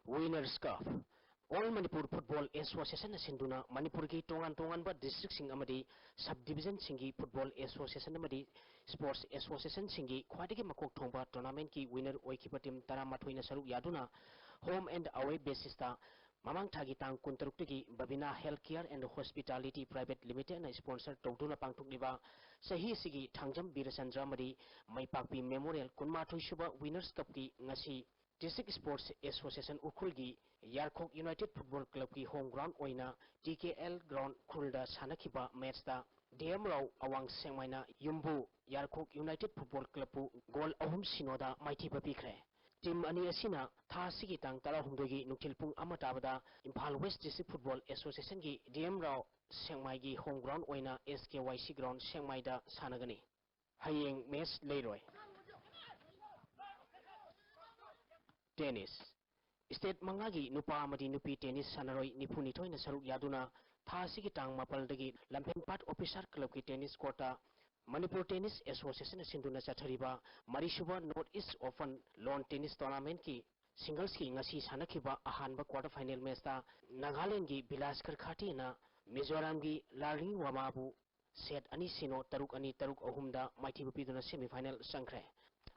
Winners cup. All Manipur football ꯑꯦꯁꯣꯁꯤꯌꯦꯁꯟꯅ ꯁꯤꯟꯗꯨꯅ ꯃꯅꯤꯄꯨꯔꯒꯤ ꯇꯣꯉꯥꯟ ꯇꯣꯉꯥꯟꯕ ꯗꯤꯁꯇ꯭ꯔꯤꯛꯁꯤꯡ ꯑꯃꯗꯤ ꯁꯕ ꯗꯤꯕꯤꯖꯟꯁꯤꯡꯒꯤ ꯐꯨꯠꯕꯣꯜ ꯑꯦꯁꯣꯁꯤꯌꯦꯁꯟ ꯑꯃꯗꯤ ꯁ꯭ꯄꯣꯔꯠꯁ ꯑꯦꯁꯣꯁꯤꯌꯦꯁꯟꯁꯤꯡꯒꯤ ꯈ꯭ꯋꯥꯏꯗꯒꯤ ꯃꯀꯣꯛ ꯊꯣꯡꯕ ꯇꯣꯔꯅꯥꯃꯦꯟꯠꯀꯤ ꯋꯤꯅꯔ ꯑꯣꯏꯈꯤꯕ ꯇꯤꯝ ꯇꯔꯥꯃꯥꯊꯣꯏꯅ ꯁꯔꯨꯛ ꯌꯥꯗꯨꯅ ꯍꯣꯝ ꯑꯦꯟꯗ ꯑꯋꯦ ꯕꯦꯁꯤꯁꯇ ꯃꯃꯥꯡ ꯊꯥꯒꯤ ꯇꯥꯡ ꯀꯨꯟꯇꯔꯨꯛꯇꯒꯤ ꯕꯕꯤꯅꯥ health care and hospitality private ꯂꯤꯃꯤꯇꯦꯗꯅ ꯁ꯭ꯄꯣꯟꯁꯔ ꯇꯧꯗꯨꯅ ꯄꯥꯡꯊꯣꯛꯂꯤꯕ ꯆꯍꯤ ꯑꯁꯤꯒꯤ ꯊꯥꯡꯖꯝ ꯕꯤꯔꯆꯟꯗ꯭ꯔ ꯑꯃꯗꯤ ꯃꯩꯄꯥꯛꯄꯤ ꯃꯦꯃꯣꯔꯤꯌꯦꯜ ꯀꯨꯟꯃꯥꯊꯣꯏ ꯁꯨꯕ ꯋꯤꯅꯔꯁ ꯀꯞꯀꯤ ꯉꯁꯤ ꯗꯤꯁꯇ꯭ꯔꯤꯛ ꯁ꯭ꯄꯣꯔꯠꯁ ꯑꯦꯁꯣꯁꯤꯌꯦꯁꯟ ꯎꯈ꯭ꯔꯨꯜꯒꯤ ꯌꯥꯔꯈꯣꯛ ꯌꯨꯅꯥꯏꯇꯦꯗ ꯐꯨꯠꯕꯣꯜ ꯀ꯭ꯂꯕꯀꯤ ꯍꯣꯝ ꯒ꯭ꯔꯥꯎꯟ ꯑꯣꯏꯅ ꯇꯤ ꯀꯦ ꯑꯦꯜ ꯒ꯭ꯔꯥꯎꯟ ꯎꯈ꯭ꯔꯨꯜꯗ ꯁꯥꯟꯅꯈꯤꯕ ꯃꯦꯠꯁꯇ ꯗꯤ ꯑꯦꯝ ꯔꯥꯎ ꯑꯋꯥꯡ ꯁꯦꯡꯃꯥꯏꯅ ꯌꯨꯝꯕꯨ ꯌꯥꯔꯈꯣꯛ ꯌꯨꯅꯥꯏꯇꯦꯗ ꯐꯨꯠꯕꯣꯜ ꯀ꯭ꯂꯕꯄꯨ ꯒꯣꯜ ꯑꯍꯨꯝ ꯁꯤꯅꯣꯗ ꯃꯥꯏꯊꯤꯕ ꯄꯤꯈ꯭ꯔꯦ꯫ ꯇꯤꯝ ꯑꯅꯤ ꯑꯁꯤꯅ ꯊꯥ ꯑꯁꯤꯒꯤ ꯇꯥꯡ ꯇꯔꯥꯍꯨꯝꯗꯣꯏꯒꯤ ꯅꯨꯡꯊꯤꯜ ꯄꯨꯡ ꯑꯃ ꯇꯥꯕꯗ ꯏꯝꯐꯥꯜ ꯋꯦꯁ ꯗꯤꯁꯇ꯭ꯔꯤꯛ ꯐꯨꯠꯕꯣꯜ ꯑꯦꯁꯣꯁꯤꯌꯦꯁꯟꯒꯤ ꯗꯤ ꯑꯦꯝ ꯔꯥꯎ ꯁꯦꯡꯃꯥꯏꯒꯤ ꯍꯣꯝ ꯒ꯭ꯔꯥꯎꯟ ꯑꯣꯏꯅ ꯑꯦꯁ ꯀꯦ ꯋꯥꯏ ꯁꯤ ꯒ꯭ꯔꯥꯎꯟ ꯁꯦꯡꯃꯥꯏꯗ ꯁꯥꯟꯅꯒꯅꯤ꯫ ꯍꯌꯦꯡ ꯃꯦꯆ ꯂꯩꯔꯣꯏ꯫ ꯇꯦꯅꯤꯁ꯫ ꯁ꯭ꯇꯦꯠ ꯃꯉꯥꯒꯤ ꯅꯨꯄꯥ ꯑꯃꯗꯤ ꯅꯨꯄꯤ ꯇꯦꯅꯤꯁ ꯁꯥꯟꯅꯔꯣꯏ ꯅꯤꯐꯨꯅꯤꯊꯣꯏꯅ ꯁꯔꯨꯛ ꯌꯥꯗꯨꯅ ꯊꯥ ꯑꯁꯤꯒꯤ ꯇꯥꯡ ꯃꯥꯄꯜꯗꯒꯤ ꯂꯝꯐꯦꯟꯄꯥꯠ ꯑꯣꯐꯤꯁꯥꯔ ꯀ꯭ꯂꯕꯀꯤ ꯇꯦꯅꯤꯁ ꯀꯣꯔꯠꯇ ꯃꯅꯤꯄꯨꯔ ꯇꯦꯅꯤꯁ ꯑꯦꯁꯣꯁꯤꯌꯦꯁꯟꯅ ꯁꯤꯟꯗꯨꯅ ꯆꯠꯊꯔꯤꯕ ꯃꯔꯤꯁꯨꯕ ꯅꯣꯔꯠ ꯏꯁ ꯑꯣꯄꯟ ꯂꯣꯟ ꯇꯦꯅꯤꯁ ꯇꯣꯔꯅꯥꯃꯦꯟꯠꯀꯤ ꯁꯤꯡꯒꯜꯁꯀꯤ ꯉꯁꯤ ꯁꯥꯟꯅꯈꯤꯕ ꯑꯍꯥꯟꯕ ꯀ꯭ꯋꯥꯔꯇꯔ ꯐꯥꯏꯅꯦꯜ ꯃꯦꯆꯇ ꯅꯥꯒꯥꯂꯦꯟꯒꯤ ꯕꯤꯂꯥꯁꯀꯔ ꯈꯥꯇꯦꯅ ꯃꯤꯖꯣꯔꯥꯝꯒꯤ ꯂꯥꯔꯂꯤꯡ ꯋꯥꯃꯥꯕꯨ ꯁꯦꯠ ꯑꯅꯤ ꯁꯤꯅꯣ ꯇꯔꯨꯛ ꯑꯅꯤ ꯇꯔꯨꯛ ꯑꯍꯨꯝꯗ ꯃꯥꯏꯊꯤꯕ ꯄꯤꯗꯨꯅ ꯁꯦꯃꯤꯐꯥꯏꯅꯦꯜ ꯆꯪꯈ꯭ꯔꯦ꯫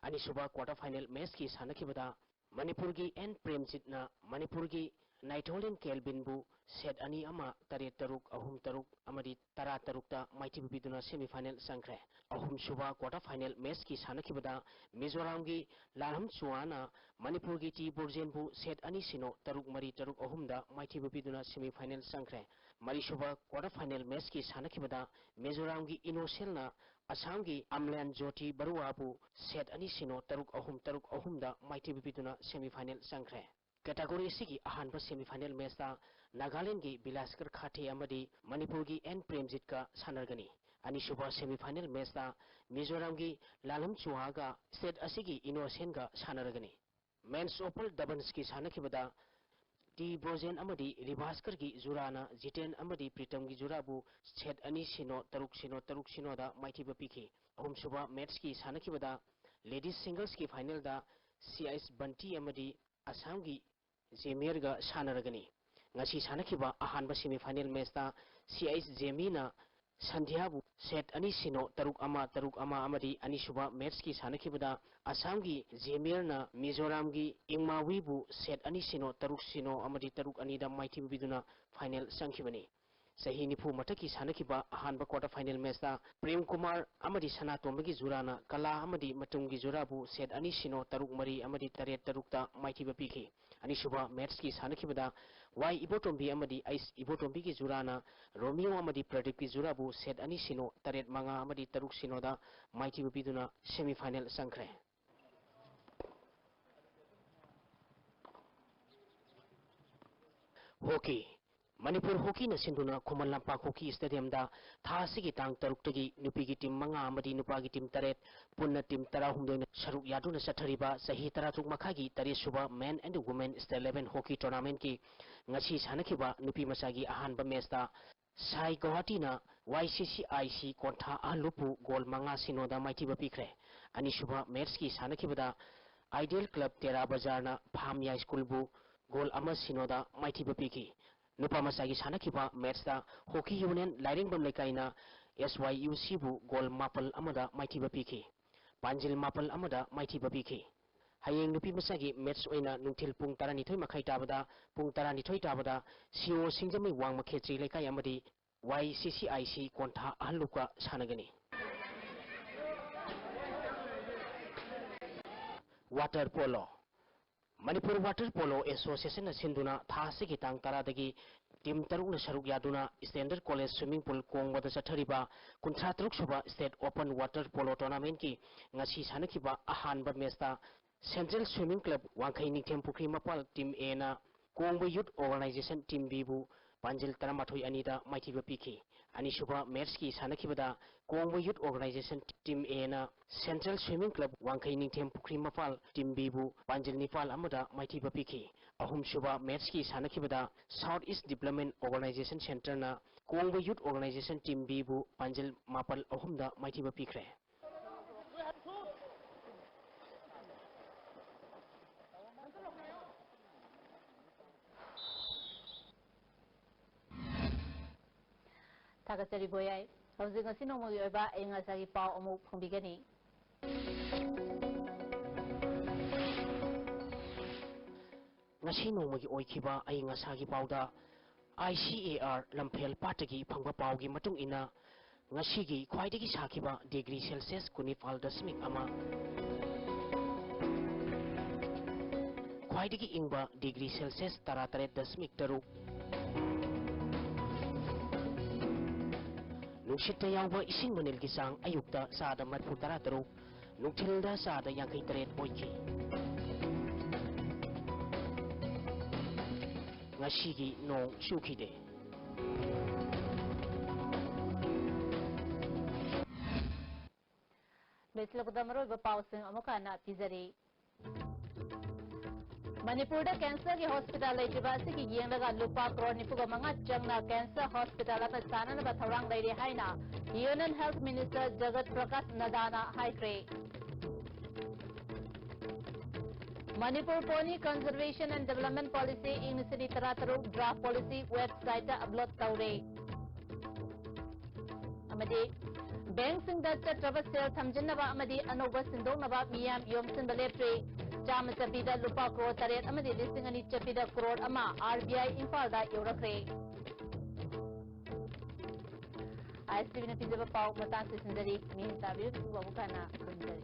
ꯑꯅꯤꯁꯨꯕ ꯀ꯭ꯋꯥꯔꯇꯔ ꯐꯥꯏꯅꯦꯜ ꯃꯦꯆꯀꯤ ꯁꯥꯟꯅꯈꯤꯕꯗ ꯃꯅꯤꯄꯨꯔꯒꯤ ꯑꯦꯟ ꯄ꯭ꯔꯦꯝꯖꯤꯠꯅ ꯃꯅꯤꯄꯨꯔꯒꯤ ꯅꯥꯏꯊꯣꯂꯤꯟ ꯀꯦꯜꯕꯤꯟꯕꯨ ꯁꯦꯠ ꯑꯅꯤ ꯑꯃ, ꯇꯔꯦꯠ ꯇꯔꯨꯛ, ꯑꯍꯨꯝ ꯇꯔꯨꯛ ꯑꯃꯗꯤ ꯇꯔꯥ ꯇꯔꯨꯛꯇ ꯃꯥꯏꯊꯤꯕ ꯄꯤꯗꯨꯅ ꯁꯦꯃꯤꯐꯥꯏꯅꯦꯜ ꯆꯪꯈ꯭ꯔꯦ꯫ ꯑꯍꯨꯝꯁꯨꯕ ꯀ꯭ꯋꯥꯔꯇꯔ ꯐꯥꯏꯅꯦꯜ ꯃꯦꯆꯀꯤ ꯁꯥꯟꯅꯈꯤꯕꯗ ꯃꯤꯖꯣꯔꯥꯝꯒꯤ ꯂꯥꯜꯍꯝ ꯆꯨꯋꯥꯅ ꯃꯅꯤꯄꯨꯔꯒꯤ ꯇꯤ ꯕ꯭ꯔꯣꯖꯦꯟꯕꯨ ꯁꯦꯠ ꯑꯅꯤ ꯁꯤꯅꯣ ꯇꯔꯨꯛ ꯃꯔꯤ ꯇꯔꯨꯛ ꯑꯍꯨꯝꯗ ꯃꯥꯏꯊꯤꯕ ꯄꯤꯗꯨꯅ ꯁꯦꯃꯤꯐꯥꯏꯅꯦꯜ ꯆꯪꯈ꯭ꯔꯦ꯫ ꯃꯔꯤꯁꯨꯕ ꯀ꯭ꯋꯥꯔꯇꯔ ꯐꯥꯏꯅꯦꯜ ꯃꯦꯆꯀꯤ ꯁꯥꯟꯅꯈꯤꯕꯗ ꯃꯤꯖꯣꯔꯥꯝꯒꯤ ꯏꯅꯣꯁꯦꯜꯅ ꯑꯁꯥꯝꯒꯤ ꯑꯝꯂꯦꯟ ꯖꯣꯇꯤ ꯕꯔꯨꯋꯥꯕꯨ ꯁꯦꯠ ꯑꯅꯤ ꯁꯤꯅꯣ ꯇꯔꯨꯛ ꯑꯍꯨꯝ ꯇꯔꯨꯛ ꯑꯍꯨꯝꯗ ꯃꯥꯏꯊꯤꯕ ꯄꯤꯗꯨꯅ ꯁꯦꯃꯤꯐꯥꯏꯅꯦꯜ ꯆꯪꯈ꯭ꯔꯦ꯫ ꯀꯦꯇꯥꯒꯣꯔꯤ ꯑꯁꯤꯒꯤ ꯑꯍꯥꯟꯕ ꯁꯦꯃꯤꯐꯥꯏꯅꯦꯜ ꯃꯦꯆꯇ ꯅꯥꯒꯥꯂꯦꯟꯒꯤ ꯕꯤꯂꯥꯁꯀꯔ ꯈꯥꯊꯦ ꯑꯃꯗꯤ ꯃꯅꯤꯄꯨꯔꯒꯤ ꯑꯦꯟ ꯄ꯭ꯔꯦꯝꯖꯤꯠꯀ ꯁꯥꯟꯅꯔꯒꯅꯤ꯫ ꯑꯅꯤꯁꯨꯕ ꯁꯦꯃꯤꯐꯥꯏꯅꯦꯜ ꯃꯦꯆꯇ ꯃꯤꯖꯣꯔꯥꯝꯒꯤ ꯂꯥꯜꯍꯝ ꯆꯨꯋꯥꯒ ꯁ꯭ꯇꯦꯠ ꯑꯁꯤꯒꯤ ꯏꯅꯣꯁꯦꯟꯒ ꯁꯥꯟꯅꯔꯒꯅꯤ꯫ ꯃꯦꯟꯁ ꯑꯣꯄꯜ ꯗꯕꯜꯁꯀꯤ ꯁꯥꯟꯅꯈꯤꯕꯗ ꯇꯤ ꯕ꯭ꯔꯣꯖꯦꯟ ꯑꯃꯗꯤ ꯔꯤꯚꯥꯁꯀꯔꯒꯤ ꯖꯨꯔꯥꯅ ꯖꯤꯇꯦꯟ ꯑꯃꯗꯤ ꯄ꯭ꯔꯤꯇꯝꯒꯤ ꯖꯨꯔꯥꯕꯨ ꯁꯦꯠ ꯑꯅꯤ ꯁꯤꯅꯣ ꯇꯔꯨꯛ ꯁꯤꯅꯣ ꯇꯔꯨꯛ ꯁꯤꯅꯣꯗ ꯃꯥꯏꯊꯤꯕ ꯄꯤꯈꯤ꯫ ꯑꯍꯨꯝꯁꯨꯕ ꯃꯦꯠꯁꯀꯤ ꯁꯥꯟꯅꯈꯤꯕꯗ ꯂꯦꯗꯤꯁ ꯁꯤꯡꯒꯜꯁꯀꯤ ꯐꯥꯏꯅꯦꯜꯗ ꯁꯤ ꯑꯩꯆ ꯕꯟꯇꯤ ꯑꯃꯗꯤ ꯑꯁꯥꯝꯒꯤ ꯖꯦꯃꯤꯌꯔꯒ ꯁꯥꯟꯅꯔꯒꯅꯤ꯫ ꯉꯁꯤ ꯁꯥꯟꯅꯈꯤꯕ ꯑꯍꯥꯟꯕ ꯁꯦꯃꯤꯐꯥꯏꯅꯦꯜ ꯃꯦꯠꯁꯇ ꯁꯤ ꯑꯩꯆ ꯖꯦꯃꯤꯅ ꯁꯟꯙ꯭ꯌꯥꯕꯨ ꯁꯦꯠ ꯑꯅꯤ ꯁꯤꯅꯣ ꯇꯔꯨꯛ ꯑꯃ ꯇꯔꯨꯛ ꯑꯃ ꯑꯃꯗꯤ ꯑꯅꯤꯁꯨꯕ ꯃꯦꯠꯁꯀꯤ ꯁꯥꯟꯅꯈꯤꯕꯗ ꯑꯁꯥꯝꯒꯤ ꯖꯦꯃꯤꯌꯔꯅ ꯃꯤꯖꯣꯔꯥꯝꯒꯤ ꯏꯪꯃꯥꯋꯤꯕꯨ ꯁꯦꯠ ꯑꯅꯤ ꯁꯤꯅꯣ ꯇꯔꯨꯛ ꯁꯤꯅꯣ ꯑꯃꯗꯤ ꯇꯔꯨꯛ ꯑꯅꯤꯗ ꯃꯥꯏꯊꯤꯕ ꯄꯤꯗꯨꯅ ꯐꯥꯏꯅꯦꯜ ꯆꯪꯈꯤꯕꯅꯤ꯫ ꯆꯍꯤ ꯅꯤꯐꯨ ꯃꯊꯛꯀꯤ ꯁꯥꯟꯅꯈꯤꯕ ꯑꯍꯥꯟꯕ ꯀ꯭ꯋꯥꯔꯇꯔ ꯐꯥꯏꯅꯦꯜ ꯃꯦꯠꯁꯇ ꯄ꯭ꯔꯦꯝ ꯀꯨꯃꯥꯔ ꯑꯃꯗꯤ ꯁꯅꯥꯇꯣꯝꯕꯒꯤ ꯖꯨꯔꯥꯅ ꯀꯂꯥ ꯑꯃꯗꯤ ꯃꯇꯨꯡꯒꯤ ꯖꯨꯔꯥꯕꯨ ꯁꯦꯠ ꯑꯅꯤ ꯁꯤꯅꯣ ꯇꯔꯨꯛ ꯃꯔꯤ ꯑꯃꯗꯤ ꯇꯔꯦꯠ ꯇꯔꯨꯛꯇ ꯃꯥꯏꯊꯤꯕ ꯄꯤꯈꯤ꯫ ꯑꯅꯤꯁꯨꯕ ꯃꯦꯠꯁꯀꯤ ꯁꯥꯟꯅꯈꯤꯕꯗ ꯋꯥꯏ ꯏꯕꯣꯇꯣꯝꯕꯤ ꯑꯃꯗꯤ ꯑꯩꯁ ꯏꯕꯣꯇꯣꯝꯕꯤꯒꯤ ꯖꯨꯔꯥꯅ ꯔꯣꯃꯤꯌꯣ ꯑꯃꯗꯤ ꯄ꯭ꯔꯗꯤꯞꯀꯤ ꯖꯨꯔꯥꯕꯨ ꯁꯦꯠ ꯑꯅꯤ ꯁꯤꯅꯣ, ꯇꯔꯦꯠ ꯃꯉꯥ ꯑꯃꯗꯤ ꯇꯔꯨꯛ ꯁꯤꯅꯣꯗ ꯃꯥꯏꯊꯤꯕ ꯄꯤꯗꯨꯅ ꯁꯦꯃꯤꯐꯥꯏꯅꯦꯜ ꯆꯪꯈ꯭ꯔꯦ꯫ ꯍꯣꯀꯤ꯫ ꯃꯅꯤꯄꯨꯔ ꯍꯣꯀꯤꯅ ꯁꯤꯟꯗꯨꯅ ꯈꯨꯃꯟ ꯂꯝꯄꯥꯛ ꯍꯣꯀꯤ ꯁ꯭ꯇꯦꯗꯤꯌꯝꯗ ꯊꯥ ꯑꯁꯤꯒꯤ ꯇꯥꯡ ꯇꯔꯨꯛꯇꯒꯤ ꯅꯨꯄꯤꯒꯤ ꯇꯤꯝ ꯃꯉꯥ ꯑꯃꯗꯤ ꯅꯨꯄꯥꯒꯤ ꯇꯤꯝ ꯇꯔꯦꯠ, ꯄꯨꯟꯅ ꯇꯤꯝ ꯇꯔꯥꯍꯨꯝꯗꯣꯏꯅ ꯁꯔꯨꯛ ꯌꯥꯗꯨꯅ ꯆꯠꯊꯔꯤꯕ ꯆꯍꯤ ꯇꯔꯥꯇꯔꯨꯛ ꯃꯈꯥꯏꯒꯤ ꯇꯔꯦꯠ ꯁꯨꯕ Men and Women State Level Hockey Tournamentꯀꯤ ꯉꯁꯤ ꯁꯥꯟꯅꯈꯤꯕ ꯅꯨꯄꯤ ꯃꯆꯥꯒꯤ ꯑꯍꯥꯟꯕ ꯃꯦꯆꯇ ꯁꯥꯏ ꯒꯧꯍꯥꯇꯤꯅ ꯋꯥꯏ ꯁꯤ ꯁꯤ ꯑꯥꯏ ꯁꯤ ꯀꯣꯟꯊꯥ ꯑꯍꯜꯂꯨꯞꯄꯨ ꯒꯣꯜ ꯃꯉꯥ ꯁꯤꯅꯣꯗ ꯃꯥꯏꯊꯤꯕ ꯄꯤꯈ꯭ꯔꯦ꯫ ꯑꯅꯤꯁꯨꯕ ꯃꯦꯆꯀꯤ ꯁꯥꯟꯅꯈꯤꯕꯗ ꯑꯥꯏꯗꯤꯌꯦꯜ ꯀ꯭ꯂꯕ ꯇꯦꯔꯥ ꯕꯖꯥꯔꯅ ꯐꯥꯝ ꯌꯥꯏ ꯁ꯭ꯀꯨꯜꯕꯨ ꯒꯣꯜ ꯑꯃ ꯁꯤꯅꯣꯗ ꯃꯥꯏꯊꯤꯕ ꯄꯤꯈꯤ꯫ ꯅꯨꯄꯥ ꯃꯆꯥꯒꯤ ꯁꯥꯟꯅꯈꯤꯕ ꯃꯦꯆꯇ ꯍꯣꯀꯤ ꯌꯨꯅꯤꯌꯟ ꯂꯥꯏꯔꯦꯡꯕꯝ ꯂꯩꯀꯥꯏꯅ ꯑꯦꯁ ꯋꯥꯏ ꯌꯨ ꯁꯤꯕꯨ ꯒꯣꯜ ꯃꯥꯄꯜ ꯑꯃꯗ ꯃꯥꯏꯊꯤꯕ ꯄꯤꯈꯤ꯫ ꯄꯥꯟꯖꯤꯜ ꯃꯥꯄꯜ ꯑꯃꯗ ꯃꯥꯏꯊꯤꯕ ꯄꯤꯈꯤ꯫ ꯍꯌꯦꯡ ꯅꯨꯄꯤ ꯃꯆꯥꯒꯤ ꯃꯦꯆ ꯑꯣꯏꯅ ꯅꯨꯡꯊꯤꯜ ꯄꯨꯡ ꯇꯔꯥꯅꯤꯊꯣꯏ ꯃꯈꯥꯏ ꯇꯥꯕꯗ, ꯄꯨꯡ ꯇꯔꯥꯅꯤꯊꯣꯏ ꯇꯥꯕꯗ ꯁꯤ ꯑꯣ ꯁꯤꯡꯖꯃꯩ ꯋꯥꯡꯃ ꯈꯦꯇ꯭ꯔꯤ ꯂꯩꯀꯥꯏ ꯑꯃꯗꯤ ꯋꯥꯏ ꯁꯤ ꯁꯤ ꯑꯥꯏ ꯁꯤ ꯀꯣꯟꯊꯥ ꯑꯍꯜꯂꯨꯞꯀ ꯁꯥꯟꯅꯒꯅꯤ꯫ Water polo. Manipur water polo ꯑꯦꯁꯣꯁꯤꯌꯦꯁꯟꯅ ꯁꯤꯟꯗꯨꯅ ꯊꯥ ꯑꯁꯤꯒꯤ ꯇꯥꯡ ꯇꯔꯥꯗꯒꯤ ꯇꯤꯝ ꯇꯔꯨꯛꯅ ꯁꯔꯨꯛ ꯌꯥꯗꯨꯅ ꯁ꯭ꯇꯦꯟꯗꯔꯗ ꯀꯣꯂꯦꯖ ꯁ꯭ꯋꯤꯃꯤꯡ ꯄꯨꯜ ꯀꯣꯡꯕꯗ ꯆꯠꯊꯔꯤꯕ ꯀꯨꯟꯊ꯭ꯔꯥ ꯇꯔꯨꯛ ꯁꯨꯕ ꯁ꯭ꯇꯦꯠ ꯑꯣꯄꯟ ꯋꯥꯇꯔ ꯄꯣꯂꯣ ꯇꯣꯔꯅꯥꯃꯦꯟꯠꯀꯤ ꯉꯁꯤ ꯁꯥꯟꯅꯈꯤꯕ ꯑꯍꯥꯟꯕ ꯃꯦꯆꯇ ꯁꯦꯟꯇ꯭ꯔꯦꯜ ꯁ꯭ꯋꯤꯃꯤꯡ ꯀ꯭ꯂꯕ ꯋꯥꯡꯈꯩ ꯅꯤꯡꯊꯦꯝ ꯄꯨꯈ꯭ꯔꯤ ꯃꯄꯥꯜ ꯇꯤꯝ ꯑꯦꯅ ꯀꯣꯡꯕ ꯌꯨꯠ ꯑꯣꯔꯒꯅꯥꯏꯖꯦꯁꯟ ꯇꯤꯝ ꯕꯤꯕꯨ ꯄꯥꯟꯖꯤꯜ ꯇꯔꯥꯃꯥꯊꯣꯏ ꯑꯅꯤꯗ ꯃꯥꯏꯊꯤꯕ ꯄꯤꯈꯤ꯫ ꯑꯅꯤꯁꯨꯕ ꯃꯦꯆꯀꯤ ꯁꯥꯟꯅꯈꯤꯕꯗ ꯀꯣꯡꯕ ꯌꯨꯠ ꯑꯣꯔꯒꯅꯥꯏꯖꯦꯁꯟ ꯇꯤꯝ ꯑꯦꯅ ꯁꯦꯟꯇ꯭ꯔꯦꯜ ꯁ꯭ꯋꯤꯃꯤꯡ ꯀ꯭ꯂꯕ ꯋꯥꯡꯈꯩ ꯅꯤꯡꯊꯦꯝ ꯄꯨꯈ꯭ꯔꯤ ꯃꯄꯥꯜ ꯇꯤꯝ ꯕꯤꯕꯨ ꯄꯥꯟꯖꯤꯜ ꯅꯤꯄꯥꯜ ꯑꯃꯗ ꯃꯥꯏꯊꯤꯕ ꯄꯤꯈꯤ꯫ ꯑꯍꯨꯝꯁꯨꯕ ꯃꯦꯆꯀꯤ ꯁꯥꯟꯅꯈꯤꯕꯗ ꯁꯥꯎꯠ ꯏꯁ ꯗꯤꯕ꯭ꯂꯞꯃꯦꯟ ꯑꯣꯔꯒꯅꯥꯏꯖꯦꯁꯟ ꯁꯦꯟꯇꯔꯅ ꯀꯣꯡꯕ ꯌꯨꯠ ꯑꯣꯔꯒꯅꯥꯏꯖꯦꯁꯟ ꯇꯤꯝ ꯕꯤꯕꯨ ꯄꯥꯟꯖꯤꯜ ꯃꯥꯄꯜ ꯑꯍꯨꯝꯗ ꯃꯥꯏꯊꯤꯕ ꯄꯤꯈ꯭ꯔꯦ꯫ ꯊꯥꯒꯠꯆꯔꯤ ꯕꯣꯌꯥꯏ꯫ ꯍꯧꯖꯤꯛ ꯉꯁꯤ ꯅꯣꯡꯃꯒꯤ ꯑꯣꯏꯕ ꯑꯏꯪ ꯑꯁꯥꯒꯤ ꯄꯥꯎ ꯑꯃꯨꯛ ꯐꯣꯡꯕꯤꯒꯅꯤ꯫ ꯉꯁꯤ ꯅꯣꯡꯃꯒꯤ ꯑꯣꯏꯈꯤꯕ ꯑꯏꯪ ꯑꯁꯥꯒꯤ ꯄꯥꯎꯗ ꯑꯥꯏ ꯁꯤ ꯑꯦ ꯑꯥꯔ ꯂꯝꯐꯦꯜ ꯄꯥꯠꯇꯒꯤ ꯐꯪꯕ ꯄꯥꯎꯒꯤ ꯃꯇꯨꯡ ꯏꯟꯅ, ꯉꯁꯤꯒꯤ ꯈ꯭ꯋꯥꯏꯗꯒꯤ ꯁꯥꯈꯤꯕ ꯗꯤꯒ꯭ꯔꯤ ꯁꯦꯜꯁꯤꯌꯁ ꯀꯨꯟꯅꯤꯄꯥꯜ ꯗꯁꯃꯤꯛ ꯑꯃ, ꯈ꯭ꯋꯥꯏꯗꯒꯤ ꯏꯪꯕ ꯗꯤꯒ꯭ꯔꯤ ꯁꯦꯜꯁꯤꯌꯁ ꯇꯔꯥꯇꯔꯦꯠ ꯗꯁꯃꯤꯛ ꯇꯔꯨꯛ꯫ ꯅꯨꯡꯁꯤꯠꯇ ꯌꯥꯎꯕ ꯏꯁꯤꯡ ꯃꯅꯤꯜꯒꯤ ꯆꯥꯡ ꯑꯌꯨꯛꯇ ꯆꯥꯗ ꯃꯔꯤꯐꯨ ꯇꯔꯥ ꯇꯔꯨꯛ, ꯅꯨꯡꯊꯤꯜꯗ ꯆꯥꯗ ꯌꯥꯡꯈꯩ ꯇꯔꯦꯠ ꯑꯣꯏꯈꯤ꯫ ꯉꯁꯤꯒꯤ ꯅꯣꯡ ꯆꯨꯈꯤꯗꯦ꯫ ꯂꯣꯏꯁꯤꯜꯂꯛꯄꯗ ꯃꯔꯨꯑꯣꯏꯕ ꯄꯥꯎꯁꯤꯡ ꯑꯃꯨꯛ ꯍꯟꯅ ꯄꯤꯖꯔꯤ꯫ ꯃꯅꯤꯄꯨꯔꯗ ꯀꯦꯟꯁꯔꯒꯤ ꯍꯣꯁꯄꯤꯇꯥꯜ ꯂꯩꯇ꯭ꯔꯤꯕ ꯑꯁꯤꯒꯤ ꯌꯦꯡꯂꯒ ꯂꯨꯄꯥ ꯀ꯭ꯔꯣꯔ ꯅꯤꯐꯨꯒ ꯃꯉꯥ ꯆꯪꯅ ꯀꯦꯟꯁꯔ ꯍꯣꯁꯄꯤꯇꯥꯜ ꯑꯃ ꯁꯥꯅꯅꯕ ꯊꯧꯔꯥꯡ ꯂꯩꯔꯦ ꯍꯥꯏꯅ ꯌꯨꯅꯤꯌꯟ ꯍꯦꯜꯊ ꯃꯤꯅꯤꯁꯇꯔ ꯖꯒꯠ ꯄ꯭ꯔꯀꯥꯁ ꯅꯗꯥꯅ ꯍꯥꯏꯈ꯭ꯔꯦ꯫ Manipur Pony Conservation and Development Policy ꯏꯪ ꯂꯤꯁꯤꯡ ꯑꯅꯤ ꯇꯔꯥꯇꯔꯨꯛ draft policy website-ꯇ upload ꯇꯧꯔꯦ꯫ ꯑꯃꯗꯤ ꯕꯦꯡꯛꯁꯤꯡꯗ ꯆꯠꯇ꯭ꯔꯕ ꯁꯦꯜ ꯊꯝꯖꯤꯟꯅꯕ ꯑꯃꯗꯤ ꯑꯅꯧꯕ ꯁꯤꯟꯗꯣꯛꯅꯕ ꯃꯤꯌꯥꯝ ꯌꯣꯝꯁꯤꯟꯕ ꯂꯦꯞꯇ꯭ꯔꯤ꯫ ꯆꯥꯃ ꯆꯠꯄꯤꯗ ꯂꯨꯄꯥ ꯀ꯭ꯔꯣꯔ ꯇꯔꯦꯠ ꯑꯃꯗꯤ ꯂꯤꯁꯤꯡ ꯑꯅꯤ ꯆꯠꯄꯤꯗ ꯀ꯭ꯔꯣꯔ ꯑꯃ ꯑꯥꯔ ꯕꯤ ꯑꯥꯏ ꯏꯝꯐꯥꯜꯗ ꯌꯧꯔꯛꯈ꯭ꯔꯦ꯫ ꯑꯥꯏ ꯑꯦꯁ ꯇꯤ ꯚꯤꯅ ꯄꯤꯖꯕ ꯄꯥꯎ ꯃꯇꯥꯡ ꯁꯤꯟꯖꯔꯤ꯫ ꯃꯤ ꯇꯥꯕꯤꯔꯤꯕꯁꯤꯡꯕꯨ ꯑꯃꯨꯛ ꯍꯟꯅ ꯈꯨꯔꯨꯝꯖꯔꯤ꯫